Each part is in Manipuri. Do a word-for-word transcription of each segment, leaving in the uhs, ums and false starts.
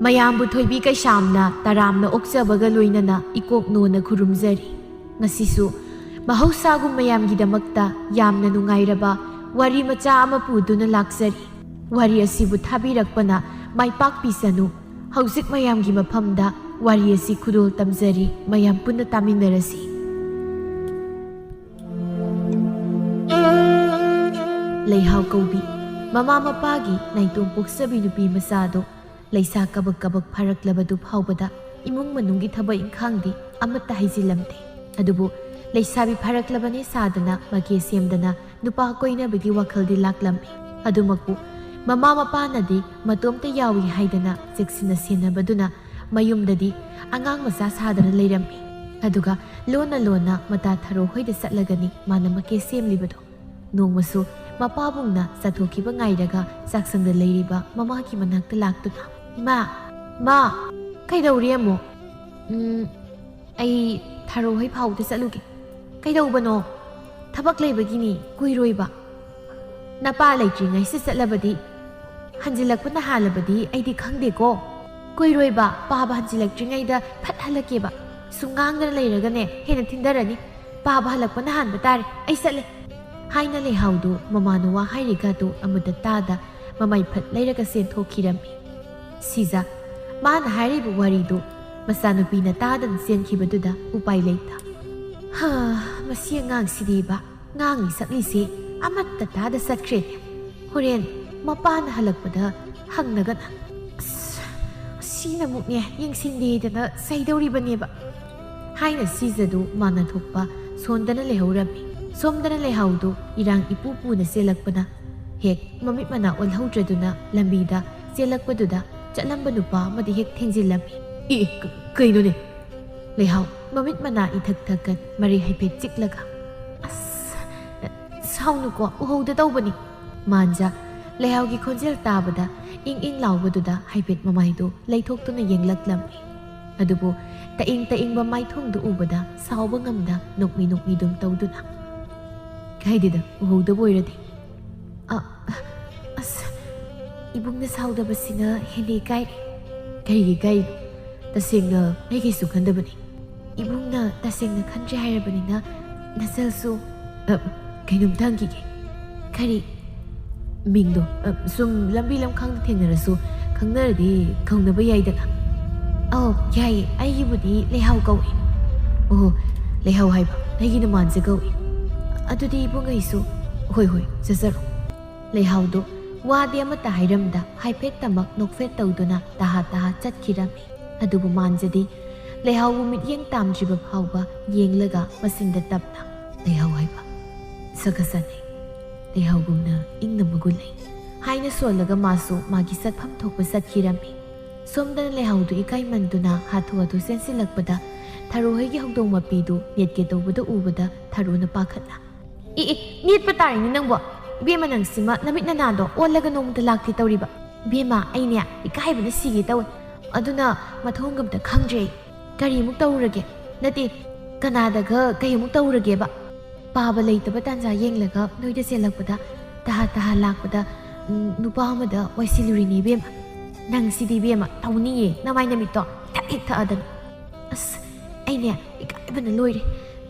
ꯃꯌꯥꯝꯕꯨ ꯊꯣꯏꯕꯤ ꯀꯩꯁꯥꯝꯅ ꯇꯔꯥꯝꯅ ꯑꯣꯛꯆꯕꯒ ꯂꯣꯏꯅꯅ ꯏꯀꯣꯛ ꯅꯣꯟꯅ ꯈꯨꯔꯨꯝꯖꯔꯤ꯫ ꯉꯁꯤꯁꯨ ꯃꯍꯧꯁꯥꯒꯨꯝ ꯃꯌꯥꯝꯒꯤꯗꯃꯛꯇ ꯌꯥꯝꯅ ꯅꯨꯡꯉꯥꯏꯔꯕ ꯋꯥꯔꯤ ꯃꯆꯥ ꯑꯃ ꯄꯨꯗꯨꯅ ꯂꯥꯛꯆꯔꯤ꯫ ꯋꯥꯔꯤ ꯑꯁꯤꯕꯨ ꯊꯥꯕꯤꯔꯛꯄꯅ ꯃꯥꯏ ꯄꯥꯛꯄꯤꯁꯅꯨ꯫ ꯍꯧꯖꯤꯛ ꯃꯌꯥꯝꯒꯤ ꯃꯐꯝꯗ ꯋꯥꯔꯤ ꯑꯁꯤ ꯈꯨꯗꯣꯜ ꯇꯝꯖꯔꯤ, ꯃꯌꯥꯝ ꯄꯨꯟꯅ ꯇꯥꯃꯤꯟꯅꯔꯁꯤ꯫ ꯂꯩꯍꯥꯎ ꯀꯧꯕꯤ꯫ ꯃꯃꯥ ꯃꯄꯥꯒꯤ ꯅꯥꯏꯇꯣꯝ ꯄꯣꯛꯆꯕꯤ ꯅꯨꯄꯤ ꯃꯆꯥꯗꯣ ꯂꯩꯁꯥ ꯀꯕꯛ ꯀꯕꯛ ꯐꯥꯔꯛꯂꯕꯗꯨ ꯐꯥꯎꯕꯗ ꯏꯃꯨꯡ ꯃꯅꯨꯡꯒꯤ ꯊꯕꯛ ꯏꯪꯈꯥꯡꯗꯤ ꯑꯃꯠꯇ ꯍꯩꯖꯤꯜꯂꯝꯗꯦ꯫ ꯑꯗꯨꯕꯨ ꯂꯩꯁꯥꯕꯤ ꯐꯥꯔꯛꯂꯕꯅꯦ ꯁꯥꯗꯅ ꯃꯀꯦ ꯁꯦꯝꯗꯅ ꯅꯨꯄꯥ ꯀꯣꯏꯅꯕꯒꯤ ꯋꯥꯈꯜꯗꯤ ꯂꯥꯛꯂꯝꯃꯤ꯫ ꯑꯗꯨꯃꯛꯄꯨ ꯃꯃꯥ ꯃꯄꯥꯅꯗꯤ ꯃꯇꯣꯝꯇ ꯌꯥꯎꯏ ꯍꯥꯏꯗꯅ ꯆꯦꯛꯁꯤꯟꯅ ꯁꯦꯟꯅꯕꯗꯨꯅ ꯃꯌꯨꯝꯗꯗꯤ ꯑꯉꯥꯡ ꯃꯆꯥ ꯁꯥꯗꯅ ꯂꯩꯔꯝꯃꯤ꯫ ꯑꯗꯨꯒ ꯂꯣꯟꯅ ꯂꯣꯟꯅ ꯃꯇꯥ ꯊꯔꯣ ꯍꯣꯏꯗ ꯆꯠꯂꯒꯅꯤ ꯃꯥꯅ ꯃꯀꯦ ꯁꯦꯝꯂꯤꯕꯗꯣ꯫ ꯅꯣꯡꯃꯁꯨ ꯃꯄꯥꯕꯨꯡꯅ ꯆꯠꯊꯣꯛꯈꯤꯕ ꯉꯥꯏꯔꯒ ꯆꯥꯛꯁꯪꯗ ꯂꯩꯔꯤꯕ ꯃꯃꯥꯒꯤ ꯃꯅꯥꯛꯇ ꯂꯥꯛꯇꯨꯅ, "ꯏꯃꯥ, ꯃꯥ, ꯀꯩꯗꯧꯔꯤ ꯑꯃꯨꯛ?" "ꯎꯝ, ꯑꯩ ꯊꯔꯣ ꯍꯣꯏ ꯐꯥꯎꯗ ꯆꯠꯂꯨꯒꯦ꯫" "ꯀꯩꯗꯧꯕꯅꯣ?" "ꯊꯕꯛ ꯂꯩꯕꯒꯤꯅꯤ, ꯀꯨꯏꯔꯣꯏꯕ꯫" "ꯅꯄꯥ ꯂꯩꯇ꯭ꯔꯤꯉꯩꯁꯤꯗ ꯆꯠꯂꯕꯗꯤ, ꯍꯟꯖꯤꯜꯂꯛꯄꯅ ꯍꯥꯜꯂꯕꯗꯤ ꯑꯩꯗꯤ ꯈꯪꯗꯦꯀꯣ꯫" "ꯀꯨꯏꯔꯣꯏꯕ, ꯄꯥꯕ ꯍꯟꯖꯤꯜꯂꯛꯇ꯭ꯔꯤꯉꯩꯗ ꯐꯠ ꯍꯜꯂꯛꯀꯦꯕ꯫ ꯁꯨꯝ ꯉꯥꯡꯗꯅ ꯂꯩꯔꯒꯅꯦ ꯍꯦꯟꯅ ꯊꯤꯟꯊꯔꯅꯤ꯫ ꯄꯥꯕ ꯍꯜꯂꯛꯄꯅ ꯍꯥꯟꯕ ꯇꯥꯔꯦ, ꯑꯩ ꯆꯠꯂꯦ꯫" ꯍꯥꯏꯅ ꯂꯩꯍꯥꯎꯗꯨ ꯃꯃꯥꯅ ꯋꯥ ꯍꯥꯏꯔꯤꯒꯗꯨ ꯑꯃꯠꯇ ꯇꯥꯗ ꯃꯃꯩ ꯐꯠ ꯂꯩꯔꯒ ꯆꯦꯟꯊꯣꯛꯈꯤꯔꯝꯃꯤ꯫ ꯁꯤꯖ, ꯃꯥꯅ ꯍꯥꯏꯔꯤꯕ ꯋꯥꯔꯤꯗꯨ ꯃꯆꯥꯅꯨꯄꯤꯅ ꯇꯥꯗꯅ ꯆꯦꯟꯈꯤꯕꯗꯨꯗ ꯎꯄꯥꯏ ꯂꯩꯇ, "ꯍꯥ, ꯃꯁꯤ ꯑꯉꯥꯡꯁꯤꯗꯤꯕ, ꯉꯥꯡꯂꯤ ꯁꯛꯂꯤꯁꯤ ꯑꯃꯠꯇ ꯇꯥꯗ ꯆꯠꯈ꯭ꯔꯦꯅꯦ꯫ ꯍꯣꯔꯦꯟ ꯃꯄꯥꯅ ꯍꯜꯂꯛꯄꯗ ꯍꯪꯅꯒꯅ, ꯑꯁ, ꯑꯁꯤꯅ ꯑꯃꯨꯛꯅꯦ ꯌꯦꯡꯁꯤꯟꯗꯦꯗꯅ ꯆꯩꯗꯧꯔꯤꯕꯅꯦꯕ" ꯍꯥꯏꯅ ꯁꯤꯖꯗꯨ ꯃꯥꯅ ꯊꯣꯛꯄ ꯁꯣꯟꯗꯅ ꯂꯩꯍꯧꯔꯝꯃꯤ꯫ ꯁꯣꯝꯗꯅ ꯂꯩꯍꯥꯎꯗꯨ ꯏꯔꯥꯡ ꯏꯄꯨ ꯄꯨꯅ ꯆꯦꯜꯂꯛꯄꯅ ꯍꯦꯛ ꯃꯃꯤꯠ ꯃꯅꯥ ꯑꯣꯜꯍꯧꯗ꯭ꯔꯗꯨꯅ ꯂꯝꯕꯤꯗ ꯆꯦꯜꯂꯛꯄꯗꯨꯗ ꯆꯠꯂꯝꯕ ꯅꯨꯄꯥ ꯑꯃꯗꯤ ꯍꯦꯛ ꯊꯦꯡꯖꯤꯜꯂꯝꯃꯤ꯫ "ꯑꯦ, ꯀ-, ꯀꯩꯅꯣꯅꯦ?" ꯂꯩꯍꯥꯎ ꯃꯃꯤꯠ ꯃꯅꯥ ꯏꯊꯛ ꯊꯛꯀꯠ ꯃꯔꯩ ꯍꯥꯏꯐꯦꯠ ꯆꯤꯛꯂꯒ, "ꯑꯁ, ꯁꯥꯎꯅꯨꯀꯣ, ꯎꯍꯧꯗ ꯇꯧꯕꯅꯤ꯫" ꯃꯥꯟꯖ ꯂꯩꯍꯥꯎꯒꯤ ꯈꯣꯟꯖꯦꯜ ꯇꯥꯕꯗ ꯏꯪ ꯏꯪ ꯂꯥꯎꯕꯗꯨꯗ ꯍꯥꯏꯐꯦꯠ ꯃꯃꯥꯏꯗꯨ ꯂꯩꯊꯣꯛꯇꯨꯅ ꯌꯦꯡꯂꯛꯂꯝꯃꯤ꯫ ꯑꯗꯨꯕꯨ ꯇꯛꯏꯪ ꯇꯛꯏꯪꯕ ꯃꯥꯏꯊꯣꯡꯗꯨ ꯎꯕꯗ ꯁꯥꯎꯕ ꯉꯝꯗ ꯅꯣꯛꯃꯤ ꯅꯣꯛꯃꯤꯗꯨꯝ ꯇꯧꯗꯨꯅ, "ꯀꯥꯏꯗꯦꯗ, ꯎꯍꯧꯗꯕ ꯑꯣꯏꯔꯗꯤ꯫ ꯑ, ꯑꯁ, ꯏꯕꯨꯡꯅ ꯁꯥꯎꯗꯕꯁꯤꯅ ꯍꯦꯟꯅ ꯏꯀꯥꯏꯔꯦ꯫" "ꯀꯔꯤꯒꯤ ꯏꯀꯥꯏꯔꯤꯅꯣ? ꯇꯁꯦꯡꯅ ꯑꯩ ꯀꯩꯁꯨ ꯈꯟꯗꯕꯅꯤ꯫" "ꯏꯕꯨꯡꯅ ꯇꯁꯦꯡꯅ ꯈꯟꯗ꯭ꯔꯦ ꯍꯥꯏꯔꯕꯅꯤꯅ ꯅꯆꯜꯁꯨ꯫" "ꯑ, ꯀꯩꯅꯣꯝꯇ ꯍꯪꯈꯤꯒꯦ꯫" "ꯀꯔꯤ?" "ꯃꯤꯡꯗꯣ, ꯑ, ꯁꯨꯝ ꯂꯝꯕꯤ ꯂꯝꯈꯥꯡꯗ ꯊꯦꯡꯅꯔꯁꯨ ꯈꯪꯅꯔꯗꯤ ꯀꯧꯅꯕ ꯌꯥꯏꯗꯅ꯫" "ꯑꯧ, ꯌꯥꯏꯌꯦ, ꯑꯩꯒꯤꯕꯨꯗꯤ ꯂꯩꯍꯥꯎ ꯀꯧꯏ꯫" "ꯑꯣꯍꯣ, ꯂꯩꯍꯥꯎ ꯍꯥꯏꯕ, ꯑꯩꯒꯤꯅ ꯃꯥꯟꯖ ꯀꯧꯏ꯫ ꯑꯗꯨꯗꯤ ꯏꯕꯨꯡ ꯑꯩꯁꯨ꯫" "ꯍꯣꯏ, ꯍꯣꯏ, ꯆꯠꯆꯔꯣ꯫" ꯂꯩꯍꯥꯎꯗꯣ ꯋꯥꯗꯤ ꯑꯃꯠꯇ ꯍꯥꯏꯔꯝꯗ ꯍꯥꯏꯐꯦꯠꯇꯃꯛ ꯅꯣꯛꯐꯦꯠ ꯇꯧꯗꯨꯅ ꯇꯍꯥ ꯇꯍꯥ ꯆꯠꯈꯤꯔꯝꯃꯤ꯫ ꯑꯗꯨꯕꯨ ꯃꯥꯟꯖꯗꯤ ꯂꯩꯍꯥꯎꯕꯨ ꯃꯤꯠꯌꯦꯡ ꯇꯥꯝꯗ꯭ꯔꯤꯕ ꯐꯥꯎꯕ ꯌꯦꯡꯂꯒ ꯃꯆꯤꯟꯗ ꯇꯞꯅ, "ꯂꯩꯍꯥꯎ ꯍꯥꯏꯕ ꯁꯛ ꯈꯖꯅꯩ, ꯂꯩꯍꯥꯎꯒꯨꯝꯅ ꯏꯪꯅ ꯃꯒꯨꯟ ꯂꯩ" ꯍꯥꯏꯅ ꯁꯣꯜꯂꯒ ꯃꯥꯁꯨ ꯃꯥꯒꯤ ꯆꯠꯐꯝ ꯊꯣꯛꯄ ꯆꯠꯈꯤꯔꯝꯃꯤ꯫ ꯁꯣꯝꯗꯅ ꯂꯩꯍꯥꯎꯗꯨ ꯏꯀꯥꯏꯃꯟꯗꯨꯅ ꯍꯥꯊꯨ ꯍꯥꯊꯨ ꯆꯦꯟꯁꯤꯜꯂꯛꯄꯗ ꯊꯔꯣ ꯍꯣꯏꯒꯤ ꯍꯧꯗꯣꯡ ꯃꯄꯤꯗꯨ ꯅꯦꯠꯀꯦ ꯇꯧꯕꯗ ꯎꯕꯗ ꯊꯔꯣꯅ ꯄꯥꯈꯠꯅ, "ꯏ, ꯏ, ꯅꯦꯠꯄ ꯇꯥꯔꯤꯅꯤ ꯅꯪꯕꯣ꯫ ꯏꯕꯦꯝꯃ, ꯅꯪꯁꯤꯃ ꯅꯃꯤꯠ ꯅꯅꯥꯗꯣ ꯑꯣꯜꯂꯒ ꯅꯣꯡꯃꯇ ꯂꯥꯛꯇꯦ ꯇꯧꯔꯤꯕ꯫ ꯏꯕꯦꯝꯃ, ꯑꯩꯅꯦ ꯏꯀꯥꯏꯕꯅ ꯁꯤꯒꯦ ꯇꯧꯋꯦ꯫ ꯑꯗꯨꯅ ꯃꯊꯣꯡ ꯑꯝꯇ ꯈꯪꯗ꯭ꯔꯦ ꯑꯩ꯫ ꯀꯔꯤꯃꯨꯛ ꯇꯧꯔꯨꯔꯒꯦ? ꯅꯠꯇꯦ, ꯀꯅꯥꯗꯒ ꯀꯩꯃꯨꯛ ꯇꯧꯔꯨꯔꯒꯦꯕ? ꯄꯥꯕ ꯂꯩꯇꯕ ꯇꯥꯟꯖꯥ ꯌꯦꯡꯂꯒ ꯅꯣꯏꯗ ꯆꯦꯜꯂꯛꯄꯗ, ꯇꯍꯥ ꯇꯍꯥ ꯂꯥꯛꯄꯗ, ꯎꯝ, ꯅꯨꯄꯥ ꯑꯃꯗ ꯋꯥꯏꯁꯤꯜꯂꯨꯔꯤꯅꯦ ꯏꯕꯦꯝꯃ꯫ ꯅꯪꯁꯤꯗꯤ ꯏꯕꯦꯝꯃ, ꯇꯧꯅꯤꯌꯦ, ꯅꯃꯥꯏ ꯅꯃꯤꯠꯇꯣ ꯊꯛ ꯍꯦꯛ ꯊꯛꯑꯗꯅ꯫ ꯑꯁ, ꯑꯩꯅꯦ ꯏꯀꯥꯏꯕꯅ ꯂꯣꯏꯔꯦ꯫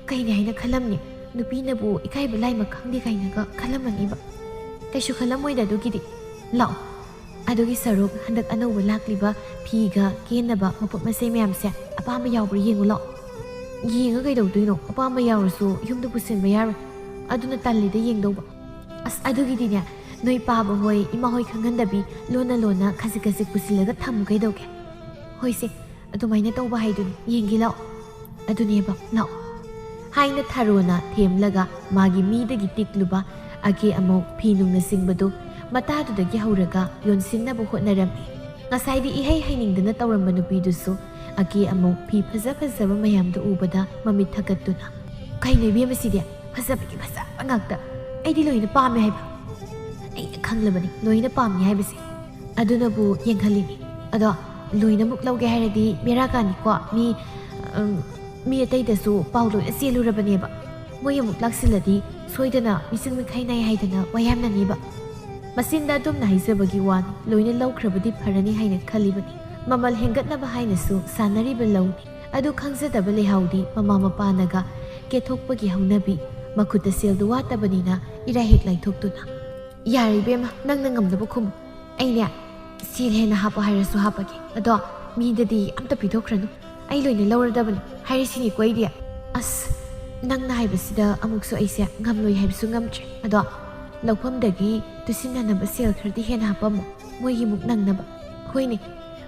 ꯀꯩꯅꯦ ꯍꯥꯏꯅ ꯈꯜꯂꯝꯅꯤ꯫ ꯅꯨꯄꯤꯅꯕꯨ ꯏꯀꯥꯏꯕ ꯂꯥꯏꯃ ꯈꯪꯗꯦ ꯀꯥꯏꯅꯒ ꯈꯜꯂꯝꯃꯅꯤꯕ꯫ ꯀꯩꯁꯨ ꯈꯜꯂꯝꯃꯣꯏꯗ ꯑꯗꯨꯒꯤꯗꯤ꯫ ꯂꯥꯛꯑꯣ, ꯑꯗꯨꯒꯤ ꯁꯔꯨꯛ ꯍꯟꯗꯛ ꯑꯅꯧꯕ ꯂꯥꯛꯂꯤꯕ ꯐꯤꯒ ꯀꯦꯅꯕ ꯃꯄꯣꯠ ꯃꯆꯩ ꯃꯌꯥꯝꯁꯦ ꯑꯄꯥꯝꯕ ꯌꯥꯎꯕ꯭ꯔꯥ ꯌꯦꯡꯉꯨ ꯂꯥꯛꯑꯣ꯫ ꯌꯦꯡꯉ ꯀꯩꯗꯧꯗꯣꯏꯅꯣ? ꯑꯄꯥꯝꯕ ꯌꯥꯎꯔꯁꯨ ꯌꯨꯝꯗ ꯄꯨꯁꯤꯟꯕ ꯌꯥꯔꯣꯏ꯫ ꯑꯗꯨꯅ ꯇꯜꯂꯤꯗ ꯌꯦꯡꯗꯧꯕ꯫ ꯑꯁ, ꯑꯗꯨꯒꯤꯗꯤꯅꯦ, ꯅꯣꯏ ꯄꯥꯕ ꯍꯣꯏ, ꯏꯃꯥ ꯍꯣꯏ ꯈꯪꯍꯟꯗꯕꯤ ꯂꯣꯟꯅ ꯂꯣꯟꯅ ꯈꯖꯤꯛ ꯈꯖꯤꯛ ꯄꯨꯁꯤꯜꯂꯒ ꯊꯝꯃꯨ ꯀꯩꯗꯧꯒꯦ? ꯍꯣꯏꯁꯦ, ꯑꯗꯨꯃꯥꯏꯅ ꯇꯧꯕ ꯍꯥꯏꯗꯨꯅꯤ, ꯌꯦꯡꯒꯦ ꯂꯥꯛꯑꯣ꯫ ꯑꯗꯨꯅꯦꯕ, ꯂꯥꯛꯑꯣ꯫ ꯍꯥꯏꯅ ꯊꯔꯣꯅ ꯊꯦꯝꯂꯒ ꯃꯥꯒꯤ ꯃꯤꯗꯒꯤ ꯇꯤꯛꯂꯨꯕ ꯑꯀꯦ ꯑꯃꯧ ꯐꯤ ꯅꯨꯡꯅꯆꯤꯡꯕꯗꯨ ꯃꯇꯥꯗꯨꯗꯒꯤ ꯍꯧꯔꯒ ꯌꯣꯟꯁꯤꯟꯅꯕ ꯍꯣꯠꯅꯔꯝꯃꯤ꯫ ꯉꯁꯥꯏꯗꯤ ꯏꯍꯩ ꯍꯩꯅꯤꯡꯗꯅ ꯇꯧꯔꯝꯕ ꯅꯨꯄꯤꯗꯨꯁꯨ ꯑꯀꯦ ꯑꯃꯧ ꯐꯤ ꯐꯖ ꯐꯖꯕ ꯃꯌꯥꯝꯗꯨ ꯎꯕꯗ ꯃꯃꯤꯠ ꯊꯛꯀꯠꯇꯨꯅ, "ꯀꯩꯅꯣ ꯏꯕꯦꯝꯃ ꯁꯤꯗꯤ? ꯐꯖꯕꯒꯤ ꯐꯖꯕ ꯉꯥꯛꯇ꯫ ꯑꯩꯗꯤ ꯂꯣꯏꯅ ꯄꯥꯝꯃꯦ ꯍꯥꯏꯕ꯫ ꯑꯩꯅ ꯈꯪꯂꯕꯅꯤ ꯂꯣꯏꯅ ꯄꯥꯝꯃꯤ ꯍꯥꯏꯕꯁꯦ꯫ ꯑꯗꯨꯅꯕꯨ ꯌꯦꯡꯍꯜꯂꯤꯅꯤ꯫ ꯑꯗꯣ ꯂꯣꯏꯅꯃꯛ ꯂꯧꯒꯦ ꯍꯥꯏꯔꯗꯤ ꯕꯦꯔꯥ ꯀꯥꯅꯤꯀꯣ꯫ ꯃꯤ, ꯎꯝ, ꯃꯤ ꯑꯇꯩꯗꯁꯨ ꯄꯥꯎ ꯂꯣꯏꯅ ꯆꯦꯜꯂꯨꯔꯕꯅꯦꯕ꯫ ꯃꯣꯏ ꯑꯃꯨꯛ ꯂꯥꯛꯁꯤꯜꯂꯗꯤ ꯁꯣꯏꯗꯅ ꯃꯤꯆꯪ ꯃꯤꯈꯥꯏ ꯅꯥꯏ ꯍꯥꯏꯗꯅ ꯋꯥꯌꯥꯝꯅꯅꯤꯕ꯫ ꯃꯆꯤꯟꯗ ꯑꯗꯨꯝꯅ ꯍꯥꯏꯖꯕꯒꯤ ꯋꯥꯅꯤ, ꯂꯣꯏꯅ ꯂꯧꯈ꯭ꯔꯕꯗꯤ ꯐꯔꯅꯤ ꯍꯥꯏꯅ ꯈꯜꯂꯤꯕꯅꯤ꯫ ꯃꯃꯜ ꯍꯦꯟꯒꯠꯅꯕ ꯍꯥꯏꯅꯁꯨ ꯁꯥꯟꯅꯔꯤꯕ ꯂꯧꯅꯤ꯫ ꯑꯗꯨ ꯈꯪꯖꯗꯕ ꯂꯩꯍꯥꯎꯗꯤ ꯃꯃꯥ ꯃꯄꯥꯅꯒ ꯀꯦꯊꯣꯛꯄꯒꯤ ꯍꯧꯅꯕꯤ, ꯃꯈꯨꯠꯇ ꯁꯦꯜꯗꯨ ꯋꯥꯠꯇꯕꯅꯤꯅ ꯏꯔꯥꯏ ꯍꯦꯛ ꯂꯥꯏꯊꯣꯛꯇꯨꯅ꯫ "ꯌꯥꯔꯦ ꯏꯕꯦꯝꯃ, ꯅꯪꯅ ꯉꯝꯅꯕ ꯈꯨꯝꯃꯨ꯫ ꯑꯩꯅꯦ ꯁꯦꯜ ꯍꯦꯟꯅ ꯍꯥꯞꯄꯣ ꯍꯥꯏꯔꯁꯨ ꯍꯥꯞꯄꯒꯦ꯫ ꯑꯗꯣ ꯃꯤꯗꯗꯤ ꯑꯝꯇ ꯄꯤꯊꯣꯛꯈ꯭ꯔꯅꯨ꯫ ꯑꯩ ꯂꯣꯏꯅ ꯂꯧꯔꯗꯕꯅꯤ ꯍꯥꯏꯔꯤꯁꯤꯅꯤꯀꯣ ꯑꯩꯗꯤ꯫ ꯑꯁ, ꯅꯪꯅ ꯍꯥꯏꯕꯁꯤꯗ ꯑꯃꯨꯛꯁꯨ ꯑꯩꯁꯦ ꯉꯝꯂꯣꯏ ꯍꯥꯏꯕꯁꯨ ꯉꯝꯗ꯭ꯔꯦ꯫ ꯑꯗꯣ ꯂꯧꯐꯝꯗꯒꯤ ꯇꯨꯁꯤꯟꯅꯅꯕ ꯁꯦꯜ ꯈꯔꯗꯤ ꯍꯦꯟꯅ ꯍꯥꯞꯄꯝꯃꯣ, ꯃꯣꯏꯒꯤꯃꯨꯛ ꯅꯪꯅꯕ꯫ ꯍꯣꯏꯅꯦ,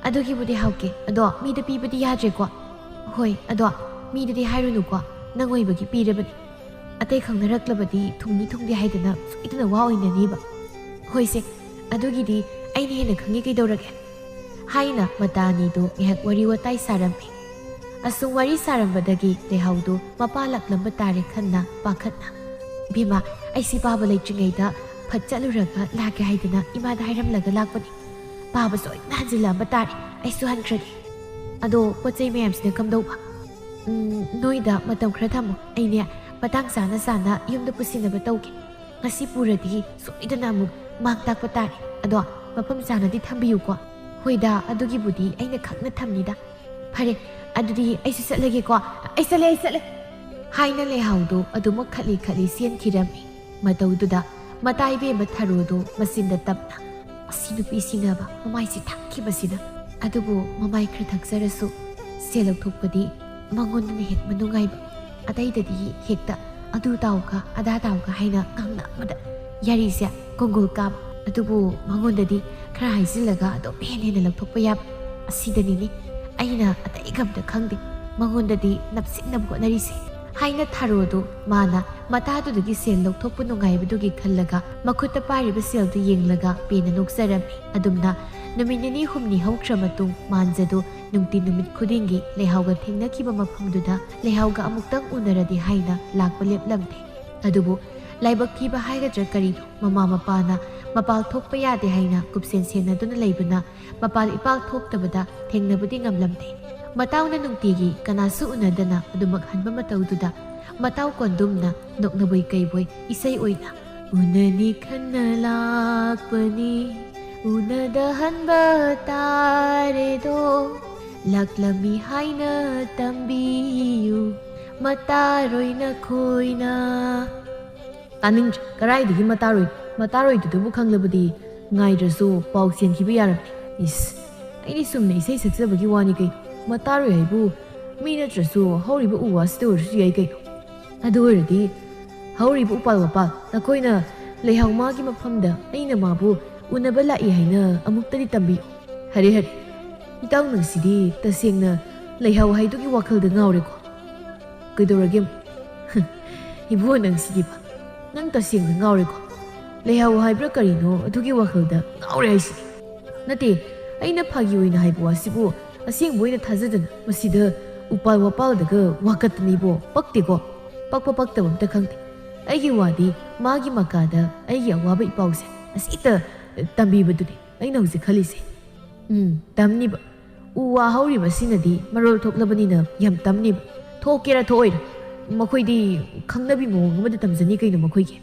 ꯑꯗꯨꯒꯤꯕꯨꯗꯤ ꯍꯥꯞꯀꯦ꯫ ꯑꯗꯣ ꯃꯤꯗ ꯄꯤꯕꯗꯤ ꯌꯥꯗ꯭ꯔꯦꯀꯣ?" "ꯍꯣꯏ, ꯑꯗꯣ ꯃꯤꯗꯗꯤ ꯍꯥꯏꯔꯨꯅꯨꯀꯣ, ꯅꯪ ꯑꯣꯏꯕꯒꯤ ꯄꯤꯔꯕꯅꯤ꯫ ꯑꯇꯩ ꯈꯪꯅꯔꯛꯂꯕꯗꯤ ꯊꯨꯡꯅꯤ ꯊꯨꯡꯗꯦ ꯍꯥꯏꯗꯅ ꯁꯣꯏꯗꯅ ꯋꯥ ꯑꯣꯏꯅꯅꯤꯕ꯫" "ꯍꯣꯏꯁꯦ, ꯑꯗꯨꯒꯤꯗꯤ ꯑꯩꯅ ꯍꯦꯟꯅ ꯈꯪꯉꯤ ꯀꯩꯗꯧꯔꯒꯦ?" ꯍꯥꯏꯅ ꯃꯇꯥ ꯑꯅꯤꯗꯨ ꯉꯥꯏꯍꯥꯛ ꯋꯥꯔꯤ ꯋꯥꯇꯥꯏ ꯁꯥꯔꯝꯃꯤ꯫ ꯑꯁꯨꯝ ꯋꯥꯔꯤ ꯁꯥꯔꯝꯕꯗꯒꯤ ꯂꯩꯍꯥꯎꯗꯨ ꯃꯄꯥ ꯂꯥꯛꯂꯝꯕ ꯇꯥꯔꯦ ꯈꯟꯅ ꯄꯥꯈꯠꯅ꯫ "ꯏꯕꯦꯝꯃ, ꯑꯩꯁꯤ ꯄꯥꯕ ꯂꯩꯇ꯭ꯔꯤꯉꯩꯗ ꯐꯠ ꯆꯠꯂꯨꯔꯒ ꯂꯥꯛꯀꯦ ꯍꯥꯏꯗꯅ ꯏꯃꯥꯗ ꯍꯥꯏꯔꯝꯂꯒ ꯂꯥꯛꯄꯅꯤ꯫ ꯄꯥꯕ ꯁꯣꯏꯗꯅ ꯍꯟꯖꯤꯜꯂꯛꯑꯝꯕ ꯇꯥꯔꯦ, ꯑꯩꯁꯨ ꯍꯟꯈ꯭ꯔꯒꯦ꯫ ꯑꯗꯣ ꯄꯣꯠ ꯆꯩ ꯃꯌꯥꯝꯁꯤꯅ ꯀꯝꯗꯧꯕ?" "ꯎꯝ, ꯅꯣꯏꯗ ꯃꯇꯝ ꯈꯔ ꯊꯝꯃꯣ, ꯑꯩꯅꯦ ꯃꯇꯥꯡ ꯆꯥꯅ ꯆꯥꯅ ꯌꯨꯝꯗ ꯄꯨꯁꯤꯟꯅꯕ ꯇꯧꯒꯦ꯫ ꯉꯁꯤ ꯄꯨꯔꯗꯤ ꯁꯣꯏꯗꯅ ꯑꯃꯨꯛ ꯃꯥꯡ ꯇꯥꯛꯄ ꯇꯥꯔꯦ꯫ ꯑꯗꯣ ꯃꯐꯝ ꯆꯥꯅꯗꯤ ꯊꯝꯕꯤꯌꯨꯀꯣ꯫" "ꯍꯣꯏꯗ, ꯑꯗꯨꯒꯤꯕꯨꯗꯤ ꯑꯩꯅ ꯈꯪꯅ ꯊꯝꯅꯤꯗ꯫" "ꯐꯔꯦ, ꯑꯗꯨꯗꯤ ꯑꯩꯁꯨ ꯆꯠꯂꯒꯦꯀꯣ꯫" "ꯑꯩ ꯆꯠꯂꯦ, ꯑꯩ ꯆꯠꯂꯦ!" ꯍꯥꯏꯅ ꯂꯩꯍꯥꯎꯗꯨ ꯑꯗꯨꯃꯛ ꯈꯠꯂꯤ ꯈꯠꯂꯤ ꯆꯦꯟꯈꯤꯔꯝꯃꯤ꯫ ꯃꯇꯧꯗꯨꯗ ꯃꯇꯥ ꯏꯕꯦꯝꯃ ꯊꯔꯣꯗꯨ ꯃꯆꯤꯟꯗ ꯇꯞꯅ, "ꯑꯁꯤ ꯅꯨꯄꯤꯁꯤꯅꯕ ꯃꯃꯥꯏꯁꯤ ꯊꯛꯈꯤꯕꯁꯤꯅ꯫ ꯑꯗꯨꯕꯨ ꯃꯃꯥꯏ ꯈꯔ ꯊꯛꯆꯔꯁꯨ ꯁꯦꯜ ꯂꯧꯊꯣꯛꯄꯗꯤ ꯃꯉꯣꯟꯗꯅ ꯍꯦꯟꯕ ꯅꯨꯡꯉꯥꯏꯕ꯫ ꯑꯇꯩꯗꯗꯤ ꯍꯦꯛꯇ ꯑꯗꯨ ꯇꯥꯎꯒ ꯑꯗꯥ ꯇꯥꯎꯒ ꯍꯥꯏꯅ ꯉꯥꯡꯅꯕꯗ ꯌꯥꯔꯤꯁꯦ ꯀꯣꯡꯒꯣꯜ ꯀꯥꯕ꯫ ꯑꯗꯨꯕꯨ ꯃꯉꯣꯟꯗꯗꯤ ꯈꯔ ꯍꯥꯏꯖꯤꯜꯂꯒ ꯑꯗꯨꯝ ꯍꯦꯟꯅ ꯍꯦꯟꯅ ꯂꯧꯊꯣꯛꯄ ꯌꯥꯕ꯫ ꯑꯁꯤꯗꯅꯤꯅꯦ ꯑꯩꯅ ꯑꯇꯩꯒ ꯑꯝꯇ ꯈꯪꯗꯦ ꯃꯉꯣꯟꯗꯗꯤ ꯅꯞꯁꯤꯟꯅꯕ ꯍꯣꯠꯅꯔꯤꯁꯦ" ꯍꯥꯏꯅ ꯊꯔꯣꯗꯨ ꯃꯥꯅ ꯃꯇꯥꯗꯨꯗꯒꯤ ꯁꯦꯜ ꯂꯧꯊꯣꯛꯄ ꯅꯨꯡꯉꯥꯏꯕꯗꯨꯒꯤ ꯈꯜꯂꯒ ꯃꯈꯨꯠꯇ ꯄꯥꯏꯔꯤꯕ ꯁꯦꯜꯗꯨ ꯌꯦꯡꯂꯒ ꯄꯦꯟꯅ ꯅꯣꯛꯆꯔꯝꯃꯤ꯫ ꯑꯗꯨꯝꯅ ꯅꯨꯃꯤꯠ ꯅꯤꯅꯤ ꯍꯨꯝꯅꯤ ꯍꯧꯈ꯭ꯔ ꯃꯇꯨꯡ ꯃꯥꯟꯖꯗꯨ ꯅꯨꯡꯇꯤ ꯅꯨꯃꯤꯠ ꯈꯨꯗꯤꯡꯒꯤ ꯂꯩꯍꯥꯎꯒ ꯊꯦꯡꯅꯈꯤꯕ ꯃꯐꯝꯗꯨꯗ ꯂꯩꯍꯥꯎꯒ ꯑꯃꯨꯛꯇꯪ ꯎꯅꯔꯗꯤ ꯍꯥꯏꯅ ꯂꯥꯛꯄ ꯂꯦꯞꯂꯝꯗꯦ꯫ ꯑꯗꯨꯕꯨ ꯂꯥꯏꯕꯛ ꯊꯤꯕ ꯍꯥꯏꯒꯗ꯭ꯔꯥ ꯀꯔꯤꯅꯣ, ꯃꯃꯥ ꯃꯄꯥꯅ ꯃꯄꯥꯜ ꯊꯣꯛꯄ ꯌꯥꯗꯦ ꯍꯥꯏꯅ ꯀꯨꯞꯁꯦꯟ ꯁꯦꯟꯅꯗꯨꯅ ꯂꯩꯕꯅ ꯃꯄꯥꯜ ꯏꯄꯥꯜ ꯊꯣꯛꯇꯕꯗ ꯊꯦꯡꯅꯕꯗꯤ ꯉꯝꯂꯝꯗꯦ꯫ ꯃꯇꯥꯎꯅ ꯅꯨꯡꯇꯤꯒꯤ ꯀꯅꯥꯁꯨ ꯎꯅꯗꯅ ꯑꯗꯨꯃꯛ ꯍꯟꯕ ꯃꯇꯧꯗꯨꯗ ꯃꯇꯥꯎ ꯀꯣꯟꯗꯨꯝꯅ ꯅꯣꯛꯅꯕꯣꯏ ꯀꯩꯕꯣꯏ ꯏꯁꯩ ꯑꯣꯏꯅ "ꯎꯅꯅꯤ ꯈꯟꯅ ꯂꯥꯛꯄꯅꯤ, ꯎꯅꯗ ꯍꯟꯕ ꯇꯥꯔꯦꯗꯣ, ꯂꯥꯛꯂꯝꯃꯤ ꯍꯥꯏꯅ ꯇꯝꯕꯤꯌꯨ ꯃꯇꯥꯔꯣꯏ ꯅꯈꯣꯏꯅ"꯫ ꯇꯥꯅꯤꯡꯗ꯭ꯔꯦ꯫ ꯀꯔꯥꯏꯗꯒꯤ ꯃꯇꯥꯔꯣꯏ? ꯃꯇꯥꯔꯣꯏꯗꯨꯗꯕꯨ ꯈꯪꯂꯕꯗꯤ ꯉꯥꯏꯗ꯭ꯔꯁꯨ ꯄꯥꯎ ꯆꯦꯟꯈꯤꯕ ꯌꯥꯔꯕꯅꯤ꯫ ꯏꯁ, ꯑꯩꯗꯤ ꯁꯨꯝꯅ ꯏꯁꯩ ꯁꯛꯆꯕꯒꯤ ꯋꯥꯅꯤ ꯀꯩ꯫ ꯃꯇꯥꯔꯣꯏ ꯍꯥꯏꯕꯨ ꯃꯤ ꯅꯠꯇ꯭ꯔꯁꯨ ꯍꯧꯔꯤꯕ ꯎ ꯋꯥꯁꯤꯗ ꯑꯣꯏꯔꯁꯨ ꯌꯥꯏ ꯀꯩꯅꯣ꯫ ꯑꯗꯨ ꯑꯣꯏꯔꯗꯤ ꯍꯧꯔꯤꯕ ꯎꯄꯥꯜ ꯋꯥꯄꯥꯜ ꯅꯈꯣꯏꯅ ꯂꯩꯍꯥꯎ ꯃꯥꯒꯤ ꯃꯐꯝꯗ ꯑꯩꯅ ꯃꯥꯕꯨ ꯎꯅꯕ ꯂꯥꯛꯏ ꯍꯥꯏꯅ ꯑꯃꯨꯛꯇꯗꯤ ꯇꯝꯕꯤꯌꯨ꯫ ꯍꯔꯦ ꯍꯔꯦ, ꯏꯇꯥꯎ ꯅꯪꯁꯤꯗꯤ ꯇꯁꯦꯡꯅ ꯂꯩꯍꯥꯎ ꯍꯥꯏꯗꯨꯒꯤ ꯋꯥꯈꯜꯗ ꯉꯥꯎꯔꯦꯀꯣ꯫ ꯀꯩꯗꯧꯔꯒꯦ? ꯏꯕꯨꯡꯉꯣ ꯅꯪꯁꯤꯗꯤꯕ, ꯅꯪ ꯇꯁꯦꯡꯅ ꯉꯥꯎꯔꯦꯀꯣ꯫ ꯂꯩꯍꯥꯎ ꯍꯥꯏꯕ꯭ꯔꯥ ꯀꯔꯤꯅꯣ ꯑꯗꯨꯒꯤ ꯋꯥꯈꯜꯗ ꯉꯥꯎꯔꯦ ꯍꯥꯏꯁꯤꯗꯤ꯫ ꯅꯠꯇꯦ, ꯑꯩꯅ ꯐꯥꯒꯤ ꯑꯣꯏꯅ ꯍꯥꯏꯕ ꯋꯥꯁꯤꯕꯨ ꯑꯁꯦꯡꯕ ꯑꯣꯏꯅ ꯊꯥꯖꯗꯅ ꯃꯁꯤꯗ ꯎꯄꯥꯜ ꯋꯥꯄꯥꯜꯗꯒ ꯋꯥꯀꯠꯇꯅ ꯏꯕꯣ, ꯄꯛꯇꯦꯀꯣ꯫ ꯄꯛꯄ ꯄꯛꯇꯕ ꯑꯝꯇ ꯈꯪꯗꯦ꯫ ꯑꯩꯒꯤ ꯋꯥꯗꯤ ꯃꯥꯒꯤ ꯃꯀꯥꯗ ꯑꯩꯒꯤ ꯑꯋꯥꯕ ꯏꯄꯥꯎꯁꯦ ꯑꯁꯤꯇ ꯇꯝꯕꯤꯕꯗꯨꯅꯤ ꯑꯩꯅ ꯍꯧꯖꯤꯛ ꯈꯜꯂꯤꯁꯦ꯫ ꯎꯝ, ꯇꯝꯅꯤꯕ꯫ ꯎ ꯋꯥ ꯍꯧꯔꯤꯕꯁꯤꯅꯗꯤ ꯃꯔꯣꯜ ꯊꯣꯛꯂꯕꯅꯤꯅ ꯌꯥꯝ ꯇꯝꯅꯤꯕ꯫ ꯊꯣꯛꯀꯦꯔꯥ ꯊꯣꯛꯑꯣꯏꯔꯥ, ꯃꯈꯣꯏꯗꯤ ꯈꯪꯅꯕꯤ ꯃꯑꯣꯡ ꯑꯃꯗ ꯇꯝꯖꯅꯤ ꯀꯩꯅꯣ ꯃꯈꯣꯏꯒꯤ꯫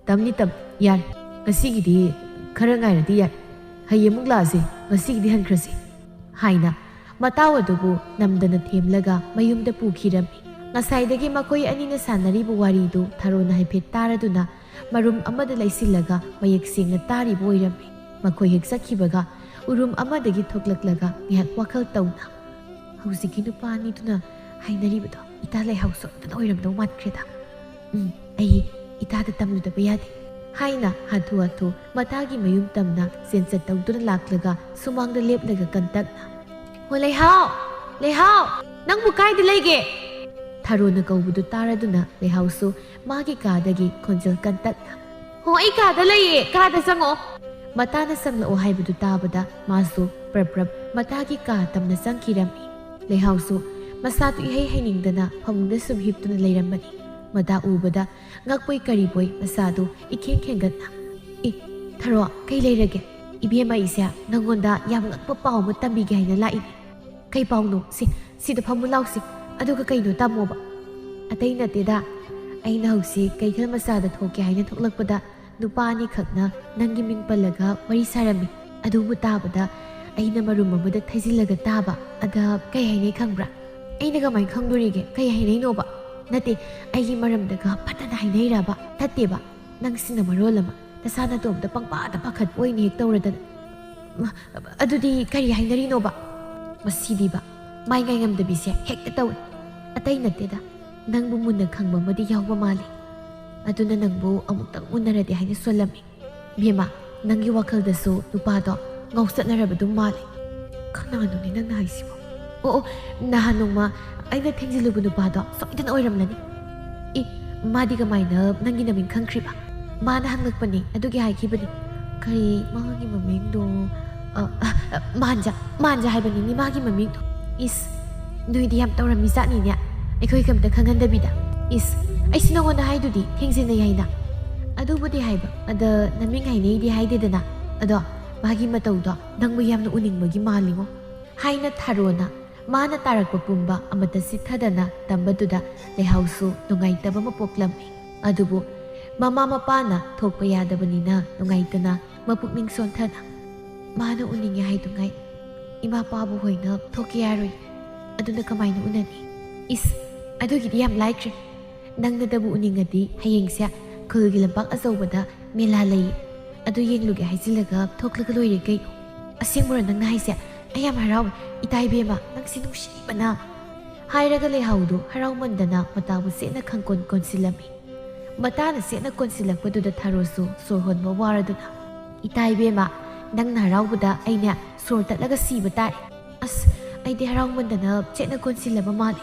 ꯇꯝꯅꯤ ꯇꯝ, ꯌꯥꯔꯦ꯫ ꯉꯁꯤꯒꯤꯗꯤ ꯈꯔ ꯉꯥꯏꯔꯗꯤ ꯌꯥꯔꯦ꯫ ꯍꯌꯦꯡꯃꯨꯛ ꯂꯥꯛꯑꯁꯦ, ꯉꯁꯤꯒꯤꯗꯤ ꯍꯟꯈ꯭ꯔꯁꯦ꯫ ꯍꯥꯏꯅ ꯃꯇꯥꯎ ꯑꯗꯨꯕꯨ ꯅꯝꯗꯅ ꯊꯦꯝꯂꯒ ꯃꯌꯨꯝꯗ ꯄꯨꯈꯤꯔꯝꯃꯤ꯫ ꯉꯁꯥꯏꯗꯒꯤ ꯃꯈꯣꯏ ꯑꯅꯤꯅ ꯁꯥꯟꯅꯔꯤꯕ ꯋꯥꯔꯤꯗꯨ ꯊꯥꯔꯣꯅ ꯍꯥꯏꯐꯦꯠ ꯇꯥꯔꯗꯨꯅ ꯃꯔꯨꯝ ꯑꯃꯗ ꯂꯩꯁꯤꯜꯂꯒ ꯃꯌꯦꯛ ꯁꯦꯡꯅ ꯇꯥꯔꯤꯕ ꯑꯣꯏꯔꯝꯃꯤ꯫ ꯃꯈꯣꯏ ꯍꯦꯛ ꯆꯠꯈꯤꯕꯒ ꯎꯔꯨꯝ ꯑꯃꯗꯒꯤ ꯊꯣꯛꯂꯛꯂꯒ ꯉꯥꯏꯍꯥꯛ ꯋꯥꯈꯜ ꯇꯧꯅ, "ꯍꯧꯖꯤꯛꯀꯤ ꯅꯨꯄꯥ ꯑꯅꯤꯗꯨꯅ ꯍꯥꯏꯅꯔꯤꯕꯗꯣ ꯏꯇꯥ ꯂꯩꯍꯥꯎ ꯁꯣꯏꯗꯅ ꯑꯣꯏꯔꯝꯗꯧ ꯃꯥꯟꯈ꯭ꯔꯦꯗ꯫ ꯎꯝ, ꯑꯩ ꯏꯇꯥꯗ ꯇꯝꯂꯨꯗꯕ ꯌꯥꯗꯦ" ꯍꯥꯏꯅ ꯍꯥꯊꯨ ꯍꯥꯊꯨ ꯃꯇꯥꯒꯤ ꯃꯌꯨꯝ ꯇꯝꯅ ꯆꯦꯟꯆꯠ ꯇꯧꯗꯨꯅ ꯂꯥꯛꯂꯒ ꯁꯨꯃꯥꯡꯗ ꯂꯦꯞꯂꯒ ꯀꯟꯇꯛꯅ, "ꯍꯣ ꯂꯩꯍꯥꯎ, ꯂꯩꯍꯥꯎ, ꯅꯪꯕꯨ ꯀꯥꯏꯗ ꯂꯩꯒꯦ?" ꯊꯥꯔꯣꯅ ꯀꯧꯕꯗꯨ ꯇꯥꯔꯗꯨꯅ ꯂꯩꯍꯥꯎꯁꯨ ꯃꯥꯒꯤ ꯀꯥꯗꯒꯤ ꯈꯣꯟꯖꯦꯜ ꯀꯟꯇꯛꯅ, "ꯍꯣ, ꯑꯩ ꯀꯥꯗ ꯂꯩꯌꯦ, ꯀꯥꯗ ꯆꯪꯉꯛꯑꯣ"꯫ ꯃꯇꯥꯅ ꯆꯪꯂꯛꯑꯣ ꯍꯥꯏꯕꯗꯨ ꯇꯥꯕꯗ ꯃꯥꯁꯨ ꯄ꯭ꯔꯞ ꯄ꯭ꯔꯞ ꯃꯇꯥꯒꯤ ꯀꯥ ꯇꯝꯅ ꯆꯪꯈꯤꯔꯝꯃꯤ꯫ ꯂꯩꯍꯥꯎꯁꯨ ꯃꯁꯥꯗꯨ ꯏꯍꯩ ꯍꯩꯅꯤꯡꯗꯅ ꯐꯃꯨꯡꯗ ꯁꯨꯝ ꯍꯤꯞꯇꯨꯅ ꯂꯩꯔꯝꯕꯅꯤ꯫ ꯃꯇꯥ ꯎꯕꯗ ꯉꯛꯄꯣꯏ ꯀꯔꯤꯕꯣꯏ ꯃꯁꯥꯗꯨ ꯏꯈꯦꯡ ꯈꯦꯡꯒꯠꯅ, "ꯑꯦ, ꯊꯔꯣ, ꯀꯩ ꯂꯩꯔꯒꯦ?" "ꯏꯕꯦꯝꯃ, ꯑꯩꯁꯦ ꯅꯪꯉꯣꯟꯗ ꯌꯥꯝ ꯉꯛꯄ ꯄꯥꯎ ꯑꯃ ꯇꯝꯕꯤꯒꯦ ꯍꯥꯏꯅ ꯂꯥꯛꯏꯅꯦ꯫" "ꯀꯩ ꯄꯥꯎꯅꯣ? ꯁꯤ, ꯁꯤꯗ ꯐꯝꯃꯨ ꯂꯥꯎꯁꯤ꯫ ꯑꯗꯨꯒ ꯀꯩꯅꯣ ꯇꯝꯃꯣꯕ?" "ꯑꯇꯩ ꯅꯠꯇꯦꯗ, ꯑꯩꯅ ꯍꯧꯖꯤꯛ ꯀꯩꯊꯦꯜ ꯃꯆꯥꯗ ꯊꯣꯛꯀꯦ ꯍꯥꯏꯅ ꯊꯣꯛꯂꯛꯄꯗ ꯅꯨꯄꯥ ꯑꯅꯤꯈꯛꯅ ꯅꯪꯒꯤ ꯃꯤꯡ ꯄꯜꯂꯒ ꯋꯥꯔꯤ ꯁꯥꯔꯝꯃꯤ꯫ ꯑꯗꯨꯕꯨ ꯇꯥꯕꯗ ꯑꯩꯅ ꯃꯔꯨꯝ ꯑꯃꯗ ꯊꯩꯖꯤꯜꯂꯒ ꯇꯥꯕ꯫ ꯑꯗ ꯀꯩ ꯍꯥꯏꯅꯩ ꯈꯪꯕ꯭ꯔꯥ?" "ꯑꯩꯅ ꯀꯃꯥꯏꯅ ꯈꯪꯗꯣꯔꯤꯒꯦ? ꯀꯩ ꯍꯥꯏꯅꯩꯅꯣꯕ?" "ꯅꯠꯇꯦ, ꯑꯩꯒꯤ ꯃꯔꯝꯗꯒ ꯐꯠꯇꯅ ꯍꯥꯏꯅꯩꯔꯕ?" "ꯅꯠꯇꯦꯕ, ꯅꯪꯁꯤꯅ ꯃꯔꯣꯜ ꯑꯃ ꯅꯁꯥ ꯅꯇꯣꯝꯇ ꯄꯪꯄꯥꯗ ꯄꯥꯈꯠꯄ ꯑꯣꯏꯅ ꯍꯦꯛ ꯇꯧꯔꯗꯅ꯫" "ꯃ-, ꯑꯗꯨꯗꯤ ꯀꯔꯤ ꯍꯥꯏꯅꯔꯤꯅꯣꯕ?" "ꯃꯁꯤꯗꯤꯕ, ꯃꯥꯏ ꯉꯥꯏꯉꯝꯗꯕꯤꯁꯦ ꯍꯦꯛꯇ ꯇꯧꯏ꯫ ꯑꯇꯩ ꯅꯠꯇꯦꯗ, ꯅꯪꯕꯨ ꯃꯨꯟꯅ ꯈꯪꯕ ꯑꯃꯗꯤ ꯌꯥꯎꯕ ꯃꯥꯜꯂꯤ꯫ ꯑꯗꯨꯅ ꯅꯪꯕꯨ ꯑꯃꯨꯛꯇꯪ ꯎꯅꯔꯗꯤ ꯍꯥꯏꯅ ꯁꯣꯜꯂꯝꯃꯤ꯫ ꯕꯦꯝꯃ, ꯅꯪꯒꯤ ꯋꯥꯈꯜꯗꯁꯨ ꯅꯨꯄꯥꯗꯣ ꯉꯥꯎꯆꯠꯅꯔꯕ ꯑꯗꯨꯝ ꯃꯥꯜꯂꯤ꯫" "ꯀꯅꯥꯅꯣꯅꯦ ꯅꯪꯅ ꯍꯥꯏꯁꯤꯕꯣ?" "ꯑꯣ, ꯑꯣ, ꯅꯍꯥꯟ ꯅꯣꯡꯃ ꯑꯩꯅ ꯊꯦꯡꯖꯤꯜꯂꯨꯕ ꯅꯨꯄꯥꯗꯣ ꯁꯣꯏꯗꯅ ꯑꯣꯏꯔꯝꯂꯅꯤ꯫" "ꯑꯦ, ꯃꯥꯗꯤ ꯀꯃꯥꯏꯅ ꯅꯪꯒꯤ ꯅꯃꯤꯡ ꯈꯪꯈ꯭ꯔꯤꯕ?" "ꯃꯥꯅ ꯍꯪꯂꯛꯄꯅꯦ, ꯑꯗꯨꯒꯤ ꯍꯥꯏꯈꯤꯕꯅꯤ꯫" "ꯀꯔꯤ, ꯃꯥꯒꯤ ꯃꯃꯤꯡꯗꯣ?" "ꯑ, ꯑ, ꯑ, ꯃꯥꯟꯖ, ꯃꯥꯟꯖ ꯍꯥꯏꯕꯅꯤꯅꯦ ꯃꯥꯒꯤ ꯃꯃꯤꯡꯗꯣ꯫" "ꯏꯁ, ꯅꯣꯏꯗꯤ ꯌꯥꯝ ꯇꯧꯔꯝꯃꯤ ꯖꯥꯠꯅꯤꯅꯦ, ꯑꯩꯈꯣꯏ ꯀꯩꯝꯇ ꯈꯪꯍꯟꯗꯕꯤꯗ꯫" "ꯏꯁ, ꯑꯩꯁꯨ ꯅꯉꯣꯟꯗ ꯍꯥꯏꯗꯨꯗꯤ ꯊꯦꯡꯖꯤꯟꯅꯩ ꯍꯥꯏꯅ꯫" "ꯑꯗꯨꯕꯨꯗꯤ ꯍꯥꯏꯕ, ꯑꯗ ꯅꯃꯤꯡ ꯍꯥꯏꯅꯩꯗꯤ ꯍꯥꯏꯗꯦꯗꯅ꯫ ꯑꯗꯣ ꯃꯥꯒꯤ ꯃꯇꯧꯗꯣ ꯅꯪꯕꯨ ꯌꯥꯝꯅ ꯎꯅꯤꯡꯕꯒꯤ ꯃꯥꯜꯂꯤꯉꯣ꯫" ꯍꯥꯏꯅ ꯊꯥꯔꯣꯅ ꯃꯥꯅ ꯇꯥꯔꯛꯄ ꯄꯨꯝꯕ ꯑꯃꯠꯇ ꯆꯤꯠꯊꯗꯅ ꯇꯝꯕꯗꯨꯗ ꯂꯩꯍꯥꯎꯁꯨ ꯅꯨꯡꯉꯥꯏꯇꯕ ꯑꯃ ꯄꯣꯛꯂꯝꯃꯤ꯫ ꯑꯗꯨꯕꯨ ꯃꯃꯥ ꯃꯄꯥꯅ ꯊꯣꯛꯄ ꯌꯥꯗꯕꯅꯤꯅ ꯅꯨꯡꯉꯥꯏꯇꯅ ꯃꯄꯨꯛꯅꯤꯡ ꯁꯣꯟꯊꯅ, "ꯃꯥꯅ ꯎꯅꯤꯡꯉꯦ ꯍꯥꯏꯗꯨꯉꯥꯏ ꯏꯃꯥ ꯄꯥꯕꯨ ꯍꯣꯏꯅ ꯊꯣꯛꯀꯦ ꯌꯥꯔꯣꯏ꯫ ꯑꯗꯨꯅ ꯀꯃꯥꯏꯅ ꯎꯅꯅꯤ?" "ꯏꯁ, ꯑꯗꯨꯒꯤꯗꯤ ꯌꯥꯝ ꯂꯥꯏꯈ꯭ꯔꯦ꯫ ꯅꯪꯅꯗꯕꯨ ꯎꯅꯤꯡꯉꯗꯤ ꯍꯌꯦꯡꯁꯦ ꯈꯨꯜꯒꯤ ꯂꯝꯄꯥꯛ ꯑꯆꯧꯕꯗ ꯃꯦꯂꯥ ꯂꯩ꯫ ꯑꯗꯨ ꯌꯦꯡꯂꯨꯒꯦ ꯍꯥꯏꯖꯤꯜꯂꯒ ꯊꯣꯛꯂꯒ ꯂꯣꯏꯔꯦ ꯀꯩꯅꯣ꯫" "ꯑꯁꯦꯡꯕꯔꯣ ꯅꯪꯅ ꯍꯥꯏꯁꯦ? ꯑꯩ ꯌꯥꯝ ꯍꯔꯥꯎꯋꯦ, ꯏꯇꯥ ꯏꯕꯦꯝꯃ, ꯅꯪꯁꯤ ꯅꯨꯡꯁꯤꯕꯅ꯫" ꯍꯥꯏꯔꯒ ꯂꯩꯍꯥꯎꯗꯨ ꯍꯔꯥꯎꯃꯟꯗꯅ ꯃꯇꯥꯕꯨ ꯆꯦꯠꯅ ꯈꯪꯀꯣꯟ ꯀꯣꯟꯁꯤꯜꯂꯝꯃꯤ꯫ ꯃꯇꯥꯅ ꯆꯦꯠꯅ ꯀꯣꯟꯁꯤꯜꯂꯛꯄꯗꯨꯗ ꯊꯥꯔꯣꯁꯨ ꯁꯣꯔ ꯍꯣꯟꯕ ꯋꯥꯔꯗꯨꯅ, "ꯏꯇꯥ ꯏꯕꯦꯝꯃ, ꯅꯪꯅ ꯍꯔꯥꯎꯕꯗ ꯑꯩꯅꯦ ꯁꯣꯔ ꯇꯠꯂꯒ ꯁꯤꯕ ꯇꯥꯔꯦ꯫ ꯑꯁ, ꯑꯩꯗꯤ ꯍꯔꯥꯎꯃꯟꯗꯅ ꯆꯦꯠꯅ ꯀꯣꯟꯁꯤꯜꯂꯕ ꯃꯥꯜꯂꯦ꯫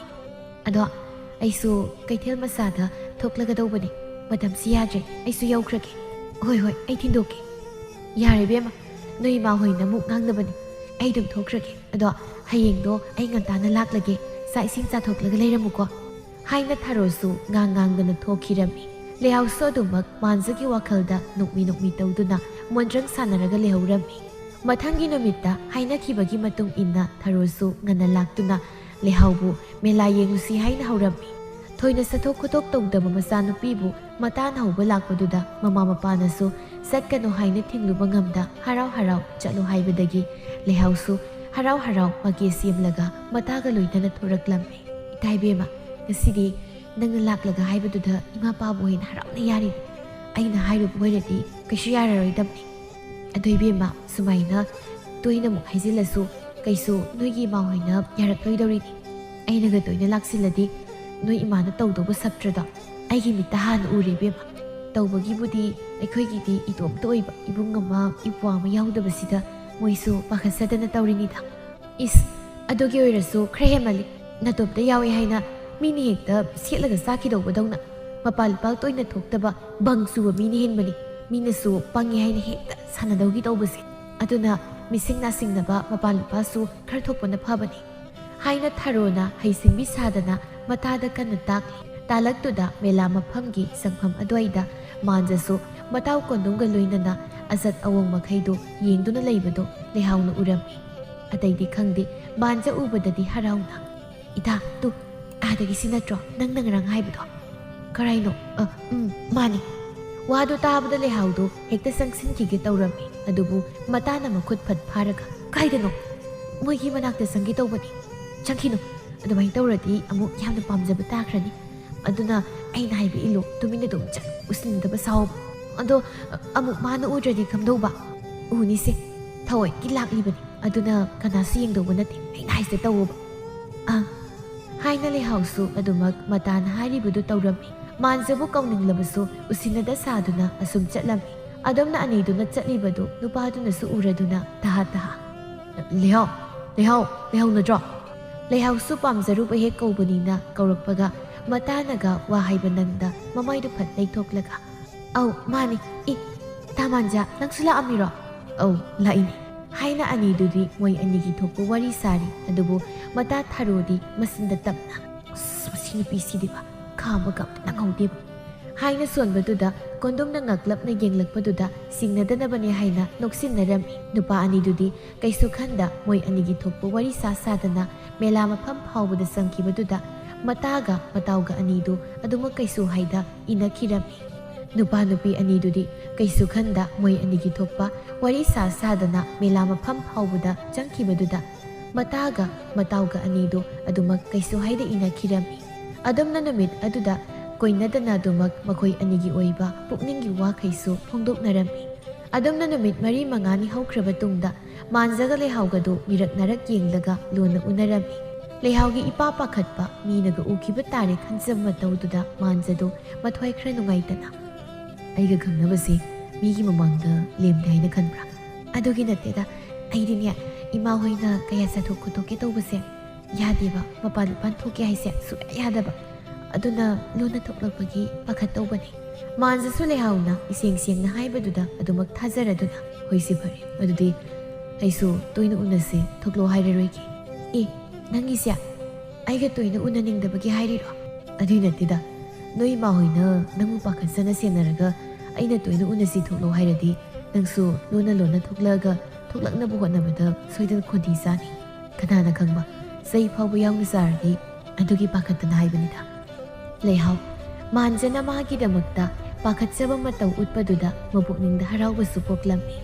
ꯑꯗꯣ ꯑꯩꯁꯨ ꯀꯩꯊꯦꯜ ꯃꯆꯥꯗ ꯊꯣꯛꯂꯒꯗꯧꯕꯅꯦ꯫ ꯃꯇꯝꯁꯤ ꯌꯥꯗ꯭ꯔꯦ, ꯑꯩꯁꯨ ꯌꯧꯈ꯭ꯔꯒꯦ꯫" "ꯍꯣꯏ, ꯍꯣꯏ, ꯑꯩ ꯊꯤꯟꯗꯣꯛꯀꯦ꯫" "ꯌꯥꯔꯦ ꯏꯕꯦꯝꯃ, ꯅꯣꯏ ꯏꯃꯥ ꯍꯣꯏꯅ ꯑꯃꯨꯛ ꯉꯥꯡꯅꯕꯅꯦ꯫ ꯑꯩ ꯑꯗꯨꯝ ꯊꯣꯛꯈ꯭ꯔꯒꯦ꯫ ꯑꯗꯣ ꯍꯌꯦꯡꯗꯣ ꯑꯩ ꯉꯟꯇꯥꯅ ꯂꯥꯛꯂꯒꯦ꯫ ꯆꯥꯛ ꯏꯁꯤꯡ ꯆꯥꯊꯣꯛꯂꯒ ꯂꯩꯔꯝꯃꯨꯀꯣ꯫" ꯍꯥꯏꯅ ꯊꯔꯣꯁꯨ ꯉꯥꯡ ꯉꯥꯡꯗꯅ ꯊꯣꯛꯈꯤꯔꯝꯃꯤ꯫ ꯂꯩꯍꯥꯎꯁꯨ ꯑꯗꯨꯃꯛ ꯃꯥꯟꯖꯒꯤ ꯋꯥꯈꯜꯗ ꯅꯣꯛꯃꯤ ꯅꯣꯛꯃꯤ ꯇꯧꯗꯨꯅ ꯃꯣꯟꯗ꯭ꯔꯪ ꯁꯥꯟꯅꯔꯒ ꯂꯩꯍꯧꯔꯝꯃꯤ꯫ ꯃꯊꯪꯒꯤ ꯅꯨꯃꯤꯠꯇ ꯍꯥꯏꯅꯈꯤꯕꯒꯤ ꯃꯇꯨꯡ ꯏꯟꯅ ꯊꯔꯣꯁꯨ ꯉꯟꯅ ꯂꯥꯛꯇꯨꯅ ꯂꯩꯍꯥꯎꯕꯨ ꯃꯦꯂꯥ ꯌꯦꯡꯂꯨꯁꯤ ꯍꯥꯏꯅ ꯍꯧꯔꯝꯃꯤ꯫ ꯊꯣꯏꯅ ꯆꯠꯊꯣꯛ ꯈꯣꯠꯇꯣꯛ ꯇꯧꯗꯕ ꯃꯆꯥꯅꯨꯄꯤꯕꯨ ꯃꯇꯥꯅ ꯍꯧꯕ ꯂꯥꯛꯄꯗꯨꯗ ꯃꯃꯥ ꯃꯄꯥꯅꯁꯨ ꯆꯠꯀꯅꯨ ꯍꯥꯏꯅ ꯊꯤꯡꯂꯨꯕ ꯉꯝꯗ ꯍꯔꯥꯎ ꯍꯔꯥꯎ ꯆꯠꯂꯨ ꯍꯥꯏꯕꯗꯒꯤ ꯂꯩꯍꯥꯎꯁꯨ ꯍꯔꯥꯎ ꯍꯔꯥꯎ ꯃꯀꯦ ꯁꯦꯝꯂꯒ ꯃꯇꯥꯒ ꯂꯣꯏꯅꯅ ꯊꯣꯔꯛꯂꯝꯃꯤ꯫ "ꯏꯇꯥ ꯏꯕꯦꯝꯃ, ꯉꯁꯤꯗꯤ ꯅꯪꯅ ꯂꯥꯛꯂꯒ ꯍꯥꯏꯕꯗꯨꯗ ꯏꯃꯥ ꯄꯥꯕꯨ ꯍꯦꯟꯅ ꯍꯔꯥꯎꯅ ꯌꯥꯔꯤꯅꯤ꯫ ꯑꯩꯅ ꯍꯥꯏꯔꯨꯕ ꯑꯣꯏꯔꯗꯤ ꯀꯩꯁꯨ ꯌꯥꯔꯔꯣꯏꯗꯕꯅꯤ꯫ ꯑꯗꯣ ꯏꯕꯦꯝꯃ, ꯁꯨꯃꯥꯏꯅ ꯇꯣꯏꯅ ꯑꯃꯨꯛ ꯍꯥꯏꯖꯤꯜꯂꯁꯨ ꯀꯩꯁꯨ ꯅꯣꯏꯒꯤ ꯏꯃꯥ ꯍꯣꯏꯅ ꯌꯥꯔꯛꯂꯣꯏꯗꯧꯔꯤꯅꯤ꯫ ꯑꯩꯅꯒ ꯇꯣꯏꯅ ꯂꯥꯛꯁꯤꯜꯂꯗꯤ ꯅꯣꯏ ꯏꯃꯥꯅ ꯇꯧꯗꯧꯕ ꯁꯞꯇ꯭ꯔꯗꯣ ꯑꯩꯒꯤ ꯃꯤꯠꯇ ꯍꯥꯟꯅ ꯎꯔꯦ ꯏꯕꯦꯝꯃ꯫ ꯇꯧꯕꯒꯤꯕꯨꯗꯤ ꯑꯩꯈꯣꯏꯒꯤꯗꯤ ꯏꯇꯣꯝꯇ ꯑꯣꯏꯕ ꯏꯕꯨꯡ ꯑꯃ ꯏꯄ꯭ꯋꯥ ꯑꯃ ꯌꯥꯎꯗꯕꯁꯤꯗ ꯃꯣꯏꯁꯨ ꯄꯥꯈꯠꯆꯗꯅ ꯇꯧꯔꯤꯅꯤꯗ꯫ ꯏꯁ, ꯑꯗꯨꯒꯤ ꯑꯣꯏꯔꯁꯨ ꯈꯔ ꯍꯦꯟꯃꯜꯂꯤ꯫ ꯅꯇꯣꯝꯇ ꯌꯥꯎꯏ ꯍꯥꯏꯅ ꯃꯤꯅ ꯍꯦꯛꯇ ꯁꯦꯠꯂꯒ ꯆꯥꯈꯤꯗꯧꯕꯗꯧꯅ꯫ ꯃꯄꯥꯜ ꯂꯨꯄꯥꯜ ꯇꯣꯏꯅ ꯊꯣꯛꯇꯕ ꯕꯪ ꯆꯨꯕ ꯃꯤꯅ ꯍꯦꯟꯕꯅꯤ꯫ ꯃꯤꯅꯁꯨ ꯄꯪꯉꯤ ꯍꯥꯏꯅ ꯍꯦꯛꯇ ꯁꯥꯟꯅꯗꯧꯒꯤ ꯇꯧꯕꯁꯦ꯫ ꯑꯗꯨꯅ ꯃꯤꯁꯤꯡ ꯅꯥꯁꯤꯡꯅꯕ ꯃꯄꯥꯜ ꯂꯨꯄꯥꯜꯁꯨ ꯈꯔ ꯊꯣꯛꯄꯅ ꯐꯕꯅꯤ" ꯍꯥꯏꯅ ꯊꯔꯣꯅ ꯍꯩꯁꯤꯡꯕꯤ ꯁꯥꯗꯅ ꯃꯇꯥꯗ ꯀꯟꯅ ꯇꯥꯛꯂꯤ꯫ ꯇꯥꯂꯛꯇꯨꯗ ꯃꯦꯂꯥ ꯃꯐꯝꯒꯤ ꯆꯪꯐꯝ ꯑꯗꯨꯋꯥꯏꯗ ꯃꯥꯟꯖꯁꯨ ꯃꯇꯥꯎ ꯀꯣꯟꯗꯨꯝꯒ ꯂꯣꯏꯅꯅ ꯑꯆꯠ ꯑꯋꯣꯡ ꯃꯈꯩꯗꯨ ꯌꯦꯡꯗꯨꯅ ꯂꯩꯕꯗꯨ ꯂꯩꯍꯥꯎꯅ ꯎꯔꯝꯃꯤ꯫ ꯑꯇꯩꯗꯤ ꯈꯪꯗꯦ, ꯃꯥꯟꯖ ꯎꯕꯗꯗꯤ ꯍꯔꯥꯎꯅ, "ꯏꯇꯥ, ꯇꯨ, ꯑꯥꯗꯒꯤꯁꯤ ꯅꯠꯇ꯭ꯔꯣ ꯅꯪꯅ ꯉꯔꯥꯡ ꯍꯥꯏꯕꯗꯣ?" "ꯀꯔꯥꯏꯅꯣ? ꯑ, ꯎꯝ, ꯃꯥꯅꯤ꯫" ꯋꯥꯗꯨ ꯇꯥꯕꯗ ꯂꯩꯍꯥꯎꯗꯨ ꯍꯦꯛꯇ ꯆꯪꯁꯤꯟꯈꯤꯒꯦ ꯇꯧꯔꯝꯃꯤ꯫ ꯑꯗꯨꯕꯨ ꯃꯇꯥꯅ ꯃꯈꯨꯠ ꯐꯠ ꯐꯥꯔꯒ, "ꯀꯥꯏꯗꯅꯣ? ꯃꯣꯏꯒꯤ ꯃꯅꯥꯛꯇ ꯆꯪꯒꯦ ꯇꯧꯕꯅꯤ꯫ ꯆꯪꯈꯤꯅꯨ꯫ ꯑꯗꯨꯃꯥꯏꯅ ꯇꯧꯔꯗꯤ ꯑꯃꯨꯛ ꯌꯥꯝꯅ ꯄꯥꯝꯖꯕ ꯇꯥꯈ꯭ꯔꯅꯤ꯫ ꯑꯗꯨꯅ ꯑꯩꯅ ꯍꯥꯏꯕ ꯏꯜꯂꯨ, ꯇꯨꯃꯤꯟꯅ ꯑꯗꯨꯝ ꯆꯠ, ꯎꯁꯤꯟꯅꯗꯕ ꯁꯥꯎ꯫" "ꯑꯗꯣ, ꯑ, ꯑꯃꯨꯛ ꯃꯥꯅ ꯎꯗ꯭ꯔꯗꯤ ꯀꯝꯗꯧꯕ?" "ꯎꯅꯤꯁꯦ, ꯊꯑꯣꯏꯀꯤ ꯂꯥꯛꯂꯤꯕꯅꯤ꯫ ꯑꯗꯨꯅ ꯀꯅꯥꯁꯨ ꯌꯦꯡꯗꯧꯕ ꯅꯠꯇꯦ꯫ ꯑꯩꯅ ꯍꯥꯏꯁꯦ ꯇꯧꯑꯣꯕ꯫" "ꯑꯥ꯫" ꯍꯥꯏꯅ ꯂꯩꯍꯥꯎꯁꯨ ꯑꯗꯨꯃꯛ ꯃꯇꯥꯅ ꯍꯥꯏꯔꯤꯕꯗꯨ ꯇꯧꯔꯝꯃꯤ꯫ ꯃꯥꯟꯖꯕꯨ ꯀꯧꯅꯤꯡꯂꯕꯁꯨ ꯎꯁꯤꯟꯅꯗ ꯁꯥꯗꯨꯅ ꯑꯁꯨꯝ ꯆꯠꯂꯝꯃꯤ꯫ ꯑꯗꯣꯝꯅ ꯑꯅꯤꯗꯨꯅ ꯆꯠꯂꯤꯕꯗꯨ ꯅꯨꯄꯥꯗꯨꯅꯁꯨ ꯎꯔꯗꯨꯅ ꯇꯍꯥ ꯇꯍꯥ, "ꯂꯩꯍꯥꯎ, ꯂꯩꯍꯥꯎ, ꯂꯩꯍꯥꯎ ꯅꯠꯇ꯭ꯔꯣ?" ꯂꯩꯍꯥꯎꯁꯨ ꯄꯥꯝꯖꯔꯨꯕ ꯍꯦꯛ ꯀꯧꯕꯅꯤꯅ ꯀꯧꯔꯛꯄꯒ ꯃꯇꯥꯅꯒ ꯋꯥ ꯍꯥꯏꯕ ꯅꯪꯗ ꯃꯃꯥꯏꯗꯨ ꯐꯠ ꯂꯩꯊꯣꯛꯂꯒ, "ꯑꯧ, ꯃꯥꯅꯤ꯫ ꯏ, ꯏꯇꯥ ꯃꯥꯟꯖ, ꯅꯪꯁꯨ ꯂꯥꯛꯑꯝꯃꯤꯔꯣ?" "ꯑꯧ, ꯂꯥꯛꯏꯅꯤ꯫" ꯍꯥꯏꯅ ꯑꯅꯤꯗꯨꯗꯤ ꯃꯣꯏ ꯑꯅꯤꯒꯤ ꯊꯣꯛꯄ ꯋꯥꯔꯤ ꯁꯥꯔꯤ꯫ ꯑꯗꯨꯕꯨ ꯃꯇꯥ ꯊꯔꯣꯗꯤ ꯃꯆꯤꯟꯗ ꯇꯞꯅ, "ꯑꯁ, ꯃꯁꯤ ꯅꯨꯄꯤꯁꯤꯗꯤꯕ ꯈꯥꯝꯕꯒ ꯑꯝꯇ ꯅꯪꯍꯧꯗꯦꯕ" ꯍꯥꯏꯅ ꯁꯣꯟꯕꯗꯨꯗ ꯀꯣꯟꯗꯨꯝꯅ ꯉꯛꯂꯞꯅ ꯌꯦꯡꯂꯛꯄꯗꯨꯗ ꯁꯤꯡꯅꯗꯅꯕꯅꯦ ꯍꯥꯏꯅ ꯅꯣꯛꯁꯤꯟꯅꯔꯝꯃꯤ꯫ ꯅꯨꯄꯥ ꯑꯅꯤꯗꯨꯗꯤ ꯀꯩꯁꯨ ꯈꯟꯗ ꯃꯣꯏ ꯑꯅꯤꯒꯤ ꯊꯣꯛꯄ ꯋꯥꯔꯤ ꯁꯥ ꯁꯥꯗꯅ ꯃꯦꯂꯥ ꯃꯐꯝ ꯐꯥꯎꯕꯗ ꯆꯪꯈꯤꯕꯗꯨꯗ ꯃꯇꯥꯒ ꯃꯇꯥꯎꯒ ꯑꯅꯤꯗꯨ ꯑꯗꯨꯃꯛ ꯀꯩꯁꯨ ꯍꯥꯏꯗ ꯏꯟꯅꯈꯤꯔꯝꯃꯤ꯫ ꯅꯨꯄꯥ ꯅꯨꯄꯤ ꯑꯅꯤꯗꯨꯗꯤ ꯀꯩꯁꯨ ꯈꯟꯗ ꯃꯣꯏ ꯑꯅꯤꯒꯤ ꯊꯣꯛꯄ ꯋꯥꯔꯤ ꯁꯥ ꯁꯥꯗꯅ ꯃꯦꯂꯥ ꯃꯐꯝ ꯐꯥꯎꯕꯗ ꯆꯪꯈꯤꯕꯗꯨꯗ ꯃꯇꯥꯒ ꯃꯇꯥꯎꯒ ꯑꯅꯤꯗꯨ ꯑꯗꯨꯃꯛ ꯀꯩꯁꯨ ꯍꯥꯏꯗ ꯏꯟꯅꯈꯤꯔꯝꯃꯤ꯫ ꯑꯗꯨꯝꯅ ꯅꯨꯃꯤꯠ ꯑꯗꯨꯗ ꯀꯣꯏꯅꯗꯅ ꯑꯗꯨꯃꯛ ꯃꯈꯣꯏ ꯑꯅꯤꯒꯤ ꯑꯣꯏꯕ ꯄꯨꯛꯅꯤꯡꯒꯤ ꯋꯥꯈꯩꯁꯨ ꯐꯣꯡꯗꯣꯛꯅꯔꯝꯃꯤ꯫ ꯑꯗꯨꯝꯅ ꯅꯨꯃꯤꯠ ꯃꯔꯤ ꯃꯉꯥꯅꯤ ꯍꯧꯈ꯭ꯔꯕ ꯇꯨꯡꯗ ꯃꯥꯟꯖꯒ ꯂꯩꯍꯥꯎꯒꯗꯨ ꯃꯤꯔꯛ ꯅꯥꯔꯛ ꯌꯦꯡꯂꯒ ꯂꯣꯟꯅ ꯎꯅꯔꯝꯃꯤ꯫ ꯂꯩꯍꯥꯎꯒꯤ ꯏꯄꯥ ꯄꯥꯈꯠꯄ ꯃꯤꯅꯒ ꯎꯈꯤꯕ ꯇꯥꯔꯦ ꯈꯟꯖꯕ ꯃꯇꯧꯗꯨꯗ ꯃꯥꯟꯖꯗꯨ ꯃꯊ꯭ꯋꯥꯏ ꯈꯔ ꯅꯨꯡꯉꯥꯏꯇꯅ, "ꯑꯩꯒ ꯈꯪꯅꯕꯁꯦ ꯃꯤꯒꯤ ꯃꯃꯥꯡꯗ ꯂꯦꯝꯗꯦ ꯍꯥꯏꯅ ꯈꯟꯕ꯭ꯔꯥ?" "ꯑꯗꯨꯒꯤ ꯅꯠꯇꯦꯗ, ꯑꯩꯗꯤꯅꯦ, ꯏꯃꯥ ꯍꯣꯏꯅ ꯀꯌꯥ ꯆꯠꯊꯣꯛ ꯈꯣꯠꯇꯣꯛꯀꯦ ꯇꯧꯕꯁꯦ ꯌꯥꯗꯦꯕ, ꯃꯄꯥꯟ ꯂꯨꯄꯥꯟ ꯊꯣꯛꯀꯦ ꯍꯥꯏꯁꯦ ꯁꯨꯡꯌꯥ ꯌꯥꯗꯕ, ꯑꯗꯨꯅ ꯂꯣꯟꯅ ꯊꯣꯛꯂꯛꯄꯒꯤ ꯄꯥꯈꯠ ꯇꯧꯕꯅꯤ"꯫ ꯃꯥꯟꯖꯁꯨ ꯂꯩꯍꯥꯎꯅ ꯏꯁꯦꯡ ꯁꯦꯡꯅ ꯍꯥꯏꯕꯗꯨꯗ ꯑꯗꯨꯃꯛ ꯊꯥꯖꯔꯗꯨꯅ, "ꯍꯣꯏꯁꯦ ꯐꯔꯦ, ꯑꯗꯨꯗꯤ ꯑꯩꯁꯨ ꯇꯣꯏꯅ ꯎꯅꯁꯦ ꯊꯣꯛꯂꯛꯑꯣ ꯍꯥꯏꯔꯔꯣꯏꯒꯦ"꯫ "ꯑꯦ, ꯅꯪꯒꯤꯁꯦ ꯑꯩꯒ ꯇꯣꯏꯅ ꯎꯅꯅꯤꯡꯗꯕꯒꯤ ꯍꯥꯏꯔꯤꯔꯣ?" "ꯑꯗꯨꯏ ꯅꯠꯇꯦꯗ, ꯅꯣꯏ ꯏꯃꯥ ꯍꯣꯏꯅ ꯅꯪꯕꯨ ꯄꯥꯈꯠꯆꯅ ꯁꯦꯟꯅꯔꯒ ꯑꯩꯅ ꯇꯣꯏꯅ ꯎꯅꯁꯤ ꯊꯣꯛꯂꯛꯑꯣ ꯍꯥꯏꯔꯗꯤ ꯅꯪꯁꯨ ꯂꯣꯟꯅ ꯂꯣꯟꯅ ꯊꯣꯛꯂꯛꯑꯒ ꯊꯣꯛꯂꯛꯅꯕ ꯍꯣꯠꯅꯕꯗ ꯁꯣꯏꯗꯅ ꯈꯣꯟꯊꯤ ꯆꯥꯅꯤ꯫ ꯀꯅꯥꯅ ꯈꯪꯕ, ꯆꯩ ꯐꯥꯎꯕ ꯌꯥꯎꯅ ꯆꯥꯔꯗꯤ꯫ ꯑꯗꯨꯒꯤ ꯄꯥꯈꯠꯇꯅ ꯍꯥꯏꯕꯅꯤꯗ"꯫ ꯂꯩꯍꯥꯎ, ꯃꯥꯟꯖꯅ ꯃꯥꯒꯤꯗꯃꯛꯇ ꯄꯥꯈꯠꯆꯕ ꯃꯇꯧ ꯎꯠꯄꯗꯨꯗ ꯃꯄꯨꯛꯅꯤꯡꯗ ꯍꯔꯥꯎꯕꯁꯨ ꯄꯣꯛꯂꯝꯃꯤ꯫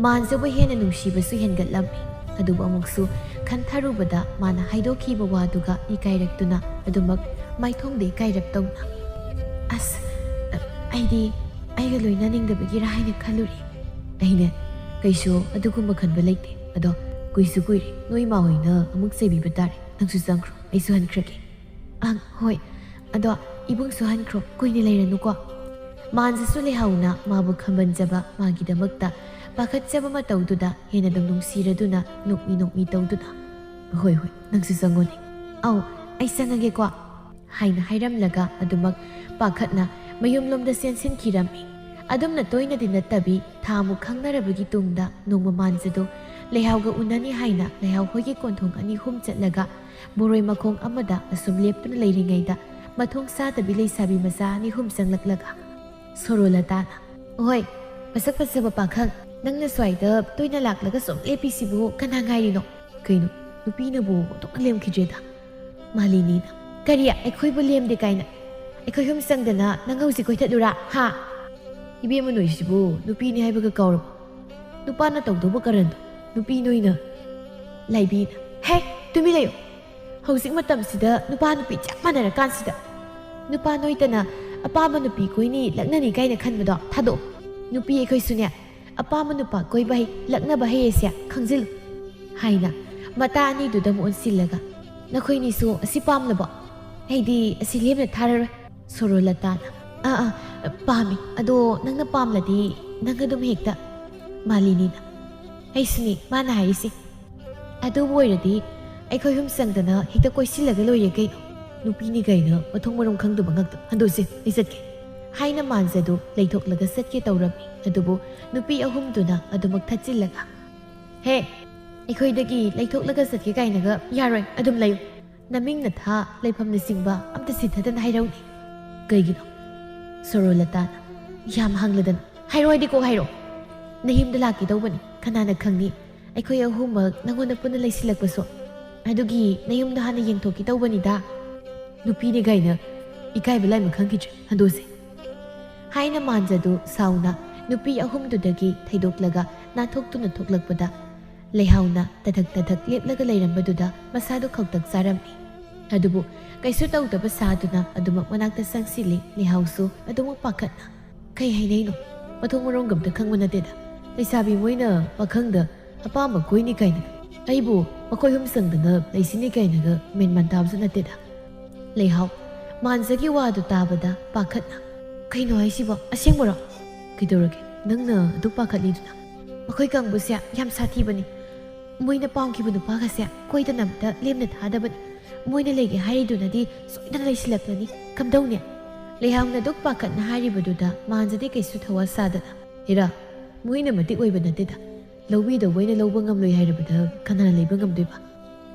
ꯃꯥꯟꯖꯕꯨ ꯍꯦꯟꯅ ꯅꯨꯡꯁꯤꯕꯁꯨ ꯍꯦꯟꯒꯠꯂꯝꯃꯤ꯫ ꯑꯗꯨꯕꯨ ꯑꯃꯨꯛꯁꯨ ꯈꯟꯊꯔꯨꯕꯗ ꯃꯥꯅ ꯍꯥꯏꯗꯣꯛꯈꯤꯕ ꯋꯥꯗꯨꯒ ꯏꯀꯥꯏꯔꯛꯇꯨꯅ ꯑꯗꯨꯃꯛ ꯃꯥꯏꯊꯣꯡꯗ ꯏꯀꯥꯏꯔꯞ ꯇꯧꯅ, "ꯑꯁ, ꯑꯩꯗꯤ ꯑꯩꯒ ꯂꯣꯏꯅꯅꯤꯡꯗꯕꯒꯤꯔꯥ ꯍꯥꯏꯅ ꯈꯜꯂꯨꯔꯦ"꯫ "ꯑꯩꯅꯦ, ꯀꯩꯁꯨ ꯑꯗꯨꯒꯨꯝꯕ ꯈꯟꯕ ꯂꯩꯇꯦ꯫ ꯑꯗꯣ ꯀꯨꯏꯁꯨ ꯀꯨꯏꯔꯦ, ꯅꯣꯏ ꯏꯃꯥ ꯍꯣꯏꯅ ꯑꯃꯨꯛ ꯆꯩꯕꯤꯕ ꯇꯥꯔꯦ꯫ ꯅꯪꯁꯨ ꯆꯪꯈ꯭ꯔꯣ, ꯑꯩꯁꯨ ꯍꯟꯈ꯭ꯔꯒꯦ"꯫ "ꯑꯪ, ꯍꯣꯏ꯫ ꯑꯗꯣ ꯏꯕꯨꯡꯁꯨ ꯍꯟꯈ꯭ꯔꯣ, ꯀꯨꯏꯅ ꯂꯩꯔꯅꯨꯀꯣ"꯫ ꯃꯥꯟꯖꯁꯨ ꯂꯩꯍꯥꯎꯅ ꯃꯥꯕꯨ ꯈꯝꯕꯟꯖꯕ, ꯃꯥꯒꯤꯗꯃꯛꯇ ꯄꯥꯈꯠꯆꯕ ꯃꯇꯧꯗꯨꯗ ꯍꯦꯟꯅ ꯑꯗꯨꯝ ꯅꯨꯡꯁꯤꯔꯗꯨꯅ ꯅꯣꯛꯃꯤ ꯅꯣꯛꯃꯤ ꯇꯧꯗꯨꯅ, "ꯍꯣꯏ, ꯍꯣꯏ, ꯅꯪꯁꯨ ꯆꯪꯉꯣꯅꯦ"꯫ "ꯑꯧ, ꯑꯩ ꯆꯪꯉꯒꯦꯀꯣ" ꯍꯥꯏꯅ ꯍꯥꯏꯔꯝꯂꯒ ꯑꯗꯨꯃꯛ ꯄꯥꯈꯠꯅ ꯃꯌꯨꯝꯂꯣꯝꯗ ꯆꯦꯟꯁꯤꯟꯈꯤꯔꯝꯃꯤ꯫ ꯑꯗꯨꯝꯅ ꯇꯣꯏꯅꯗꯤ ꯅꯠꯇꯕꯤ ꯊꯥꯃꯨꯛ ꯈꯪꯅꯔꯕꯒꯤ ꯇꯨꯡꯗ ꯅꯣꯡꯃ ꯃꯥꯟꯖꯗꯨ ꯂꯩꯍꯥꯎꯒ ꯎꯅꯅꯤ ꯍꯥꯏꯅ ꯂꯩꯍꯥꯎ ꯍꯣꯏꯒꯤ ꯀꯣꯟꯊꯣꯡ ꯑꯅꯤ ꯑꯍꯨꯝ ꯆꯠꯂꯒ ꯕꯣꯔꯣꯏ ꯃꯈꯣꯡ ꯑꯃꯗ ꯑꯁꯨꯝ ꯂꯦꯞꯇꯨꯅ ꯂꯩꯔꯤꯉꯩꯗ ꯃꯊꯣꯡ ꯆꯥꯗꯕꯤ ꯂꯩꯁꯥꯕꯤ ꯃꯆꯥ ꯑꯅꯤ ꯑꯍꯨꯝ ꯆꯪꯂꯛꯂꯒ ꯁꯣꯔꯣꯂꯇꯥꯅ, "ꯑꯣꯍꯣꯏ, ꯃꯁꯛ ꯐꯖꯕ ꯄꯥꯈꯪ, ꯅꯪꯅ ꯁ꯭ꯋꯥꯏꯗ ꯇꯣꯏꯅ ꯂꯥꯛꯂꯒ ꯁꯨꯝ ꯂꯦꯞꯄꯤꯁꯤꯕꯨ ꯀꯅꯥ ꯉꯥꯏꯔꯤꯅꯣ?" "ꯀꯩꯅꯣ, ꯅꯨꯄꯤꯅꯕꯨ ꯑꯣꯟꯊꯣꯛꯅ ꯂꯦꯝꯈꯤꯗ꯭ꯔꯦꯗ꯫" ꯃꯥꯂꯤꯅꯤꯅ, "ꯀꯔꯤ, ꯑꯩꯈꯣꯏꯕꯨ ꯂꯦꯝꯗꯦ ꯀꯥꯏꯅ? ꯑꯩꯈꯣꯏ ꯑꯍꯨꯝ ꯆꯪꯗꯅ ꯅꯪ ꯍꯧꯖꯤꯛ ꯀꯣꯏꯊꯠꯂꯨꯔꯥ, ꯍꯥ?" "ꯏꯕꯦꯝꯃ, ꯅꯣꯏꯁꯤꯕꯨ ꯅꯨꯄꯤꯅꯤ ꯍꯥꯏꯕꯒ ꯀꯥꯎꯔꯕꯣ? ꯅꯨꯄꯥꯅ ꯇꯧꯗꯧꯕ ꯀꯔꯟꯗꯣ ꯅꯨꯄꯤ ꯅꯣꯏꯅ꯫" ꯂꯥꯏꯕꯤꯅ, "ꯍꯦ, ꯇꯨꯃꯤꯟ ꯂꯩꯌꯨ꯫ ꯍꯧꯖꯤꯛ ꯃꯇꯝꯁꯤꯗ ꯅꯨꯄꯥ ꯅꯨꯄꯤ ꯆꯞ ꯃꯥꯟꯅꯔꯀꯥꯟꯁꯤꯗ ꯅꯨꯄꯥ ꯅꯣꯏꯇꯅ ꯑꯄꯥꯝꯕ ꯅꯨꯄꯤ ꯀꯣꯏꯅꯤ ꯂꯛꯅꯅꯤ ꯀꯥꯏꯅ ꯈꯟꯕꯗꯣ ꯊꯥꯗꯣꯛꯑꯣ꯫ ꯅꯨꯄꯤ ꯑꯩꯈꯣꯏꯁꯨꯅꯦ, ꯑꯄꯥꯝꯕ ꯅꯨꯄꯥ ꯀꯣꯏꯕ ꯍꯩ, ꯂꯛꯅꯕ ꯍꯩ ꯑꯁꯦ ꯈꯪꯖꯤꯜꯂꯨ," ꯍꯥꯏꯅ ꯃꯇꯥ ꯑꯅꯤꯗꯨꯗ ꯑꯃꯨꯛ ꯑꯣꯟꯁꯤꯜꯂꯒ, "ꯅꯈꯣꯏꯅꯤꯁꯨ ꯑꯁꯤ ꯄꯥꯝꯂꯕꯣ? ꯑꯩꯗꯤ ꯑꯁꯤ ꯂꯦꯝꯅ ꯊꯥꯔꯔꯣꯏ꯫" ꯁꯣꯔꯣꯂꯇꯥꯅ, "ꯑꯥ, ꯑꯥ, ꯄꯥꯝꯃꯤ꯫ ꯑꯗꯣ ꯅꯪꯅ ꯄꯥꯝꯂꯗꯤ ꯅꯪ ꯑꯗꯨꯝ ꯍꯦꯛꯇ꯫" ꯃꯥꯂꯤꯅꯤꯅ, "ꯑꯩꯁꯨꯅꯤ ꯃꯥꯅ ꯍꯥꯏꯔꯤꯁꯦ꯫ ꯑꯗꯨꯕꯨ ꯑꯣꯏꯔꯗꯤ ꯑꯩꯈꯣꯏ ꯑꯍꯨꯝ ꯆꯪꯗꯅ ꯍꯦꯛꯇ ꯀꯣꯏꯁꯤꯜꯂꯒ ꯂꯣꯏꯔꯦ ꯀꯩꯅꯣ꯫ ꯅꯨꯄꯤꯅꯤ ꯀꯩꯅꯣ, ꯃꯊꯣꯡ ꯃꯔꯝ ꯈꯪꯗꯕ ꯉꯥꯛꯇ꯫ ꯍꯟꯗꯣꯛꯁꯦ, ꯑꯩ ꯆꯠꯀꯦ," ꯍꯥꯏꯅ ꯃꯥꯟꯖꯗꯨ ꯂꯩꯊꯣꯛꯂꯒ ꯆꯠꯀꯦ ꯇꯧꯔꯝꯃꯤ꯫ ꯑꯗꯨꯕꯨ ꯅꯨꯄꯤ ꯑꯍꯨꯝꯗꯨꯅ ꯑꯗꯨꯃꯛ ꯊꯠꯆꯤꯜꯂꯒ, "ꯍꯦ, ꯑꯩꯈꯣꯏꯗꯒꯤ ꯂꯩꯊꯣꯛꯂꯒ ꯆꯠꯀꯦ ꯀꯥꯏꯅꯒ ꯌꯥꯔꯣꯏ, ꯑꯗꯨꯝ ꯂꯩꯌꯨ꯫ ꯅꯃꯤꯡ ꯅꯊꯥ, ꯂꯩꯐꯝꯅꯆꯤꯡꯕ ꯑꯝꯇ ꯁꯤꯊꯗꯅ ꯍꯥꯏꯔꯧꯅꯦ꯫" "ꯀꯩꯒꯤꯅꯣ?" ꯁꯣꯔꯣꯂꯇꯥꯅ, "ꯌꯥꯝ ꯍꯪꯂꯗꯅ꯫ ꯍꯥꯏꯔꯣ ꯍꯥꯏꯗꯤ ꯀꯣꯛ ꯍꯥꯏꯔꯣ꯫ ꯅꯌꯨꯝꯗ ꯂꯥꯛꯀꯦ ꯇꯧꯕꯅꯤ, ꯀꯅꯥꯅ ꯈꯪꯅꯤ ꯑꯩꯈꯣꯏ ꯑꯍꯨꯝꯃꯛ ꯅꯉꯣꯟꯗ ꯄꯨꯟꯅ ꯂꯩꯁꯤꯜꯂꯛꯄꯁꯨ꯫ ꯑꯗꯨꯒꯤ ꯅꯌꯨꯝꯗꯣ ꯍꯥꯟꯅ ꯌꯦꯡꯊꯣꯛꯀꯦ ꯇꯧꯕꯅꯤꯗ꯫" "ꯅꯨꯄꯤꯅꯤ ꯀꯥꯏꯅ ꯏꯀꯥꯏꯕ ꯂꯥꯏꯃ ꯈꯪꯈꯤꯗ꯭ꯔꯦ, ꯍꯟꯗꯣꯛꯁꯦ," ꯍꯥꯏꯅ ꯃꯥꯟꯖꯗꯨ ꯁꯥꯎꯅ ꯅꯨꯄꯤ ꯑꯍꯨꯝꯗꯨꯗꯒꯤ ꯊꯩꯗꯣꯛꯂꯒ ꯅꯥꯟꯊꯣꯛꯇꯨꯅ ꯊꯣꯛꯂꯛꯄꯗ, ꯂꯩꯍꯥꯎꯅ ꯇꯊꯛ ꯇꯊꯛ ꯂꯦꯞꯂꯒ ꯂꯩꯔꯝꯕꯗꯨꯗ ꯃꯁꯥꯗꯨ ꯈꯧꯇꯛ ꯆꯥꯔꯝꯃꯤ꯫ ꯑꯗꯨꯕꯨ ꯀꯩꯁꯨ ꯇꯧꯗꯕ ꯁꯥꯗꯨꯅ ꯑꯗꯨꯃꯛ ꯃꯅꯥꯛꯇ ꯆꯪꯁꯤꯜꯂꯤ꯫ ꯂꯩꯍꯥꯎꯁꯨ ꯑꯗꯨꯃꯛ ꯄꯥꯈꯠꯅ, "ꯀꯩ ꯍꯥꯏꯅꯩꯅꯣ? ꯃꯊꯣꯡ ꯃꯔꯣꯡꯒ ꯑꯝꯇ ꯈꯪꯕ ꯅꯠꯇꯦꯗ꯫ ꯂꯩꯁꯥꯕꯤ ꯃꯣꯏꯅ ꯄꯥꯈꯪꯗ ꯑꯄꯥꯝꯕ ꯀꯣꯏꯅꯤ ꯀꯥꯏꯅꯒ, ꯑꯩꯕꯨ ꯃꯈꯣꯏ ꯑꯍꯨꯝ ꯆꯪꯗꯅ ꯂꯩꯁꯤꯅꯤ ꯀꯥꯏꯅꯒ ꯃꯦꯟ ꯃꯥꯟ ꯇꯥꯕꯁꯨ ꯅꯠꯇꯦꯗ꯫" ꯂꯩꯍꯥꯎ, ꯃꯥꯟꯖꯒꯤ ꯋꯥꯗꯨ ꯇꯥꯕꯗ ꯄꯥꯈꯠꯅ, "ꯀꯩꯅꯣ ꯍꯥꯏꯁꯤꯕꯣ? ꯑꯁꯦꯡꯕꯔꯣ? ꯀꯩꯗꯧꯔꯒꯦ? ꯅꯪꯅ ꯑꯗꯨꯛ ꯄꯥꯈꯠꯂꯤꯗꯨꯅ? ꯃꯈꯣꯏ ꯀꯥꯡꯕꯨꯁꯦ ꯌꯥꯝ ꯁꯥꯊꯤꯕꯅꯤ꯫ ꯃꯣꯏꯅ ꯄꯥꯝꯈꯤꯕ ꯅꯨꯄꯥꯒꯁꯦ ꯀꯣꯏꯗꯅ ꯑꯝꯇ ꯂꯦꯝꯅ ꯊꯥꯗꯕꯅꯤ꯫ ꯃꯣꯏꯅ ꯂꯩꯒꯦ ꯍꯥꯏꯔꯤꯗꯨꯅꯗꯤ ꯁꯣꯏꯗꯅ ꯂꯩꯁꯤꯜꯂꯛꯂꯅꯤ꯫ ꯀꯝꯗꯧꯅꯤ?" ꯂꯩꯍꯥꯎꯅ ꯑꯗꯨꯛ ꯄꯥꯈꯠꯅ ꯍꯥꯏꯔꯤꯕꯗꯨꯗ ꯃꯥꯟꯖꯗꯤ ꯀꯩꯁꯨ ꯊꯋꯥ ꯁꯥꯗꯅ, "ꯍꯦꯔꯥ, ꯃꯣꯏꯅ ꯃꯇꯤꯛ ꯑꯣꯏꯕ ꯅꯠꯇꯦꯗ꯫ ꯂꯧꯕꯤꯗꯧꯕ ꯑꯣꯏꯅ ꯂꯧꯕ ꯉꯝꯂꯣꯏ ꯍꯥꯏꯔꯕꯗ ꯀꯅꯥꯅ ꯂꯩꯕ ꯉꯝꯗꯣꯏꯕ?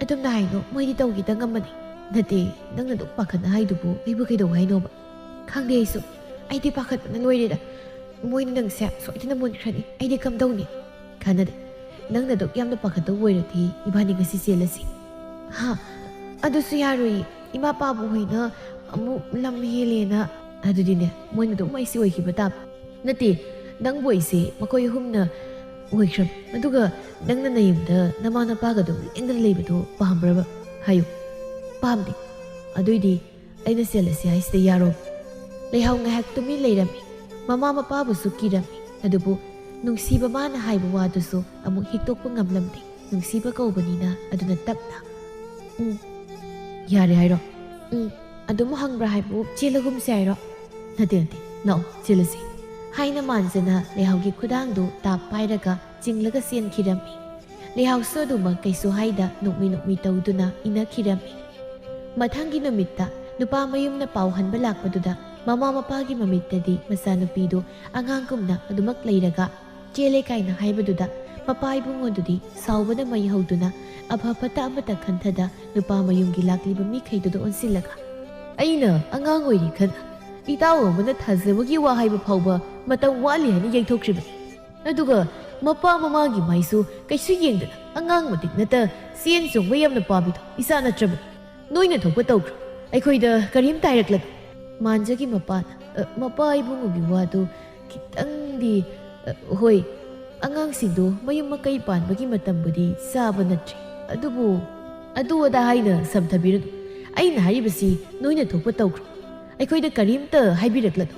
ꯑꯗꯨꯝꯅ ꯍꯥꯏꯅꯣ, ꯃꯣꯏꯗꯤ ꯇꯧꯈꯤꯗ ꯉꯝꯕꯅꯤ꯫ ꯅꯠꯇꯦ, ꯅꯪꯅ ꯑꯗꯨꯝ ꯄꯥꯈꯠꯅ ꯍꯥꯏꯗꯨꯕꯨ ꯑꯩꯕꯨ ꯀꯩꯗꯧ ꯍꯥꯏꯅꯣꯕ? ꯈꯪꯗꯦ ꯑꯩꯁꯨ, ꯑꯩꯗꯤ ꯄꯥꯈꯠꯄꯅ ꯂꯣꯏꯔꯦꯗ꯫ ꯃꯣꯏꯅ ꯅꯪꯁꯦ ꯁꯣꯏꯗꯅ ꯃꯨꯟꯈ꯭ꯔꯅꯤ꯫ ꯑꯩꯗꯤ ꯀꯝꯗꯧꯅꯤ? ꯀꯥꯟꯅꯗꯦ, ꯅꯪꯅ ꯑꯗꯨꯛ ꯌꯥꯝꯅ ꯄꯥꯈꯠꯇꯧ ꯑꯣꯏꯔꯗꯤ ꯏꯕꯥꯅꯤ ꯉꯁꯤ ꯆꯦꯜꯂꯁꯤ꯫ ꯍꯥ? ꯑꯗꯨꯁꯨ ꯌꯥꯔꯣꯏꯌꯦ, ꯏꯃꯥ ꯄꯥꯕꯨ ꯍꯣꯏꯅ ꯑꯃꯨꯛ ꯂꯝ ꯍꯦꯜꯂꯦꯅ꯫ ꯑꯗꯨꯗꯤꯅꯦ, ꯃꯣꯏꯅ ꯑꯗꯨꯝ ꯑꯩꯁꯦ ꯑꯣꯏꯈꯤꯕ ꯇꯥꯕ꯫ ꯅꯠꯇꯦ, ꯅꯪꯕꯨ ꯑꯩꯁꯦ ꯃꯈꯣꯏ ꯑꯍꯨꯝꯅ ꯑꯣꯏꯈ꯭ꯔꯕ꯫ ꯑꯗꯨꯒ ꯅꯪꯅ ꯅꯌꯨꯝꯗ ꯅꯃꯥ ꯅꯄꯥꯒ ꯑꯗꯨꯝ ꯂꯦꯡꯗꯅ ꯂꯩꯕꯗꯣ ꯄꯥꯝꯕ꯭ꯔꯕ? ꯍꯥꯏꯌꯨ꯫ ꯄꯥꯝꯗꯦ꯫ ꯑꯗꯨꯏꯗꯤ ꯑꯩꯅ ꯆꯦꯜꯂꯁꯤ ꯍꯥꯏꯁꯤꯗ ꯌꯥꯔꯣ? ꯂꯩꯍꯥꯎ ꯉꯥꯏꯍꯥꯛ ꯇꯨꯃꯤꯟ ꯂꯩꯔꯝꯃꯤ꯫ ꯃꯃꯥ ꯃꯄꯥꯕꯨꯁꯨ ꯀꯤꯔꯝꯃꯤ꯫ ꯑꯗꯨꯕꯨ ꯅꯨꯡꯁꯤꯕ ꯃꯥꯅ ꯍꯥꯏꯕ ꯋꯥꯗꯨꯁꯨ ꯑꯃꯨꯛ ꯍꯤꯛꯇꯣꯛꯄ ꯉꯝꯂꯝꯗꯦ꯫ ꯅꯨꯡꯁꯤꯕ ꯀꯧꯕꯅꯤꯅ꯫ ꯑꯗꯨꯅ ꯇꯞꯅ, "ꯎꯝ, ꯌꯥꯔꯦ ꯍꯥꯏꯔꯣ?" "ꯎꯝ, ꯑꯗꯨꯝ ꯍꯪꯕ꯭ꯔꯥ ꯍꯥꯏꯕꯨ ꯆꯦꯜꯂꯒꯨꯝꯁꯦ ꯍꯥꯏꯔꯣ?" "ꯅꯠꯇꯦ, ꯅꯠꯇꯦ, ꯂꯥꯛꯑꯣ, ꯆꯦꯜꯂꯁꯤ," ꯍꯥꯏꯅ ꯃꯥꯟꯖꯅ ꯂꯩꯍꯥꯎꯒꯤ ꯈꯨꯗꯥꯡꯗꯨ ꯇꯥꯞ ꯄꯥꯏꯔꯒ ꯆꯤꯡꯂꯒ ꯆꯦꯟꯈꯤꯔꯝꯃꯤ꯫ ꯂꯩꯍꯥꯎꯁꯨ ꯑꯗꯨꯃꯛ ꯀꯩꯁꯨ ꯍꯥꯏꯗ ꯅꯣꯛꯃꯤ ꯅꯣꯛꯃꯤ ꯇꯧꯗꯨꯅ ꯏꯟꯅꯈꯤꯔꯝꯃꯤ꯫ ꯃꯊꯪꯒꯤ ꯅꯨꯃꯤꯠꯇ ꯅꯨꯄꯥ ꯃꯌꯨꯝꯅ ꯄꯥꯎ ꯍꯟꯕ ꯂꯥꯛꯄꯗꯨꯗ ꯃꯃꯥ ꯃꯄꯥꯒꯤ ꯃꯃꯤꯠꯇꯗꯤ ꯃꯆꯥꯅꯨꯄꯤꯗꯨ ꯑꯉꯥꯡꯒꯨꯝꯅ ꯑꯗꯨꯃꯛ ꯂꯩꯔꯒ ꯆꯦꯜꯂꯦ ꯀꯥꯏꯅ ꯍꯥꯏꯕꯗꯨꯗ ꯃꯄꯥ ꯏꯕꯨꯡꯉꯣꯗꯨꯗꯤ ꯁꯥꯎꯕꯅ ꯃꯩ ꯍꯧꯗꯨꯅ ꯑꯐ ꯐꯠꯇ ꯑꯃꯠꯇ ꯈꯟꯊꯗ ꯅꯨꯄꯥ ꯃꯌꯨꯝꯒꯤ ꯂꯥꯛꯂꯤꯕ ꯃꯤꯈꯩꯗꯨꯗ ꯑꯣꯟꯁꯤꯜꯂꯒ, "ꯑꯩꯅ ꯑꯉꯥꯡ ꯑꯣꯏꯔꯤ ꯈꯟ ꯏꯇꯥꯎ ꯑꯃꯅ ꯊꯥꯖꯕꯒꯤ ꯋꯥ ꯍꯥꯏꯕ ꯐꯥꯎꯕ ꯃꯇꯝ ꯋꯥꯠꯂꯤ ꯍꯥꯏꯅ ꯌꯩꯊꯣꯛꯈ꯭ꯔꯤꯕꯅꯤ꯫ ꯑꯗꯨꯒ ꯃꯄꯥ ꯃꯃꯥꯒꯤ ꯃꯥꯏꯁꯨ ꯀꯩꯁꯨ ꯌꯦꯡꯗꯅ ꯑꯉꯥꯡ ꯃꯇꯤꯛ ꯅꯠꯇ ꯆꯦꯟ ꯆꯣꯡꯕ ꯌꯥꯝꯅ ꯄꯥꯝꯃꯤꯗꯣ ꯏꯆꯥ ꯅꯠꯇ꯭ꯔꯕꯅꯤ꯫ ꯅꯣꯏꯅ ꯊꯣꯛꯄ ꯇꯧꯈ꯭ꯔꯣ, ꯑꯩꯈꯣꯏꯗ ꯀꯔꯤꯝꯇ ꯍꯥꯏꯔꯛꯂꯅꯨ꯫" ꯃꯥꯟꯖꯒꯤ ꯃꯄꯥꯅ, "ꯑ, ꯃꯄꯥ ꯏꯕꯨꯡꯉꯣꯒꯤ ꯋꯥꯗꯨ ꯈꯤꯇꯪꯗꯤ, ꯑ, ꯍꯣꯏ, ꯑꯉꯥꯡꯁꯤꯡꯗꯨ ꯃꯌꯨꯝ ꯃꯀꯩ ꯄꯥꯟꯕꯒꯤ ꯃꯇꯝꯕꯨꯗꯤ ꯆꯥꯕ ꯅꯠꯇ꯭ꯔꯤ꯫ ꯑꯗꯨꯕꯨ ꯑꯗꯨ ꯑꯗꯥ ꯍꯥꯏꯅ ꯁꯝꯊꯕꯤꯔꯅꯨ꯫ ꯑꯩꯅ ꯍꯥꯏꯔꯤꯕꯁꯤ ꯅꯣꯏꯅ ꯊꯣꯛꯄ ꯇꯧꯈ꯭ꯔꯣ꯫ ꯑꯩꯈꯣꯏꯗ ꯀꯔꯤꯝꯇ ꯍꯥꯏꯕꯤꯔꯛꯂꯅꯨ꯫"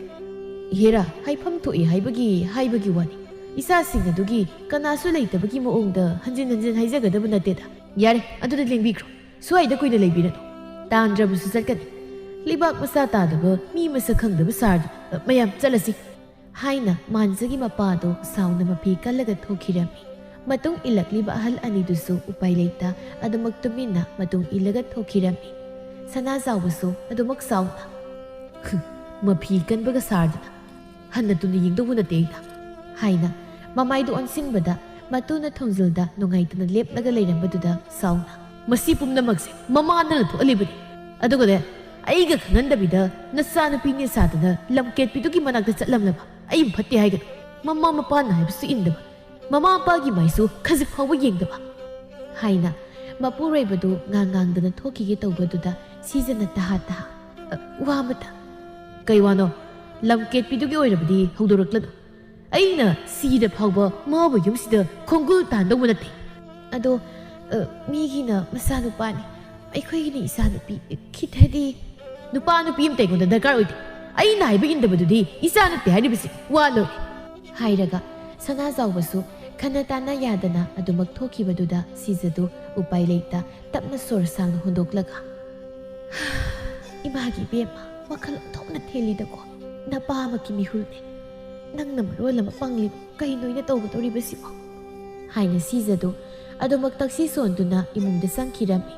"ꯏꯍꯦꯔꯥ, ꯍꯥꯏꯐꯝ ꯊꯣꯛꯏ ꯍꯥꯏꯕꯒꯤ, ꯍꯥꯏꯕꯒꯤ ꯋꯥꯅꯤ꯫ ꯏꯆꯥꯁꯤꯡ ꯑꯗꯨꯒꯤ ꯀꯅꯥꯁꯨ ꯂꯩꯇꯕꯒꯤ ꯃꯑꯣꯡꯗ ꯍꯟꯖꯤꯟ ꯍꯟꯖꯤꯟ ꯍꯥꯏꯖꯒꯗꯕ ꯅꯠꯇꯦꯗ꯫ ꯌꯥꯔꯦ, ꯑꯗꯨꯗ ꯂꯦꯡꯕꯤꯈ꯭ꯔꯣ꯫ ꯁ꯭ꯋꯥꯏꯗ ꯀꯨꯏꯅ ꯂꯩꯕꯤꯔꯅꯨ꯫ ꯇꯥꯟꯗ꯭ꯔꯕꯁꯨ ꯆꯠꯀꯅꯤ꯫ ꯂꯩꯕꯥꯛ ꯃꯆꯥ ꯇꯥꯗꯕ ꯃꯤ ꯃꯁꯛ ꯈꯪꯗꯕ ꯁꯥꯔꯗꯨꯅ꯫ ꯃꯌꯥꯝ ꯆꯠꯂꯁꯤ," ꯍꯥꯏꯅ ꯃꯥꯟꯖꯒꯤ ꯃꯄꯥꯗꯣ ꯁꯥꯎꯅ ꯃꯐꯤ ꯀꯜꯂꯒ ꯊꯣꯛꯈꯤꯔꯝꯃꯤ꯫ ꯃꯇꯨꯡ ꯏꯜꯂꯛꯂꯤꯕ ꯑꯍꯜ ꯑꯅꯤꯗꯨꯁꯨ ꯎꯄꯥꯏ ꯂꯩꯇ ꯑꯗꯨꯃꯛ ꯇꯨꯃꯤꯟꯅ ꯃꯇꯨꯡ ꯏꯜꯂꯒ ꯊꯣꯛꯈꯤꯔꯝꯃꯤ꯫ ꯁꯅꯥꯖꯥꯎꯕꯁꯨ ꯑꯗꯨꯃꯛ ꯁꯥꯎꯅ, "ꯍꯨ, ꯃꯐꯤ ꯀꯟꯕꯒ ꯁꯥꯔꯗꯅ ꯍꯟꯅ ꯇꯨꯅ ꯌꯦꯡꯗꯧꯕ ꯅꯠꯇꯦ ꯑꯩꯅ," ꯍꯥꯏꯅ ꯃꯃꯥꯏꯗꯨ ꯑꯣꯟꯁꯤꯟꯕꯗ ꯃꯇꯨꯅ ꯊꯣꯡꯖꯤꯜꯗ ꯅꯨꯡꯉꯥꯏꯇꯅ ꯂꯦꯞꯂꯒ ꯂꯩꯔꯝꯕꯗꯨꯗ ꯁꯥꯎꯅ, ꯃꯁꯤ ꯄꯨꯝꯅꯃꯛꯁꯦ ꯃꯃꯥꯅ ꯊꯣꯛꯍꯜꯂꯤꯕꯅꯤ꯫ ꯑꯗꯨꯒꯅꯦ, ꯑꯩꯒ ꯈꯪꯍꯟꯗꯕꯤꯗ ꯅꯆꯥꯅꯨꯄꯤꯅꯦ ꯁꯥꯗꯅ ꯂꯝꯀꯦꯠꯄꯤꯗꯨꯒꯤ ꯃꯅꯥꯛꯇ ꯆꯠꯂꯝꯂꯕ ꯑꯩꯕꯨ ꯐꯠꯇꯦ ꯍꯥꯏꯒꯅꯨ꯫ ꯃꯃꯥ ꯃꯄꯥꯅ ꯍꯥꯏꯕꯁꯨ ꯏꯟꯗꯕ, ꯃꯃꯥ ꯃꯄꯥꯒꯤ ꯃꯥꯏꯁꯨ ꯈꯖꯤꯛ ꯐꯥꯎꯕ ꯌꯦꯡꯗꯕ ꯍꯥꯏꯅ ꯃꯄꯨꯔꯣꯏꯕꯗꯨ ꯉꯥꯡ ꯉꯥꯡꯗꯅ ꯊꯣꯛꯈꯤꯒꯦ ꯇꯧꯕꯗꯨꯗ ꯁꯤꯖꯅ ꯇꯍꯥ ꯇꯍꯥ, "ꯑ, ꯋꯥ ꯑꯃꯇ"꯫ "ꯀꯩ ꯋꯥꯅꯣ? ꯂꯝꯀꯦꯠꯄꯤꯗꯨꯒꯤ ꯑꯣꯏꯔꯕꯗꯤ ꯍꯧꯗꯣꯔꯛꯂꯅꯨ꯫ ꯑꯩꯅ ꯁꯤꯔ ꯐꯥꯎꯕ ꯃꯥꯕꯨ ꯌꯨꯝꯁꯤꯗ ꯈꯣꯡꯒꯨꯜ ꯇꯥꯟꯗꯧꯕ ꯅꯠꯇꯦ꯫ ꯑꯗꯣ, ꯑ, ꯃꯤꯒꯤꯅ ꯃꯆꯥꯅꯨꯄꯥꯅꯤ, ꯑꯩꯈꯣꯏꯒꯤꯅ ꯏꯆꯥꯅꯨꯄꯤ꯫ ꯈꯤꯇꯗꯤ" "ꯅꯨꯄꯥ ꯅꯨꯄꯤ ꯑꯃꯇ ꯑꯩꯉꯣꯟꯗ ꯗꯔꯀꯥꯔ ꯑꯣꯏꯗꯦ꯫ ꯑꯩꯅ ꯍꯥꯏꯕ ꯏꯟꯗꯕꯗꯨꯗꯤ ꯏꯆꯥ ꯅꯠꯇꯦ ꯍꯥꯏꯔꯤꯕꯁꯤ ꯋꯥ ꯂꯣꯏꯔꯦ" ꯍꯥꯏꯔꯒ ꯁꯅꯥꯖꯥꯎꯕꯁꯨ ꯈꯟꯅ ꯇꯥꯅ ꯌꯥꯗꯅ ꯑꯗꯨꯃꯛ ꯊꯣꯛꯈꯤꯕꯗꯨꯗ ꯁꯤꯖꯗꯨ ꯎꯄꯥꯏ ꯂꯩꯇ ꯇꯞꯅ ꯁꯣꯔ ꯁꯥꯡꯅ ꯍꯣꯟꯗꯣꯛꯂꯒ, "ꯏꯃꯥꯒꯤ ꯏꯕꯦꯝꯃ, ꯋꯥꯈꯜ ꯑꯣꯟꯊꯣꯛꯅ ꯊꯦꯜꯂꯤꯗꯀꯣ꯫ ꯅꯄꯥꯃꯛꯀꯤ ꯃꯤꯍꯨꯜꯅꯦ꯫ ꯅꯪꯅ ꯃꯔꯣꯜ ꯑꯃ ꯄꯪꯂꯤꯕ, ꯀꯩꯅꯣ ꯑꯩꯅ ꯇꯧꯒꯗꯧꯔꯤꯕꯁꯤꯕꯣ?" ꯍꯥꯏꯅ ꯁꯤꯖꯗꯨ ꯑꯗꯨꯃꯛ ꯇꯛꯁꯤ ꯁꯣꯟꯗꯨꯅ ꯏꯃꯨꯡꯗ ꯆꯪꯈꯤꯔꯝꯃꯤ꯫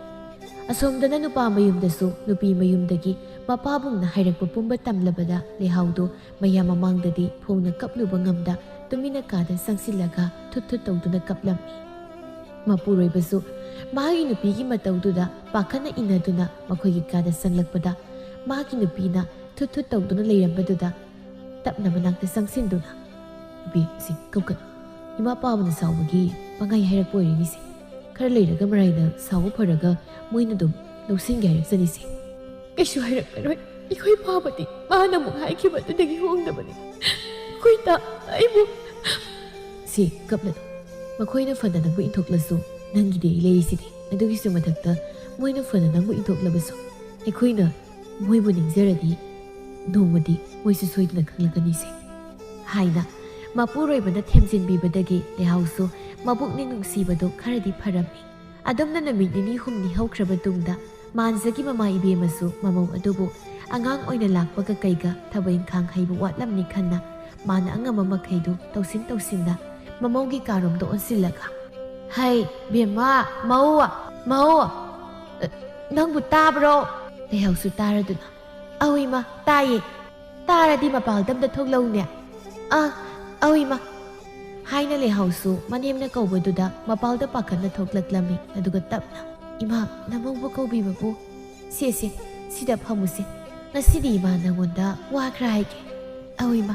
ꯑꯁꯣꯝꯗꯅ ꯅꯨꯄꯥ ꯃꯌꯨꯝꯗꯁꯨ ꯅꯨꯄꯤ ꯃꯌꯨꯝꯗꯒꯤ ꯃꯄꯥꯕꯨꯡꯅ ꯍꯥꯏꯔꯛꯄ ꯄꯨꯝꯕ ꯇꯝꯂꯕꯗ ꯂꯩꯍꯥꯎꯗꯨ ꯃꯌꯥꯝ ꯃꯃꯥꯡꯗꯗꯤ ꯐꯣꯡꯅ ꯀꯞꯂꯨꯕ ꯉꯝꯗ ꯇꯨꯃꯤꯟꯅ ꯀꯥꯗ ꯆꯪꯁꯤꯜꯂꯒ ꯊꯨꯠ ꯊꯨꯠ ꯇꯧꯗꯨꯅ ꯀꯞꯂꯝꯃꯤ꯫ ꯃꯄꯨꯔꯣꯏꯕꯁꯨ ꯃꯥꯒꯤ ꯅꯨꯄꯤꯒꯤ ꯃꯇꯧꯗꯨꯗ ꯄꯥꯈꯠꯅ ꯏꯟꯅꯗꯨꯅ ꯃꯈꯣꯏꯒꯤ ꯀꯥꯗ ꯆꯪꯂꯛꯄꯗ ꯃꯥꯒꯤ ꯅꯨꯄꯤꯅ ꯊꯨꯠ ꯊꯨꯠ ꯇꯧꯗꯨꯅ ꯂꯩꯔꯝꯕꯗꯨꯗ ꯇꯞꯅ ꯃꯅꯥꯛꯇ ꯆꯪꯁꯤꯟꯗꯨꯅ, "ꯅꯨꯄꯤ, ꯁꯤ ꯀꯞꯀꯅꯨ꯫ ꯏꯃꯥ ꯄꯥꯕꯅ ꯁꯥꯎꯕꯒꯤ ꯄꯪꯍꯥꯏ ꯍꯥꯏꯔꯛꯄ ꯑꯣꯏꯔꯤꯅꯤꯁꯦ꯫ ꯈꯔ ꯂꯩꯔꯒ ꯃꯔꯥꯏꯅ ꯁꯥꯎꯕ ꯐꯔꯒ ꯃꯣꯏꯅ ꯑꯗꯨꯝ ꯂꯧꯁꯤꯟꯒꯦ ꯍꯥꯏꯔꯛꯆꯅꯤꯁꯦ꯫ ꯀꯩꯁꯨ ꯍꯥꯏꯔꯛꯂꯔꯣꯏ꯫ ꯑꯩꯈꯣꯏ ꯄꯥꯕꯗꯤ ꯃꯥꯅ ꯑꯃꯨꯛ ꯍꯥꯏꯈꯤꯕ ꯑꯗꯨꯗꯒꯤ ꯍꯣꯡꯗꯕꯅꯤ꯫ ꯑꯩꯈꯣꯏ ꯇ-, ꯑꯩꯕꯨ" "ꯁꯤ ꯀꯞꯂꯅꯨ꯫ ꯃꯈꯣꯏꯅ ꯐꯅ ꯅꯪꯕꯨ ꯏꯟꯊꯣꯛꯂꯁꯨ ꯅꯪꯒꯤꯗꯤ ꯑꯩ ꯂꯩꯔꯤꯁꯤꯗꯤ꯫ ꯑꯗꯨꯒꯤꯁꯨ ꯃꯊꯛꯇ ꯃꯣꯏꯅ ꯐꯅ ꯅꯪꯕꯨ ꯏꯟꯊꯣꯛꯂꯕꯁꯨ ꯑꯩꯈꯣꯏꯅ ꯃꯣꯏꯕꯨ ꯅꯤꯡꯖꯔꯗꯤ ꯅꯣꯡꯃꯗꯤ ꯃꯣꯏꯁꯨ ꯁꯣꯏꯗꯅ ꯈꯪꯂꯛꯀꯅꯤꯁꯦ" ꯍꯥꯏꯅ ꯃꯄꯨꯔꯣꯏꯕꯅ ꯊꯦꯝꯖꯤꯟꯕꯤꯕꯗꯒꯤ ꯂꯩꯍꯥꯎꯁꯨ ꯃꯕꯨꯛꯅꯤꯡ ꯅꯨꯡꯁꯤꯕꯗꯨ ꯈꯔꯗꯤ ꯐꯔꯝꯃꯤ꯫ ꯑꯗꯨꯝꯅ ꯅꯨꯃꯤꯠ ꯅꯤꯅꯤ ꯍꯨꯝꯅꯤ ꯍꯧꯈ꯭ꯔꯕ ꯇꯨꯡꯗ ꯃꯥꯟꯖꯒꯤ ꯃꯃꯥ ꯏꯕꯦꯝꯃꯁꯨ ꯃꯃꯧ ꯑꯗꯨꯕꯨ ꯑꯉꯥꯡ ꯑꯣꯏꯅ ꯂꯥꯛꯄꯒ ꯀꯩꯒ ꯊꯕꯛ ꯏꯪꯈꯥꯡ ꯍꯩꯕ ꯋꯥꯠꯂꯝꯅꯤ ꯈꯟꯅ ꯃꯥꯅ ꯑꯉꯝꯕ ꯃꯈꯩꯗꯨ ꯇꯧꯁꯤꯟ ꯇꯧꯁꯤꯟꯅ ꯃꯃꯧꯒꯤ ꯀꯥꯔꯣꯝꯗ ꯑꯣꯟꯁꯤꯜꯂꯒ, "ꯍꯩ, ꯕꯦꯝꯃ, ꯃꯧ, ꯃꯧ, ꯑ, ꯅꯪꯕꯨ ꯇꯥꯕ꯭ꯔꯣ?" ꯂꯩꯍꯥꯎꯁꯨ ꯇꯥꯔꯗꯨꯅ, "ꯑꯧ ꯏꯃꯥ, ꯇꯥꯏꯌꯦ꯫ ꯇꯥꯔꯗꯤ ꯃꯄꯥꯜꯗ ꯑꯝꯇ ꯊꯣꯛꯂꯛꯎꯅꯦ꯫ ꯑ, ꯑꯧ ꯏꯃꯥ" ꯍꯥꯏꯅ ꯂꯩꯍꯥꯎꯁꯨ ꯃꯅꯦꯝꯅ ꯀꯧꯕꯗꯨꯗ ꯃꯄꯥꯜꯗ ꯄꯥꯈꯠꯅ ꯊꯣꯛꯂꯛꯂꯝꯃꯤ꯫ ꯑꯗꯨꯒ ꯇꯞꯅ, "ꯏꯃꯥ, ꯅꯃꯧꯕꯨ ꯀꯧꯕꯤꯕꯕꯨ? ꯁꯦ, ꯁꯦ, ꯁꯤꯗ ꯐꯝꯃꯨꯁꯦ꯫ ꯉꯁꯤꯗꯤ ꯏꯃꯥ ꯅꯉꯣꯟꯗ ꯋꯥ ꯈꯔ ꯍꯥꯏꯒꯦ꯫ ꯑꯧ ꯏꯃꯥ",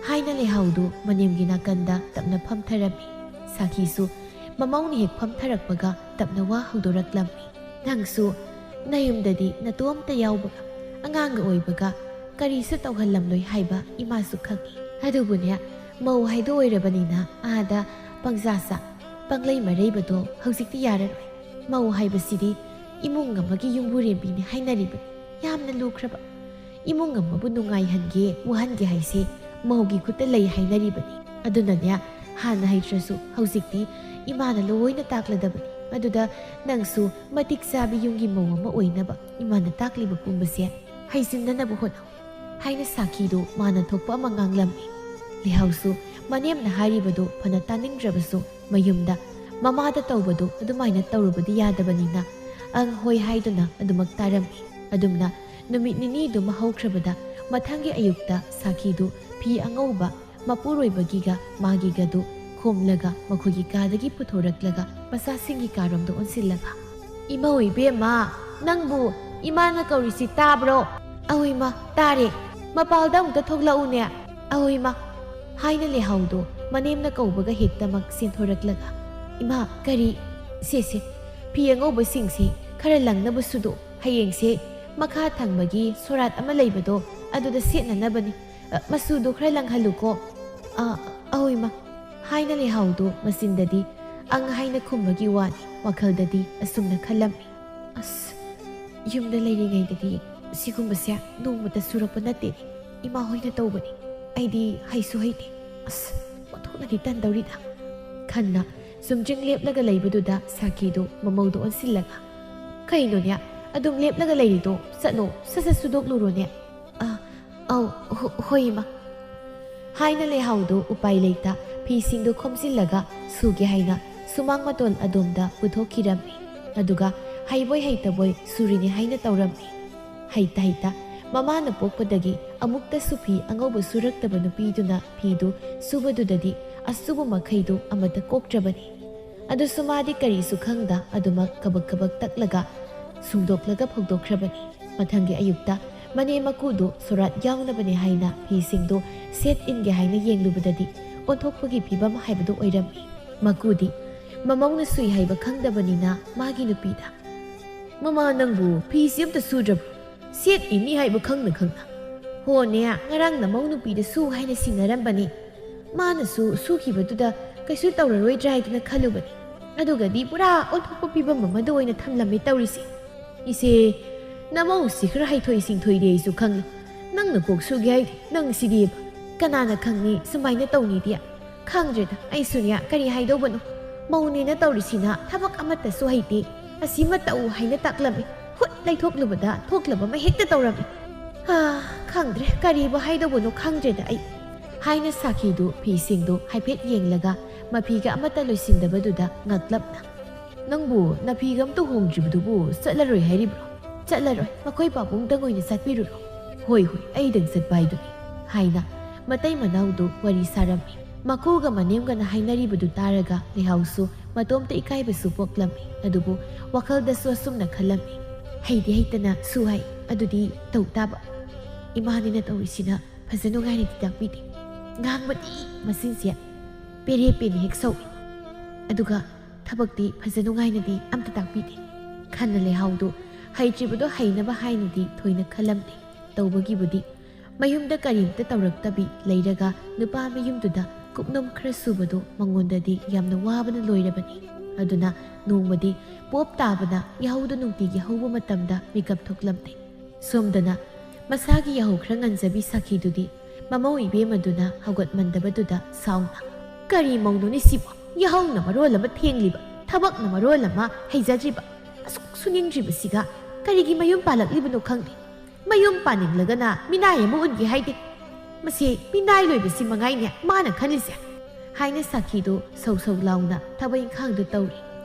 ꯍꯥꯏꯅ ꯂꯩꯍꯥꯎꯗꯨ ꯃꯅꯦꯝꯒꯤ ꯅꯥꯀꯟꯗ ꯇꯞꯅ ꯐꯝꯊꯔꯝꯃꯤ꯫ ꯁꯥꯈꯤꯁꯨ ꯃꯃꯧꯅ ꯍꯦꯛ ꯐꯝꯊꯔꯛꯄꯒ ꯇꯞꯅ ꯋꯥ ꯍꯧꯗꯣꯔꯛꯂꯝꯃꯤ꯫ "ꯅꯪꯁꯨ ꯅꯌꯨꯝꯗꯗꯤ ꯅꯇꯣꯝꯇ ꯌꯥꯎꯕꯒ, ꯑꯉꯥꯡꯒ ꯑꯣꯏꯕꯒ ꯀꯔꯤꯁꯨ ꯇꯧꯍꯜꯂꯝꯂꯣꯏ ꯍꯥꯏꯕ ꯏꯃꯥꯁꯨ ꯈꯪꯏ꯫ ꯑꯗꯨꯕꯨꯅꯦ, ꯃꯧ ꯍꯥꯏꯗꯣ ꯑꯣꯏꯔꯕꯅꯤꯅ ꯑꯥꯗ ꯄꯪꯖꯥ ꯆꯥ, ꯄꯪꯂꯩ ꯃꯔꯩꯕꯗꯣ ꯍꯧꯖꯤꯛꯇꯤ ꯌꯥꯔꯔꯣꯏ꯫ ꯃꯧ ꯍꯥꯏꯕꯁꯤꯗꯤ ꯏꯃꯨꯡ ꯑꯃꯒꯤ ꯌꯨꯝꯕꯨꯔꯦꯝꯕꯤꯅꯤ ꯍꯥꯏꯅꯔꯤꯕꯅꯤ꯫ ꯌꯥꯝꯅ ꯂꯨꯈ꯭ꯔꯕ꯫ ꯏꯃꯨꯡ ꯑꯃꯕꯨ ꯅꯨꯡꯉꯥꯏꯍꯟꯒꯦ, ꯋꯥꯍꯟꯒꯦ ꯍꯥꯏꯁꯦ ꯃꯧꯒꯤ ꯈꯨꯠꯇ ꯂꯩ ꯍꯥꯏꯅꯔꯤꯕꯅꯤ꯫ ꯑꯗꯨꯅꯅꯦ, ꯍꯥꯟꯅ ꯍꯩꯇ꯭ꯔꯁꯨ ꯍꯧꯖꯤꯛꯇꯤ ꯏꯃꯥꯅ ꯂꯣꯏꯅ ꯇꯥꯛꯂꯗꯕꯅꯤ꯫ ꯑꯗꯨꯗ ꯅꯪꯁꯨ ꯃꯇꯤꯛ ꯆꯥꯕꯤ ꯌꯨꯝꯒꯤ ꯃꯧ ꯑꯃ ꯑꯣꯏꯅꯕ ꯏꯃꯥꯅ ꯇꯥꯛꯂꯤꯕ ꯄꯨꯝꯕꯁꯦ ꯍꯩꯖꯤꯟꯅꯅꯕ ꯍꯣꯠꯅꯧ", ꯍꯥꯏꯅ ꯁꯥꯈꯤꯗꯨ ꯃꯥꯅ ꯊꯣꯛꯄ ꯑꯃ ꯉꯥꯡꯂꯝꯃꯤ꯫ ꯂꯩꯍꯥꯎꯁꯨ ꯃꯅꯦꯝꯅ ꯍꯥꯏꯔꯤꯕꯗꯨ ꯐꯅ ꯇꯥꯅꯤꯡꯗ꯭ꯔꯕꯁꯨ, ꯃꯌꯨꯝꯗ ꯃꯃꯥꯗ ꯇꯧꯕꯗꯨ ꯑꯗꯨꯃꯥꯏꯅ ꯇꯧꯔꯨꯕꯗꯤ ꯌꯥꯗꯕꯅꯤꯅ, "ꯑꯪ, ꯍꯣꯏ" ꯍꯥꯏꯗꯨꯅ ꯑꯗꯨꯃꯛ ꯇꯥꯔꯝꯃꯤ꯫ ꯑꯗꯨꯝꯅ ꯅꯨꯃꯤꯠ ꯅꯤꯅꯤꯗꯨꯃ ꯍꯧꯈ꯭ꯔꯕꯗ, ꯃꯊꯪꯒꯤ ꯑꯌꯨꯛꯇ ꯁꯥꯈꯤꯗꯨ ꯐꯤ ꯑꯉꯧꯕ ꯃꯄꯨꯔꯣꯏꯕꯒꯤꯒ ꯃꯥꯒꯤꯒꯗꯨ ꯈꯣꯝꯂꯒ ꯃꯈꯣꯏꯒꯤ ꯀꯥꯗꯒꯤ ꯄꯨꯊꯣꯔꯛꯂꯒ ꯃꯆꯥꯁꯤꯡꯒꯤ ꯀꯥꯔꯣꯝꯗ ꯑꯣꯟꯁꯤꯜꯂꯒ, "ꯏꯃꯧ ꯏꯕꯦꯝꯃ, ꯅꯪꯕꯨ ꯏꯃꯥꯅ ꯀꯧꯔꯤꯁꯤ ꯇꯥꯕ꯭ꯔꯣ?" "ꯑꯧ ꯏꯃꯥ, ꯇꯥꯔꯦ꯫ ꯃꯄꯥꯜꯗ ꯑꯃꯨꯛꯇ ꯊꯣꯛꯂꯛꯎꯅꯦ꯫" "ꯑꯧ ꯏꯃꯥ", ꯍꯥꯏꯅ ꯂꯩꯍꯥꯎꯗꯣ ꯃꯅꯦꯝꯅ ꯀꯧꯕꯒ ꯍꯦꯛꯇꯃꯛ ꯆꯦꯟꯊꯣꯔꯛꯂꯒ, "ꯏꯃꯥ, ꯀꯔꯤ? ꯁꯦ, ꯁꯦ, ꯐꯤ ꯑꯉꯧꯕꯁꯤꯡꯁꯤ ꯈꯔ ꯂꯪꯅꯕ ꯁꯨꯗꯣꯛ꯫ ꯍꯌꯦꯡꯁꯦ ꯃꯈꯥ ꯊꯪꯕꯒꯤ ꯁꯣꯔꯥꯠ ꯑꯃ ꯂꯩꯕꯗꯣ, ꯑꯗꯨꯗ ꯁꯦꯠꯅꯅꯕꯅꯤ꯫ ꯑ, ꯃꯆꯨꯗꯣ ꯈꯔ ꯂꯪꯍꯜꯂꯨꯀꯣ꯫" "ꯑ, ꯑꯧ ꯏꯃꯥ", ꯍꯥꯏꯅ ꯂꯩꯍꯥꯎꯗꯣ ꯃꯆꯤꯟꯗꯗꯤ "ꯑꯪ" ꯍꯥꯏꯅ ꯈꯨꯝꯕꯒꯤ ꯋꯥꯅꯤ, ꯋꯥꯈꯜꯗꯗꯤ ꯑꯁꯨꯝꯅ ꯈꯜꯂꯝꯃꯤ, "ꯑꯁ, ꯌꯨꯝꯗ ꯂꯩꯔꯤꯉꯩꯗꯗꯤ ꯁꯤꯒꯨꯝꯕꯁꯦ ꯅꯣꯡꯃꯇ ꯁꯨꯔꯛꯄ ꯅꯠꯇꯦꯅꯦ꯫ ꯏꯃꯥ ꯍꯣꯏꯅ ꯇꯧꯕꯅꯤ꯫ ꯑꯩꯗꯤ ꯍꯩꯁꯨ ꯍꯩꯇꯦ꯫ ꯑꯁ, ꯑꯣꯟꯊꯣꯛꯅꯗꯤ ꯇꯟꯗꯧꯔꯤꯗ꯫" ꯈꯟꯅ ꯆꯨꯝꯗ꯭ꯔꯤꯡ ꯂꯦꯞꯂꯒ ꯂꯩꯕꯗꯨꯗ ꯁꯥꯈꯤꯗꯨ ꯃꯃꯧꯗꯣ ꯑꯣꯟꯁꯤꯜꯂꯒ, "ꯀꯩꯅꯣꯅꯦ, ꯑꯗꯨꯝ ꯂꯦꯞꯂꯒ ꯂꯩꯔꯤꯗꯣ? ꯆꯠꯂꯣ, ꯁꯠ ꯁꯠ ꯁꯨꯗꯣꯛꯂꯨꯔꯣꯅꯦ꯫" "ꯑ, ꯑꯧ, ꯍꯣ-, ꯍꯣꯏ ꯏꯃꯥ", ꯍꯥꯏꯅ ꯂꯩꯍꯥꯎꯗꯨ ꯎꯄꯥꯏ ꯂꯩꯇ ꯐꯤꯁꯤꯡꯗꯨ ꯈꯣꯝꯖꯤꯜꯂꯒ ꯁꯨꯒꯦ ꯍꯥꯏꯅ ꯁꯨꯃꯥꯡ ꯃꯇꯣꯟ ꯑꯗꯣꯝꯗ ꯄꯨꯊꯣꯛꯈꯤꯔꯝꯃꯤ꯫ ꯑꯗꯨꯒ ꯍꯩꯕꯣꯏ ꯍꯩꯇꯕꯣꯏ ꯁꯨꯔꯤꯅꯤ ꯍꯥꯏꯅ ꯇꯧꯔꯝꯃꯤ꯫ ꯍꯩꯇ ꯍꯩꯇ ꯃꯃꯥꯅ ꯄꯣꯛꯄꯗꯒꯤ ꯑꯃꯨꯛꯇꯁꯨ ꯐꯤ ꯑꯉꯧꯕ ꯁꯨꯔꯛꯇꯕ ꯅꯨꯄꯤꯗꯨꯅ ꯐꯤꯗꯨ ꯁꯨꯕꯗꯨꯗꯗꯤ ꯑꯁꯨꯕ ꯃꯈꯩꯗꯨ ꯑꯃꯠꯇ ꯀꯣꯛꯇ꯭ꯔꯕꯅꯤ꯫ ꯑꯗꯨꯁꯨ ꯃꯥꯗꯤ ꯀꯔꯤꯁꯨ ꯈꯪꯗ ꯑꯗꯨꯃꯛ ꯀꯕꯛ ꯀꯕꯛ ꯇꯛꯂꯒ ꯁꯨꯡꯗꯣꯛꯂꯒ ꯐꯧꯗꯣꯛꯈ꯭ꯔꯕꯅꯤ꯫ ꯃꯊꯪꯒꯤ ꯑꯌꯨꯛꯇ ꯃꯅꯦꯝ ꯃꯀꯨꯗꯨ ꯁꯣꯔꯥꯠ ꯌꯥꯎꯅꯕꯅꯦ ꯍꯥꯏꯅ ꯐꯤꯁꯤꯡꯗꯨ ꯁꯦꯠ ꯏꯟꯒꯦ ꯍꯥꯏꯅ ꯌꯦꯡꯂꯨꯕꯗꯗꯤ ꯑꯣꯟꯊꯣꯛꯄꯒꯤ ꯐꯤꯕꯝ ꯍꯥꯏꯕꯗꯨ ꯑꯣꯏꯔꯝꯃꯤ꯫ ꯃꯀꯨꯗꯤ ꯃꯃꯧꯅ ꯁꯨꯏ ꯍꯥꯏꯕ ꯈꯪꯗꯕꯅꯤꯅ ꯃꯥꯒꯤ ꯅꯨꯄꯤꯗ, "ꯃꯃꯥ, ꯅꯪꯕꯨ ꯐꯤꯁꯤ ꯑꯝꯇ ꯁꯨꯗ꯭ꯔꯕ꯭ꯔꯣ? ꯁꯦꯠ ꯏꯅꯤ ꯍꯥꯏꯕ ꯈꯪꯅ ꯈꯪꯅ?" "ꯍꯣꯅꯦ, ꯉꯔꯥꯡ ꯅꯃꯧ ꯅꯨꯄꯤꯗ ꯁꯨ ꯍꯥꯏꯅ ꯁꯤꯟꯅꯔꯝꯕꯅꯤ꯫ ꯃꯥꯅꯁꯨ ꯁꯨꯈꯤꯕꯗꯨꯗ ꯀꯩꯁꯨ ꯇꯧꯔꯔꯣꯏꯗ꯭ꯔꯥ ꯍꯥꯏꯗꯅ ꯈꯜꯂꯨꯕꯅꯤ꯫ ꯑꯗꯨꯒꯗꯤ ꯄꯨꯔꯥ ꯑꯣꯟꯊꯣꯛꯄ ꯐꯤꯕꯝ ꯑꯃꯗ ꯑꯣꯏꯅ ꯊꯝꯂꯝꯃꯦ ꯇꯧꯔꯤꯁꯦ꯫ ꯏꯆꯦ, ꯅꯃꯧꯁꯤ ꯈꯔ ꯍꯩꯊꯣꯏ ꯁꯤꯡꯊꯣꯏꯗꯦ ꯑꯩꯁꯨ ꯈꯪꯉꯤ꯫ ꯅꯪꯅ ꯀꯣꯛ ꯁꯨꯒꯦ ꯍꯥꯏꯗꯤ ꯅꯪ ꯁꯤꯗꯤꯕ꯫ ꯀꯅꯥꯅ ꯈꯪꯅꯤ ꯁꯨꯃꯥꯏꯅ ꯇꯧꯅꯤꯗꯤ? ꯈꯪꯗ꯭ꯔꯦꯗ, ꯑꯩꯁꯨꯅꯦ ꯀꯔꯤ ꯍꯥꯏꯗꯧꯕꯅꯣ꯫ ꯃꯧꯅꯦꯅ ꯇꯧꯔꯤꯁꯤꯅ ꯊꯕꯛ ꯑꯃꯠꯇꯁꯨ ꯍꯩꯇꯦ꯫ ꯑꯁꯤꯃ ꯇꯧ ꯍꯥꯏꯅ ꯇꯥꯛꯂꯝꯃꯤ꯫ ꯍꯨꯠ ꯂꯩꯊꯣꯛꯂꯨꯕꯗ ꯊꯣꯛꯂꯕ ꯑꯃ ꯍꯦꯛꯇ ꯇꯧꯔꯝꯃꯤ꯫ ꯍꯥ, ꯈꯪꯗ꯭ꯔꯦ, ꯀꯔꯤꯕꯨ ꯍꯥꯏꯗꯧꯕꯅꯣ ꯈꯪꯗ꯭ꯔꯦꯗ ꯑꯩ," ꯍꯥꯏꯅ ꯁꯥꯈꯤꯗꯨ ꯐꯤꯁꯤꯡꯗꯨ ꯍꯥꯏꯐꯦꯠ ꯌꯦꯡꯂꯒ ꯃꯐꯤꯒ ꯑꯃꯠꯇ ꯂꯣꯏꯁꯤꯟꯗꯕꯗꯨꯗ ꯉꯛꯂꯞꯅ, "ꯅꯪꯕꯨ ꯅꯐꯤꯒ ꯑꯝꯇ ꯍꯣꯡꯗ꯭ꯔꯤꯕꯗꯨꯕꯨ ꯆꯠꯂꯔꯣꯏ ꯍꯥꯏꯔꯤꯕ꯭ꯔꯣ? ꯆꯠꯂꯔꯣꯏ, ꯃꯈꯣꯏ ꯄꯥꯕꯨꯡꯗꯪ ꯑꯣꯏꯅ ꯆꯠꯄꯤꯔꯨꯔꯣ꯫ ꯍꯣꯏ, ꯍꯣꯏ, ꯑꯩꯗꯪ ꯆꯠꯄ ꯍꯥꯏꯗꯨꯅꯤ," ꯍꯥꯏꯅ ꯃꯇꯩ ꯃꯅꯥꯎꯗꯨ ꯋꯥꯔꯤ ꯁꯥꯔꯝꯃꯤ꯫ ꯃꯀꯨꯒ ꯃꯅꯦꯝꯒꯅ ꯍꯥꯏꯅꯔꯤꯕꯗꯨ ꯇꯥꯔꯒ ꯂꯩꯍꯥꯎꯁꯨ ꯃꯇꯣꯝꯇ ꯏꯀꯥꯏꯕꯁꯨ ꯄꯣꯛꯂꯝꯃꯤ꯫ ꯑꯗꯨꯕꯨ ꯋꯥꯈꯜꯗꯁꯨ ꯑꯁꯨꯝꯅ ꯈꯜꯂꯝꯃꯤ, "ꯍꯩꯗꯤ ꯍꯩꯇꯅ ꯁꯨ ꯍꯥꯏ, ꯑꯗꯨꯗꯤ ꯇꯧ ꯇꯥꯕ꯫ ꯏꯃꯥꯅꯤꯅ ꯇꯧꯔꯤꯁꯤꯅ ꯐꯖ ꯅꯨꯡꯉꯥꯏꯅꯗꯤ ꯇꯥꯛꯄꯤꯗꯦ꯫ ꯉꯥꯡꯕꯗꯤ ꯃꯆꯤꯟꯁꯦ ꯄꯦꯔꯦ ꯄꯦꯅ ꯍꯦꯛ ꯁꯧꯏ꯫ ꯑꯗꯨꯒ ꯊꯕꯛꯇꯤ ꯐꯖ ꯅꯨꯡꯉꯥꯏꯅꯗꯤ ꯑꯝꯇ ꯇꯥꯛꯄꯤꯗꯦ꯫" ꯈꯟꯅ ꯂꯩꯍꯥꯎꯗꯨ ꯍꯩꯇ꯭ꯔꯤꯕꯗꯣ ꯍꯩꯅꯕ ꯍꯥꯏꯅꯗꯤ ꯊꯣꯏꯅ ꯈꯜꯂꯝꯗꯦ꯫ ꯇꯧꯕꯒꯤꯕꯨꯗꯤ ꯃꯌꯨꯝꯗ ꯀꯔꯤꯝꯇ ꯇꯧꯔꯛꯇꯕꯤ ꯂꯩꯔꯒ ꯅꯨꯄꯥ ꯃꯌꯨꯝꯗꯨꯗ ꯀꯨꯞꯅꯣꯝ ꯈꯔ ꯁꯨꯕꯗꯣ ꯃꯉꯣꯟꯗꯗꯤ ꯌꯥꯝꯅ ꯋꯥꯕꯅ ꯂꯣꯏꯔꯕꯅꯤ꯫ ꯑꯗꯨꯅ ꯅꯣꯡꯃꯗꯤ ꯄꯣꯞ ꯇꯥꯕꯅ ꯌꯥꯍꯧꯗꯨ ꯅꯨꯡꯇꯤꯒꯤ ꯍꯧꯕ ꯃꯇꯝꯗ ꯃꯤꯀꯞ ꯊꯣꯛꯂꯝꯗꯦ꯫ ꯁꯣꯝꯗꯅ ꯃꯁꯥꯒꯤ ꯌꯥꯍꯧ ꯈꯔ ꯉꯟꯖꯕꯤ ꯁꯥꯈꯤꯗꯨꯗꯤ ꯃꯃꯧ ꯏꯕꯦꯝꯃꯗꯨꯅ ꯍꯧꯒꯠꯃꯟꯗꯕꯗꯨꯗ ꯁꯥꯎꯅ, "ꯀꯔꯤ ꯃꯧꯅꯣꯅꯦ ꯁꯤꯕꯣ? ꯌꯥꯍꯧꯅ ꯃꯔꯣꯜ ꯑꯃ ꯊꯦꯡꯂꯤꯕ, ꯊꯕꯛꯅ ꯃꯔꯣꯜ ꯑꯃ ꯍꯩꯖꯗ꯭ꯔꯤꯕ, ꯑꯁꯨꯛ ꯁꯨꯅꯤꯡꯗ꯭ꯔꯤꯕꯁꯤꯒ ꯀꯔꯤꯒꯤ ꯃꯌꯨꯝ ꯄꯥꯜꯂꯛꯂꯤꯕꯅꯣ ꯈꯪꯗꯦ꯫ ꯃꯌꯨꯝ ꯄꯥꯅꯤꯡꯂꯒꯅ ꯃꯤꯅꯥꯏ ꯑꯃ ꯎꯠꯒꯦ ꯍꯥꯏꯗꯦ꯫ ꯃꯁꯤ ꯃꯤꯅꯥꯏ ꯂꯣꯏꯕꯁꯤ ꯃꯉꯥꯏꯅꯦ ꯃꯥꯅ ꯈꯜꯂꯤꯁꯦ," ꯍꯥꯏꯅ ꯁꯥꯈꯤꯗꯨ ꯁꯧ ꯁꯧ ꯂꯥꯎꯅ ꯊꯕꯛ ꯏꯪꯈꯥꯡꯗꯨ ꯇꯧꯔꯤ꯫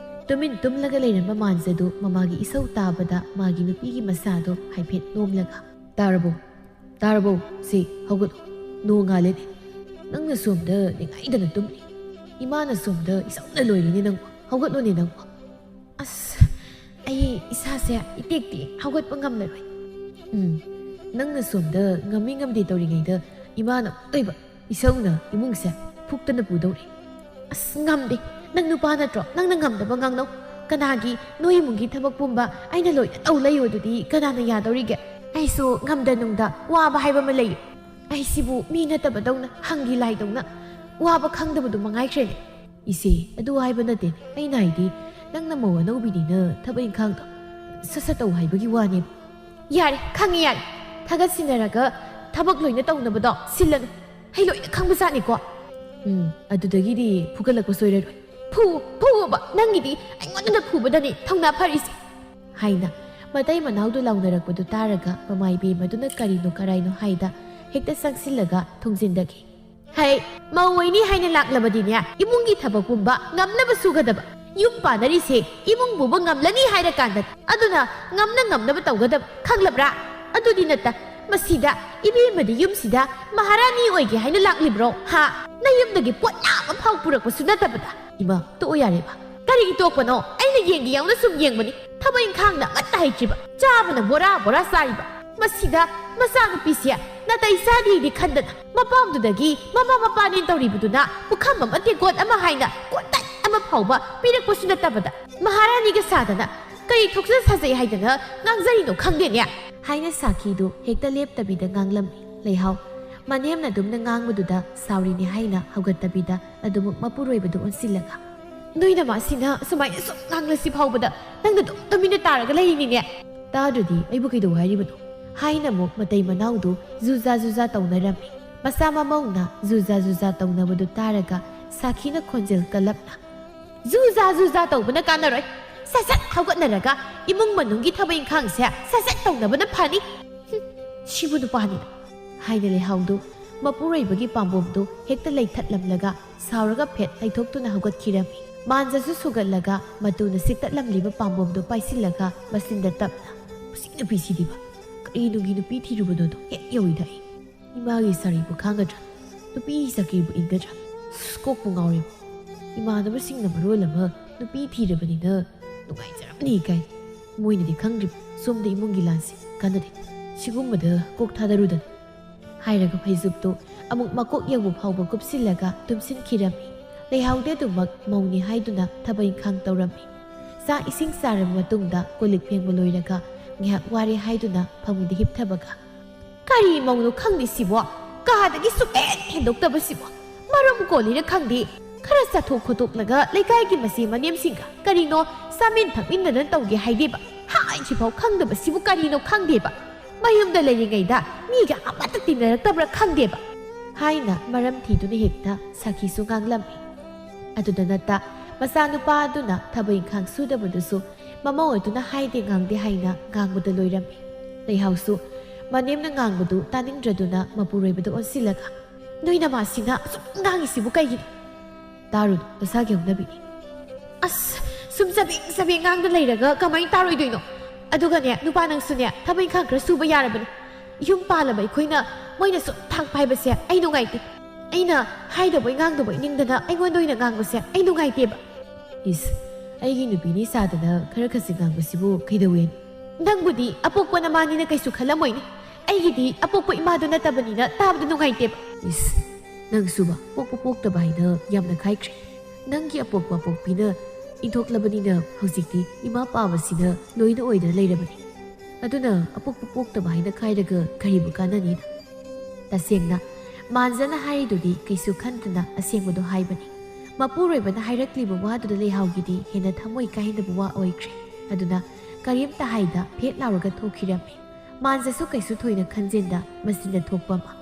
ꯇꯨꯃꯤꯟ ꯇꯨꯝꯂꯒ ꯂꯩꯔꯝꯕ ꯃꯥꯟꯖꯗꯨ ꯃꯃꯥꯒꯤ ꯏꯁꯧ ꯇꯥꯕꯗ ꯃꯥꯒꯤ ꯅꯨꯄꯤꯒꯤ ꯃꯁꯥꯗꯨ ꯍꯥꯏꯐꯦꯠ ꯅꯣꯝꯂꯒ, "ꯇꯥꯔꯕꯣ? ꯇꯥꯔꯕꯣ? ꯁꯤ ꯍꯧꯒꯠꯂꯣ꯫ ꯅꯣꯡ ꯉꯥꯜꯂꯦꯅꯦ꯫ ꯅꯪꯅ ꯁꯣꯝꯗ ꯅꯤꯡꯉꯥꯏꯗꯅ ꯇꯨꯝꯂꯤ꯫ ꯏꯃꯥꯅ ꯁꯣꯝꯗ ꯏꯁꯧꯅ ꯂꯣꯏꯔꯤꯅꯦ ꯅꯪꯕꯨ꯫ ꯍꯧꯒꯠꯂꯣꯅꯦ ꯅꯪꯕꯣ꯫ ꯑꯁ, ꯑꯩ ꯏꯁꯥꯁꯦ ꯏꯇꯦꯛ ꯇꯦꯛ, ꯍꯧꯒꯠꯄ ꯉꯝꯂꯔꯣꯏ꯫ ꯎꯝ, ꯅꯪꯅ ꯁꯣꯝꯗ ꯉꯝꯃꯤ ꯉꯝꯗꯦ ꯇꯧꯔꯤꯉꯩꯗ ꯏꯃꯥꯅ ꯑꯃꯨꯛꯇꯣꯏꯕ ꯏꯁꯧꯅ ꯏꯃꯨꯡꯁꯦ ꯐꯨꯛꯇꯅ ꯄꯨꯗꯧꯔꯦ꯫ ꯑꯁ, ꯉꯝꯗꯦ꯫ ꯅꯪ ꯅꯨꯄꯥ ꯅꯠꯇ꯭ꯔꯣ? ꯅꯪꯅ ꯉꯝꯗꯕ ꯉꯥꯡꯅꯧ꯫ ꯀꯅꯥꯒꯤ? ꯅꯣꯏ ꯏꯃꯨꯡꯒꯤ ꯊꯕꯛ ꯄꯨꯝꯕ ꯑꯩꯅ ꯂꯣꯏꯅ ꯇꯧ ꯂꯩꯌꯣ ꯑꯗꯨꯗꯤ ꯀꯅꯥꯅ ꯌꯥꯗꯧꯔꯤꯒꯦ? ꯑꯩꯁꯨ ꯉꯝꯗ ꯅꯨꯡꯗ ꯋꯥꯕ ꯍꯥꯏꯕ ꯑꯃ ꯂꯩꯌꯦ꯫ ꯑꯩꯁꯤꯕꯨ ꯃꯤ ꯅꯠꯇꯕꯗꯧꯅ, ꯍꯪꯒꯤ ꯂꯥꯏꯗꯧꯅ ꯋꯥꯕ ꯈꯪꯗꯕꯗꯨ ꯃꯉꯥꯏꯈ꯭ꯔꯦꯅꯦ꯫ ꯏꯆꯦ, ꯑꯗꯨ ꯍꯥꯏꯕ ꯅꯠꯇꯦ꯫ ꯑꯩꯅ ꯍꯥꯏꯗꯤ, ꯅꯪꯅ ꯃꯧ ꯑꯅꯧꯕꯤꯅꯤꯅ ꯊꯕꯛ ꯏꯪꯈꯥꯡꯗꯣ ꯁꯠ ꯁꯠ ꯇꯧ ꯍꯥꯏꯕꯒꯤ ꯋꯥꯅꯦꯕ꯫ ꯌꯥꯔꯦ, ꯈꯪꯉꯦ, ꯌꯥꯔꯦ꯫ ꯊꯥꯒꯠꯁꯤꯟꯅꯔꯒ ꯊꯕꯛ ꯂꯣꯏꯅ ꯇꯧꯅꯕꯗꯣ ꯁꯤꯜꯂꯅꯨ꯫ ꯑꯩ ꯂꯣꯏꯅ ꯈꯪꯕꯖꯥꯠꯅꯤꯀꯣ꯫ ꯎꯝ, ꯑꯗꯨꯗꯒꯤꯗꯤ ꯐꯨꯒꯠꯂꯛꯄ ꯁꯣꯏꯔꯔꯣꯏ꯫ ꯐꯨ, ꯐꯨꯑꯣꯕ, ꯅꯪꯒꯤꯗꯤ ꯑꯩꯉꯣꯟꯗ ꯐꯨꯕꯗꯅꯤ ꯊꯧꯅꯥ ꯐꯔꯤꯁꯦ꯫ ꯍꯥꯏꯅ ꯃꯇꯩ ꯃꯅꯥꯎꯗꯨ ꯂꯥꯎꯅꯔꯛꯄꯗꯨ ꯇꯥꯔꯒ ꯃꯃꯥ ꯏꯕꯦꯝꯃꯗꯨꯅ ꯀꯔꯤꯅꯣ ꯀꯔꯥꯏꯅꯣ ꯍꯥꯏꯗ ꯍꯦꯛꯇ ꯆꯪꯁꯤꯜꯂꯒ ꯊꯣꯡꯖꯤꯟꯗꯒꯤ꯫ ꯍꯩ, ꯃꯧ ꯑꯣꯏꯅꯤ ꯍꯥꯏꯅ ꯂꯥꯛꯂꯕꯗꯤꯅꯦ, ꯏꯃꯨꯡꯒꯤ ꯊꯕꯛ ꯄꯨꯝꯕ ꯉꯝꯅꯕ ꯁꯨꯒꯗꯕ꯫ ꯌꯨꯝ ꯄꯥꯟꯅꯔꯤꯁꯦ ꯏꯃꯨꯡ ꯄꯨꯕ ꯉꯝꯂꯅꯤ ꯍꯥꯏꯔꯀꯥꯟꯗ, ꯑꯗꯨꯅ ꯉꯝꯅ ꯉꯝꯅꯕ ꯇꯧꯒꯗꯕ, ꯈꯪꯂꯕ꯭ꯔꯥ? ꯑꯗꯨꯗꯤ ꯅꯠꯇ, ꯃꯁꯤꯗ ꯏꯕꯦꯝꯃꯗꯤ ꯌꯨꯝꯁꯤꯗ ꯃꯍꯥꯔꯥꯅꯤ ꯑꯣꯏꯒꯦ ꯍꯥꯏꯅ ꯂꯥꯛꯂꯤꯕ꯭ꯔꯣ? ꯍꯥ? ꯅꯌꯨꯝꯗꯒꯤ ꯄꯣꯠ ꯑꯃ ꯐꯥꯎ ꯄꯨꯔꯛꯄꯁꯨ ꯅꯠꯇꯕꯗ꯫ ꯏꯃꯥ, ꯇꯣꯛꯑꯣ ꯌꯥꯔꯦꯕ꯫ ꯀꯔꯤꯒꯤ ꯇꯣꯛꯄꯅꯣ? ꯑꯩꯅ ꯌꯦꯡꯒꯦ ꯌꯥꯎꯅ ꯁꯨꯝ ꯌꯦꯡꯕꯅꯤ꯫ ꯊꯕꯛ ꯏꯪꯈꯥꯡꯗ ꯑꯃꯠꯇ ꯍꯩꯇ꯭ꯔꯤꯕ, ꯆꯥꯕꯅ ꯕꯣꯔꯥ ꯕꯣꯔꯥ ꯆꯥꯔꯤꯕ꯫ ꯃꯁꯤꯗ ꯃꯆꯥꯅꯨꯄꯤꯁꯦ ꯅꯥꯇꯩ ꯆꯥꯗꯦꯗꯤ ꯈꯟꯗꯅ ꯃꯄꯥꯝꯗꯨꯗꯒꯤ ꯃꯃꯥ ꯃꯄꯥꯅꯦꯅ ꯇꯧꯔꯤꯕꯗꯨꯅ ꯄꯨꯈꯝ ꯑꯃ ꯇꯦꯡꯀꯣꯠ ꯑꯃ ꯍꯥꯏꯅ ꯀꯣꯟꯇꯛ ꯑꯃ ꯐꯥꯎꯕ ꯄꯤꯔꯛꯄꯁꯨ ꯅꯠꯇꯕꯗ, ꯃꯍꯥꯔꯥꯅꯤꯒ ꯁꯥꯗꯅ ꯀꯔꯤ ꯊꯣꯛꯆ ꯁꯥꯖꯩ ꯍꯥꯏꯗꯅ ꯉꯥꯡꯖꯔꯤꯅꯣ ꯈꯪꯗꯦꯅꯦ꯫ ꯍꯥꯏꯅ ꯁꯥꯈꯤꯗꯨ ꯍꯦꯛꯇ ꯂꯦꯞꯇꯕꯤꯗ ꯉꯥꯡꯂꯝꯃꯤ꯫ ꯂꯩꯍꯥꯎ ꯃꯅꯦꯝꯅ ꯑꯗꯨꯝꯅ ꯉꯥꯡꯕꯗꯨꯗ ꯁꯥꯎꯔꯤꯅꯦ ꯍꯥꯏꯅ ꯍꯧꯒꯠꯇꯕꯤꯗ ꯑꯗꯨꯃꯛ ꯃꯄꯨꯔꯣꯏꯕꯗꯨ ꯑꯣꯟꯁꯤꯜꯂꯒ, "ꯅꯣꯏ ꯅꯃꯥꯁꯤꯅ ꯁꯨꯃꯥꯏꯅ ꯁꯨꯝ ꯉꯥꯡꯂꯁꯤ ꯐꯥꯎꯕꯗ ꯅꯪꯅ ꯑꯗꯨꯝ ꯇꯨꯃꯤꯟꯅ ꯇꯥꯔꯒ ꯂꯩꯔꯤꯅꯤꯅꯦ?" "ꯇꯥꯗ꯭ꯔꯗꯤ ꯑꯩꯕꯨ ꯀꯩꯗꯧ ꯍꯥꯏꯔꯤꯕꯅꯣ?" ꯍꯥꯏꯅ ꯑꯃꯨꯛ ꯃꯇꯩ ꯃꯅꯥꯎꯗꯨ ꯖꯨꯖꯥ ꯖꯨꯖꯥ ꯇꯧꯅꯔꯝꯃꯤ꯫ ꯃꯆꯥ ꯃꯃꯧꯅ ꯖꯨꯖꯥ ꯖꯨꯖꯥ ꯇꯧꯅꯕꯗꯨ ꯇꯥꯔꯒ ꯁꯥꯈꯤꯅ ꯈꯣꯟꯖꯦꯜ ꯀꯜꯂꯞꯅ, "ꯖꯨꯖꯥ ꯖꯨꯖꯥ ꯇꯧꯕꯅ ꯀꯥꯟꯅꯔꯣꯏ꯫ ꯁꯠ ꯁꯠ ꯍꯧꯒꯠꯅꯔꯒ ꯏꯃꯨꯡ ꯃꯅꯨꯡꯒꯤ ꯊꯕꯛ ꯏꯪꯈꯥꯡꯁꯦ ꯁꯠ ꯁꯠ ꯇꯧꯅꯕꯅ ꯐꯅꯤ꯫ ꯍꯨꯝ, ꯁꯤꯕꯨ ꯅꯨꯄꯥꯅꯤꯅ!" ꯍꯥꯏꯅ ꯂꯩꯍꯥꯎꯗꯨ ꯃꯄꯨꯔꯣꯏꯕꯒꯤ ꯄꯥꯝꯕꯣꯝꯗꯨ ꯍꯦꯛꯇ ꯂꯩꯊꯠꯂꯝꯂꯒ ꯁꯥꯎꯔꯒ ꯐꯦꯠ ꯂꯩꯊꯣꯛꯇꯨꯅ ꯍꯧꯒꯠꯈꯤꯔꯝꯃꯤ꯫ ꯃꯥꯟꯖꯁꯨ ꯁꯨꯒꯠꯂꯒ ꯃꯇꯨꯅ ꯁꯤꯛꯇꯠꯂꯝꯂꯤꯕ ꯄꯥꯝꯕꯣꯝꯗꯨ ꯄꯥꯏꯁꯤꯜꯂꯒ ꯃꯆꯤꯟꯗ ꯇꯞꯅ, "ꯃꯁꯤ ꯅꯨꯄꯤꯁꯤꯗꯤꯕ ꯀꯔꯤ ꯅꯨꯡꯒꯤ ꯅꯨꯄꯤ ꯊꯤꯔꯨꯕꯅꯣꯗꯣ ꯍꯦꯛ ꯌꯧꯏꯗ ꯑꯩ꯫ ꯏꯃꯥꯒꯤ ꯁꯥꯔꯤꯕꯨ ꯈꯥꯡꯒꯗ꯭ꯔꯥ? ꯅꯨꯄꯤ ꯆꯀ꯭ꯔꯤꯕꯨ ꯏꯟꯒꯗ꯭ꯔꯥ? ꯑꯁ, ꯀꯣꯛꯄꯨ ꯉꯥꯎꯔꯦꯕ꯫ ꯏꯃꯥꯟꯅꯕꯁꯤꯡꯅ ꯃꯔꯣꯜ ꯑꯃ ꯅꯨꯄꯤ ꯊꯤꯔꯕꯅꯤꯅ ꯅꯨꯡꯉꯥꯏꯖꯔꯝꯅꯤ ꯀꯥꯏ꯫ ꯃꯣꯏꯅꯗꯤ ꯈꯪꯗ꯭ꯔꯤꯕ ꯁꯣꯝꯗ ꯏꯃꯨꯡꯒꯤ ꯂꯥꯟꯁꯦ꯫ ꯀꯥꯟꯅꯗꯦ, ꯁꯤꯒꯨꯝꯕꯗ ꯀꯣꯛ ꯊꯥꯗꯔꯨꯗꯅ꯫ ꯍꯥꯏꯔꯒ ꯐꯩꯖꯨꯞꯇꯨ ꯑꯃꯨꯛ ꯃꯀꯣꯛ ꯌꯧꯕ ꯐꯥꯎꯕ ꯀꯨꯞꯁꯤꯜꯂꯒ ꯇꯨꯝꯁꯤꯟꯈꯤꯔꯝꯃꯤ꯫ ꯂꯩꯍꯥꯎꯗꯤ ꯑꯗꯨꯃꯛ ꯃꯧꯅꯤ ꯍꯥꯏꯗꯨꯅ ꯊꯕꯛ ꯏꯪꯈꯥꯡ ꯇꯧꯔꯝꯃꯤ꯫ ꯆꯥꯛ ꯏꯁꯤꯡ ꯆꯥꯔꯕ ꯃꯇꯨꯡꯗ ꯀꯣꯜ ꯂꯤꯛ ꯐꯦꯡꯕ ꯂꯣꯏꯔꯒ ꯉꯥꯏꯍꯥꯛ ꯋꯥꯔꯦ ꯍꯥꯏꯗꯨꯅ ꯐꯃꯨꯡꯗ ꯍꯤꯞꯊꯕꯒ, "ꯀꯔꯤ ꯃꯧꯅꯣ ꯈꯪꯗꯦ ꯁꯤꯕꯣ? ꯀꯥꯗꯒꯤ ꯁꯨꯛꯍꯦꯟ ꯍꯦꯟꯗꯣꯛꯇꯕ ꯁꯤꯕꯣ? ꯃꯔꯝ ꯀꯣꯜꯂꯤꯔ ꯈꯪꯗꯦ, ꯈꯔ ꯆꯠꯊꯣꯛ ꯈꯣꯠꯇꯣꯛꯂꯒ ꯂꯩꯀꯥꯏꯒꯤ ꯃꯆꯦ ꯃꯅꯦꯝꯁꯤꯡꯒ ꯀꯔꯤꯅꯣ ꯆꯥꯃꯤꯟ ꯊꯛꯃꯤꯟꯅꯗꯅ ꯇꯧꯒꯦ ꯍꯥꯏꯗꯦꯕ꯫ ꯍꯥꯏꯁꯤꯐꯥꯎ ꯈꯪꯗꯕ ꯁꯤꯕꯨ ꯀꯔꯤꯅꯣ ꯈꯪꯗꯦꯕ꯫ ꯃꯌꯨꯝꯗ ꯂꯩꯔꯤꯉꯩꯗ ꯃꯤꯒ ꯑꯃꯠꯇ ꯇꯤꯟꯅꯔꯛꯇꯕ꯭ꯔꯥ ꯈꯪꯗꯦꯕ" ꯍꯥꯏꯅ ꯃꯔꯝ ꯊꯤꯗꯨꯅ ꯍꯦꯛꯇ ꯁꯥꯈꯤꯁꯨ ꯉꯥꯡꯂꯝꯃꯤ꯫ ꯑꯗꯨꯗ ꯅꯠꯇ ꯃꯆꯥꯅꯨꯄꯥ ꯑꯗꯨꯅ ꯊꯕꯛ ꯏꯪꯈꯥꯡ ꯁꯨꯗꯕꯗꯨꯁꯨ ꯃꯃꯧ ꯑꯗꯨꯅ ꯍꯥꯏꯗꯦ ꯉꯥꯡꯗꯦ ꯍꯥꯏꯅ ꯉꯥꯡꯕꯗ ꯂꯣꯏꯔꯝꯃꯤ꯫ ꯂꯩꯍꯥꯎꯁꯨ ꯃꯅꯦꯝꯅ ꯉꯥꯡꯕꯗꯨ ꯇꯥꯅꯤꯡꯗ꯭ꯔꯗꯨꯅ ꯃꯄꯨꯔꯣꯏꯕꯗ ꯑꯣꯟꯁꯤꯜꯂꯒ, "ꯅꯣꯏ ꯅꯃꯥꯁꯤꯅ ꯑꯁꯨꯛ ꯉꯥꯡꯉꯤꯁꯤꯕꯨ ꯀꯩꯒꯤꯅꯣ?" "ꯇꯥꯔꯨꯅꯨ, ꯃꯁꯥꯒꯤ ꯍꯧꯅꯕꯤꯅꯤ꯫" "ꯑꯁ, ꯁꯨꯝ ꯆꯕꯦꯡ ꯆꯕꯦꯡ ꯉꯥꯡꯗ ꯂꯩꯔꯒ ꯀꯃꯥꯏꯅ ꯇꯥꯔꯣꯏꯗꯣꯏꯅꯣ? ꯑꯗꯨꯒꯅꯦ, ꯅꯨꯄꯥ ꯅꯪꯁꯨꯅꯦ ꯊꯕꯛ ꯏꯪꯈꯥꯡ ꯈꯔ ꯁꯨꯕ ꯌꯥꯔꯕꯅꯤ꯫ ꯌꯨꯝ ꯄꯥꯜꯂꯕ ꯑꯩꯈꯣꯏꯅ ꯃꯣꯏꯅ ꯁꯨꯝ ꯊꯥꯛꯄ ꯍꯥꯏꯕꯁꯦ ꯑꯩ ꯅꯨꯡꯉꯥꯏꯇꯦ꯫ ꯑꯩꯅ ꯍꯥꯏꯗꯕꯣꯏ ꯉꯥꯡꯗꯕꯣꯏ ꯅꯤꯡꯗꯅ ꯑꯩꯉꯣꯟꯗ ꯑꯣꯏꯅ ꯉꯥꯡꯕꯁꯦ ꯑꯩ ꯅꯨꯡꯉꯥꯏꯇꯦꯕ꯫" "ꯏꯁ, ꯑꯩꯒꯤ ꯅꯨꯄꯤꯅꯤ ꯁꯥꯗꯅ ꯈꯔ ꯈꯖꯤꯛ ꯉꯥꯡꯕꯁꯤꯕꯨ ꯀꯩꯗꯧꯋꯦꯅꯣ?" "ꯅꯪꯕꯨꯗꯤ ꯑꯄꯣꯛꯄ ꯅꯃꯥꯅꯤꯅ ꯀꯩꯁꯨ ꯈꯜꯂꯝꯃꯣꯏꯅꯦ꯫ ꯑꯩꯒꯤꯗꯤ ꯑꯄꯣꯛꯄ ꯏꯃꯥꯗꯨ ꯅꯠꯇꯕꯅꯤꯅ ꯇꯥꯕꯗ ꯅꯨꯡꯉꯥꯏꯇꯦꯕ꯫" "ꯏꯁ, ꯅꯪꯁꯨꯕ ꯄꯣꯛꯄ ꯄꯣꯛꯇꯕ ꯍꯥꯏꯅ ꯌꯥꯝꯅ ꯈꯥꯏꯈ꯭ꯔꯦ꯫ ꯅꯪꯒꯤ ꯑꯄꯣꯛꯄ ꯑꯄꯣꯛꯄꯤꯅ ꯏꯟꯊꯣꯛꯂꯕꯅꯤꯅ ꯍꯧꯖꯤꯛꯇꯤ ꯏꯃꯥ ꯄꯥꯕꯁꯤꯅ ꯂꯣꯏꯅ ꯑꯣꯏꯗꯅ ꯂꯩꯔꯕꯅꯤ꯫ ꯑꯗꯨꯅ ꯑꯄꯣꯛꯄ ꯄꯣꯛꯇꯕ ꯍꯥꯏꯅ ꯈꯥꯏꯔꯒ ꯀꯔꯤꯕꯨ ꯀꯥꯟꯅꯅꯤꯅ?" ꯇꯁꯦꯡꯅ ꯃꯥꯟꯖꯅ ꯍꯥꯏꯔꯤꯗꯨꯗꯤ ꯀꯩꯁꯨ ꯈꯟꯗꯅ ꯑꯁꯦꯡꯕꯗꯣ ꯍꯥꯏꯕꯅꯤ꯫ ꯃꯄꯨꯔꯣꯏꯕꯅ ꯍꯥꯏꯔꯛꯂꯤꯕ ꯋꯥꯗꯨꯗ ꯂꯩꯍꯥꯎꯒꯤꯗꯤ ꯍꯦꯟꯅ ꯊꯃꯣꯏ ꯀꯥꯏꯅꯕ ꯋꯥ ꯑꯣꯏꯈ꯭ꯔꯦ꯫ ꯑꯗꯨꯅ ꯀꯔꯤꯝꯇ ꯍꯥꯏꯗ ꯐꯦꯠ ꯂꯥꯎꯔꯒ ꯊꯣꯛꯈꯤꯔꯝꯃꯤ꯫ ꯃꯥꯟꯖꯁꯨ ꯀꯩꯁꯨ ꯊꯣꯏꯅ ꯈꯟꯖꯤꯟꯗ ꯃꯆꯤꯟꯗ ꯊꯣꯛꯄ ꯑꯃ꯫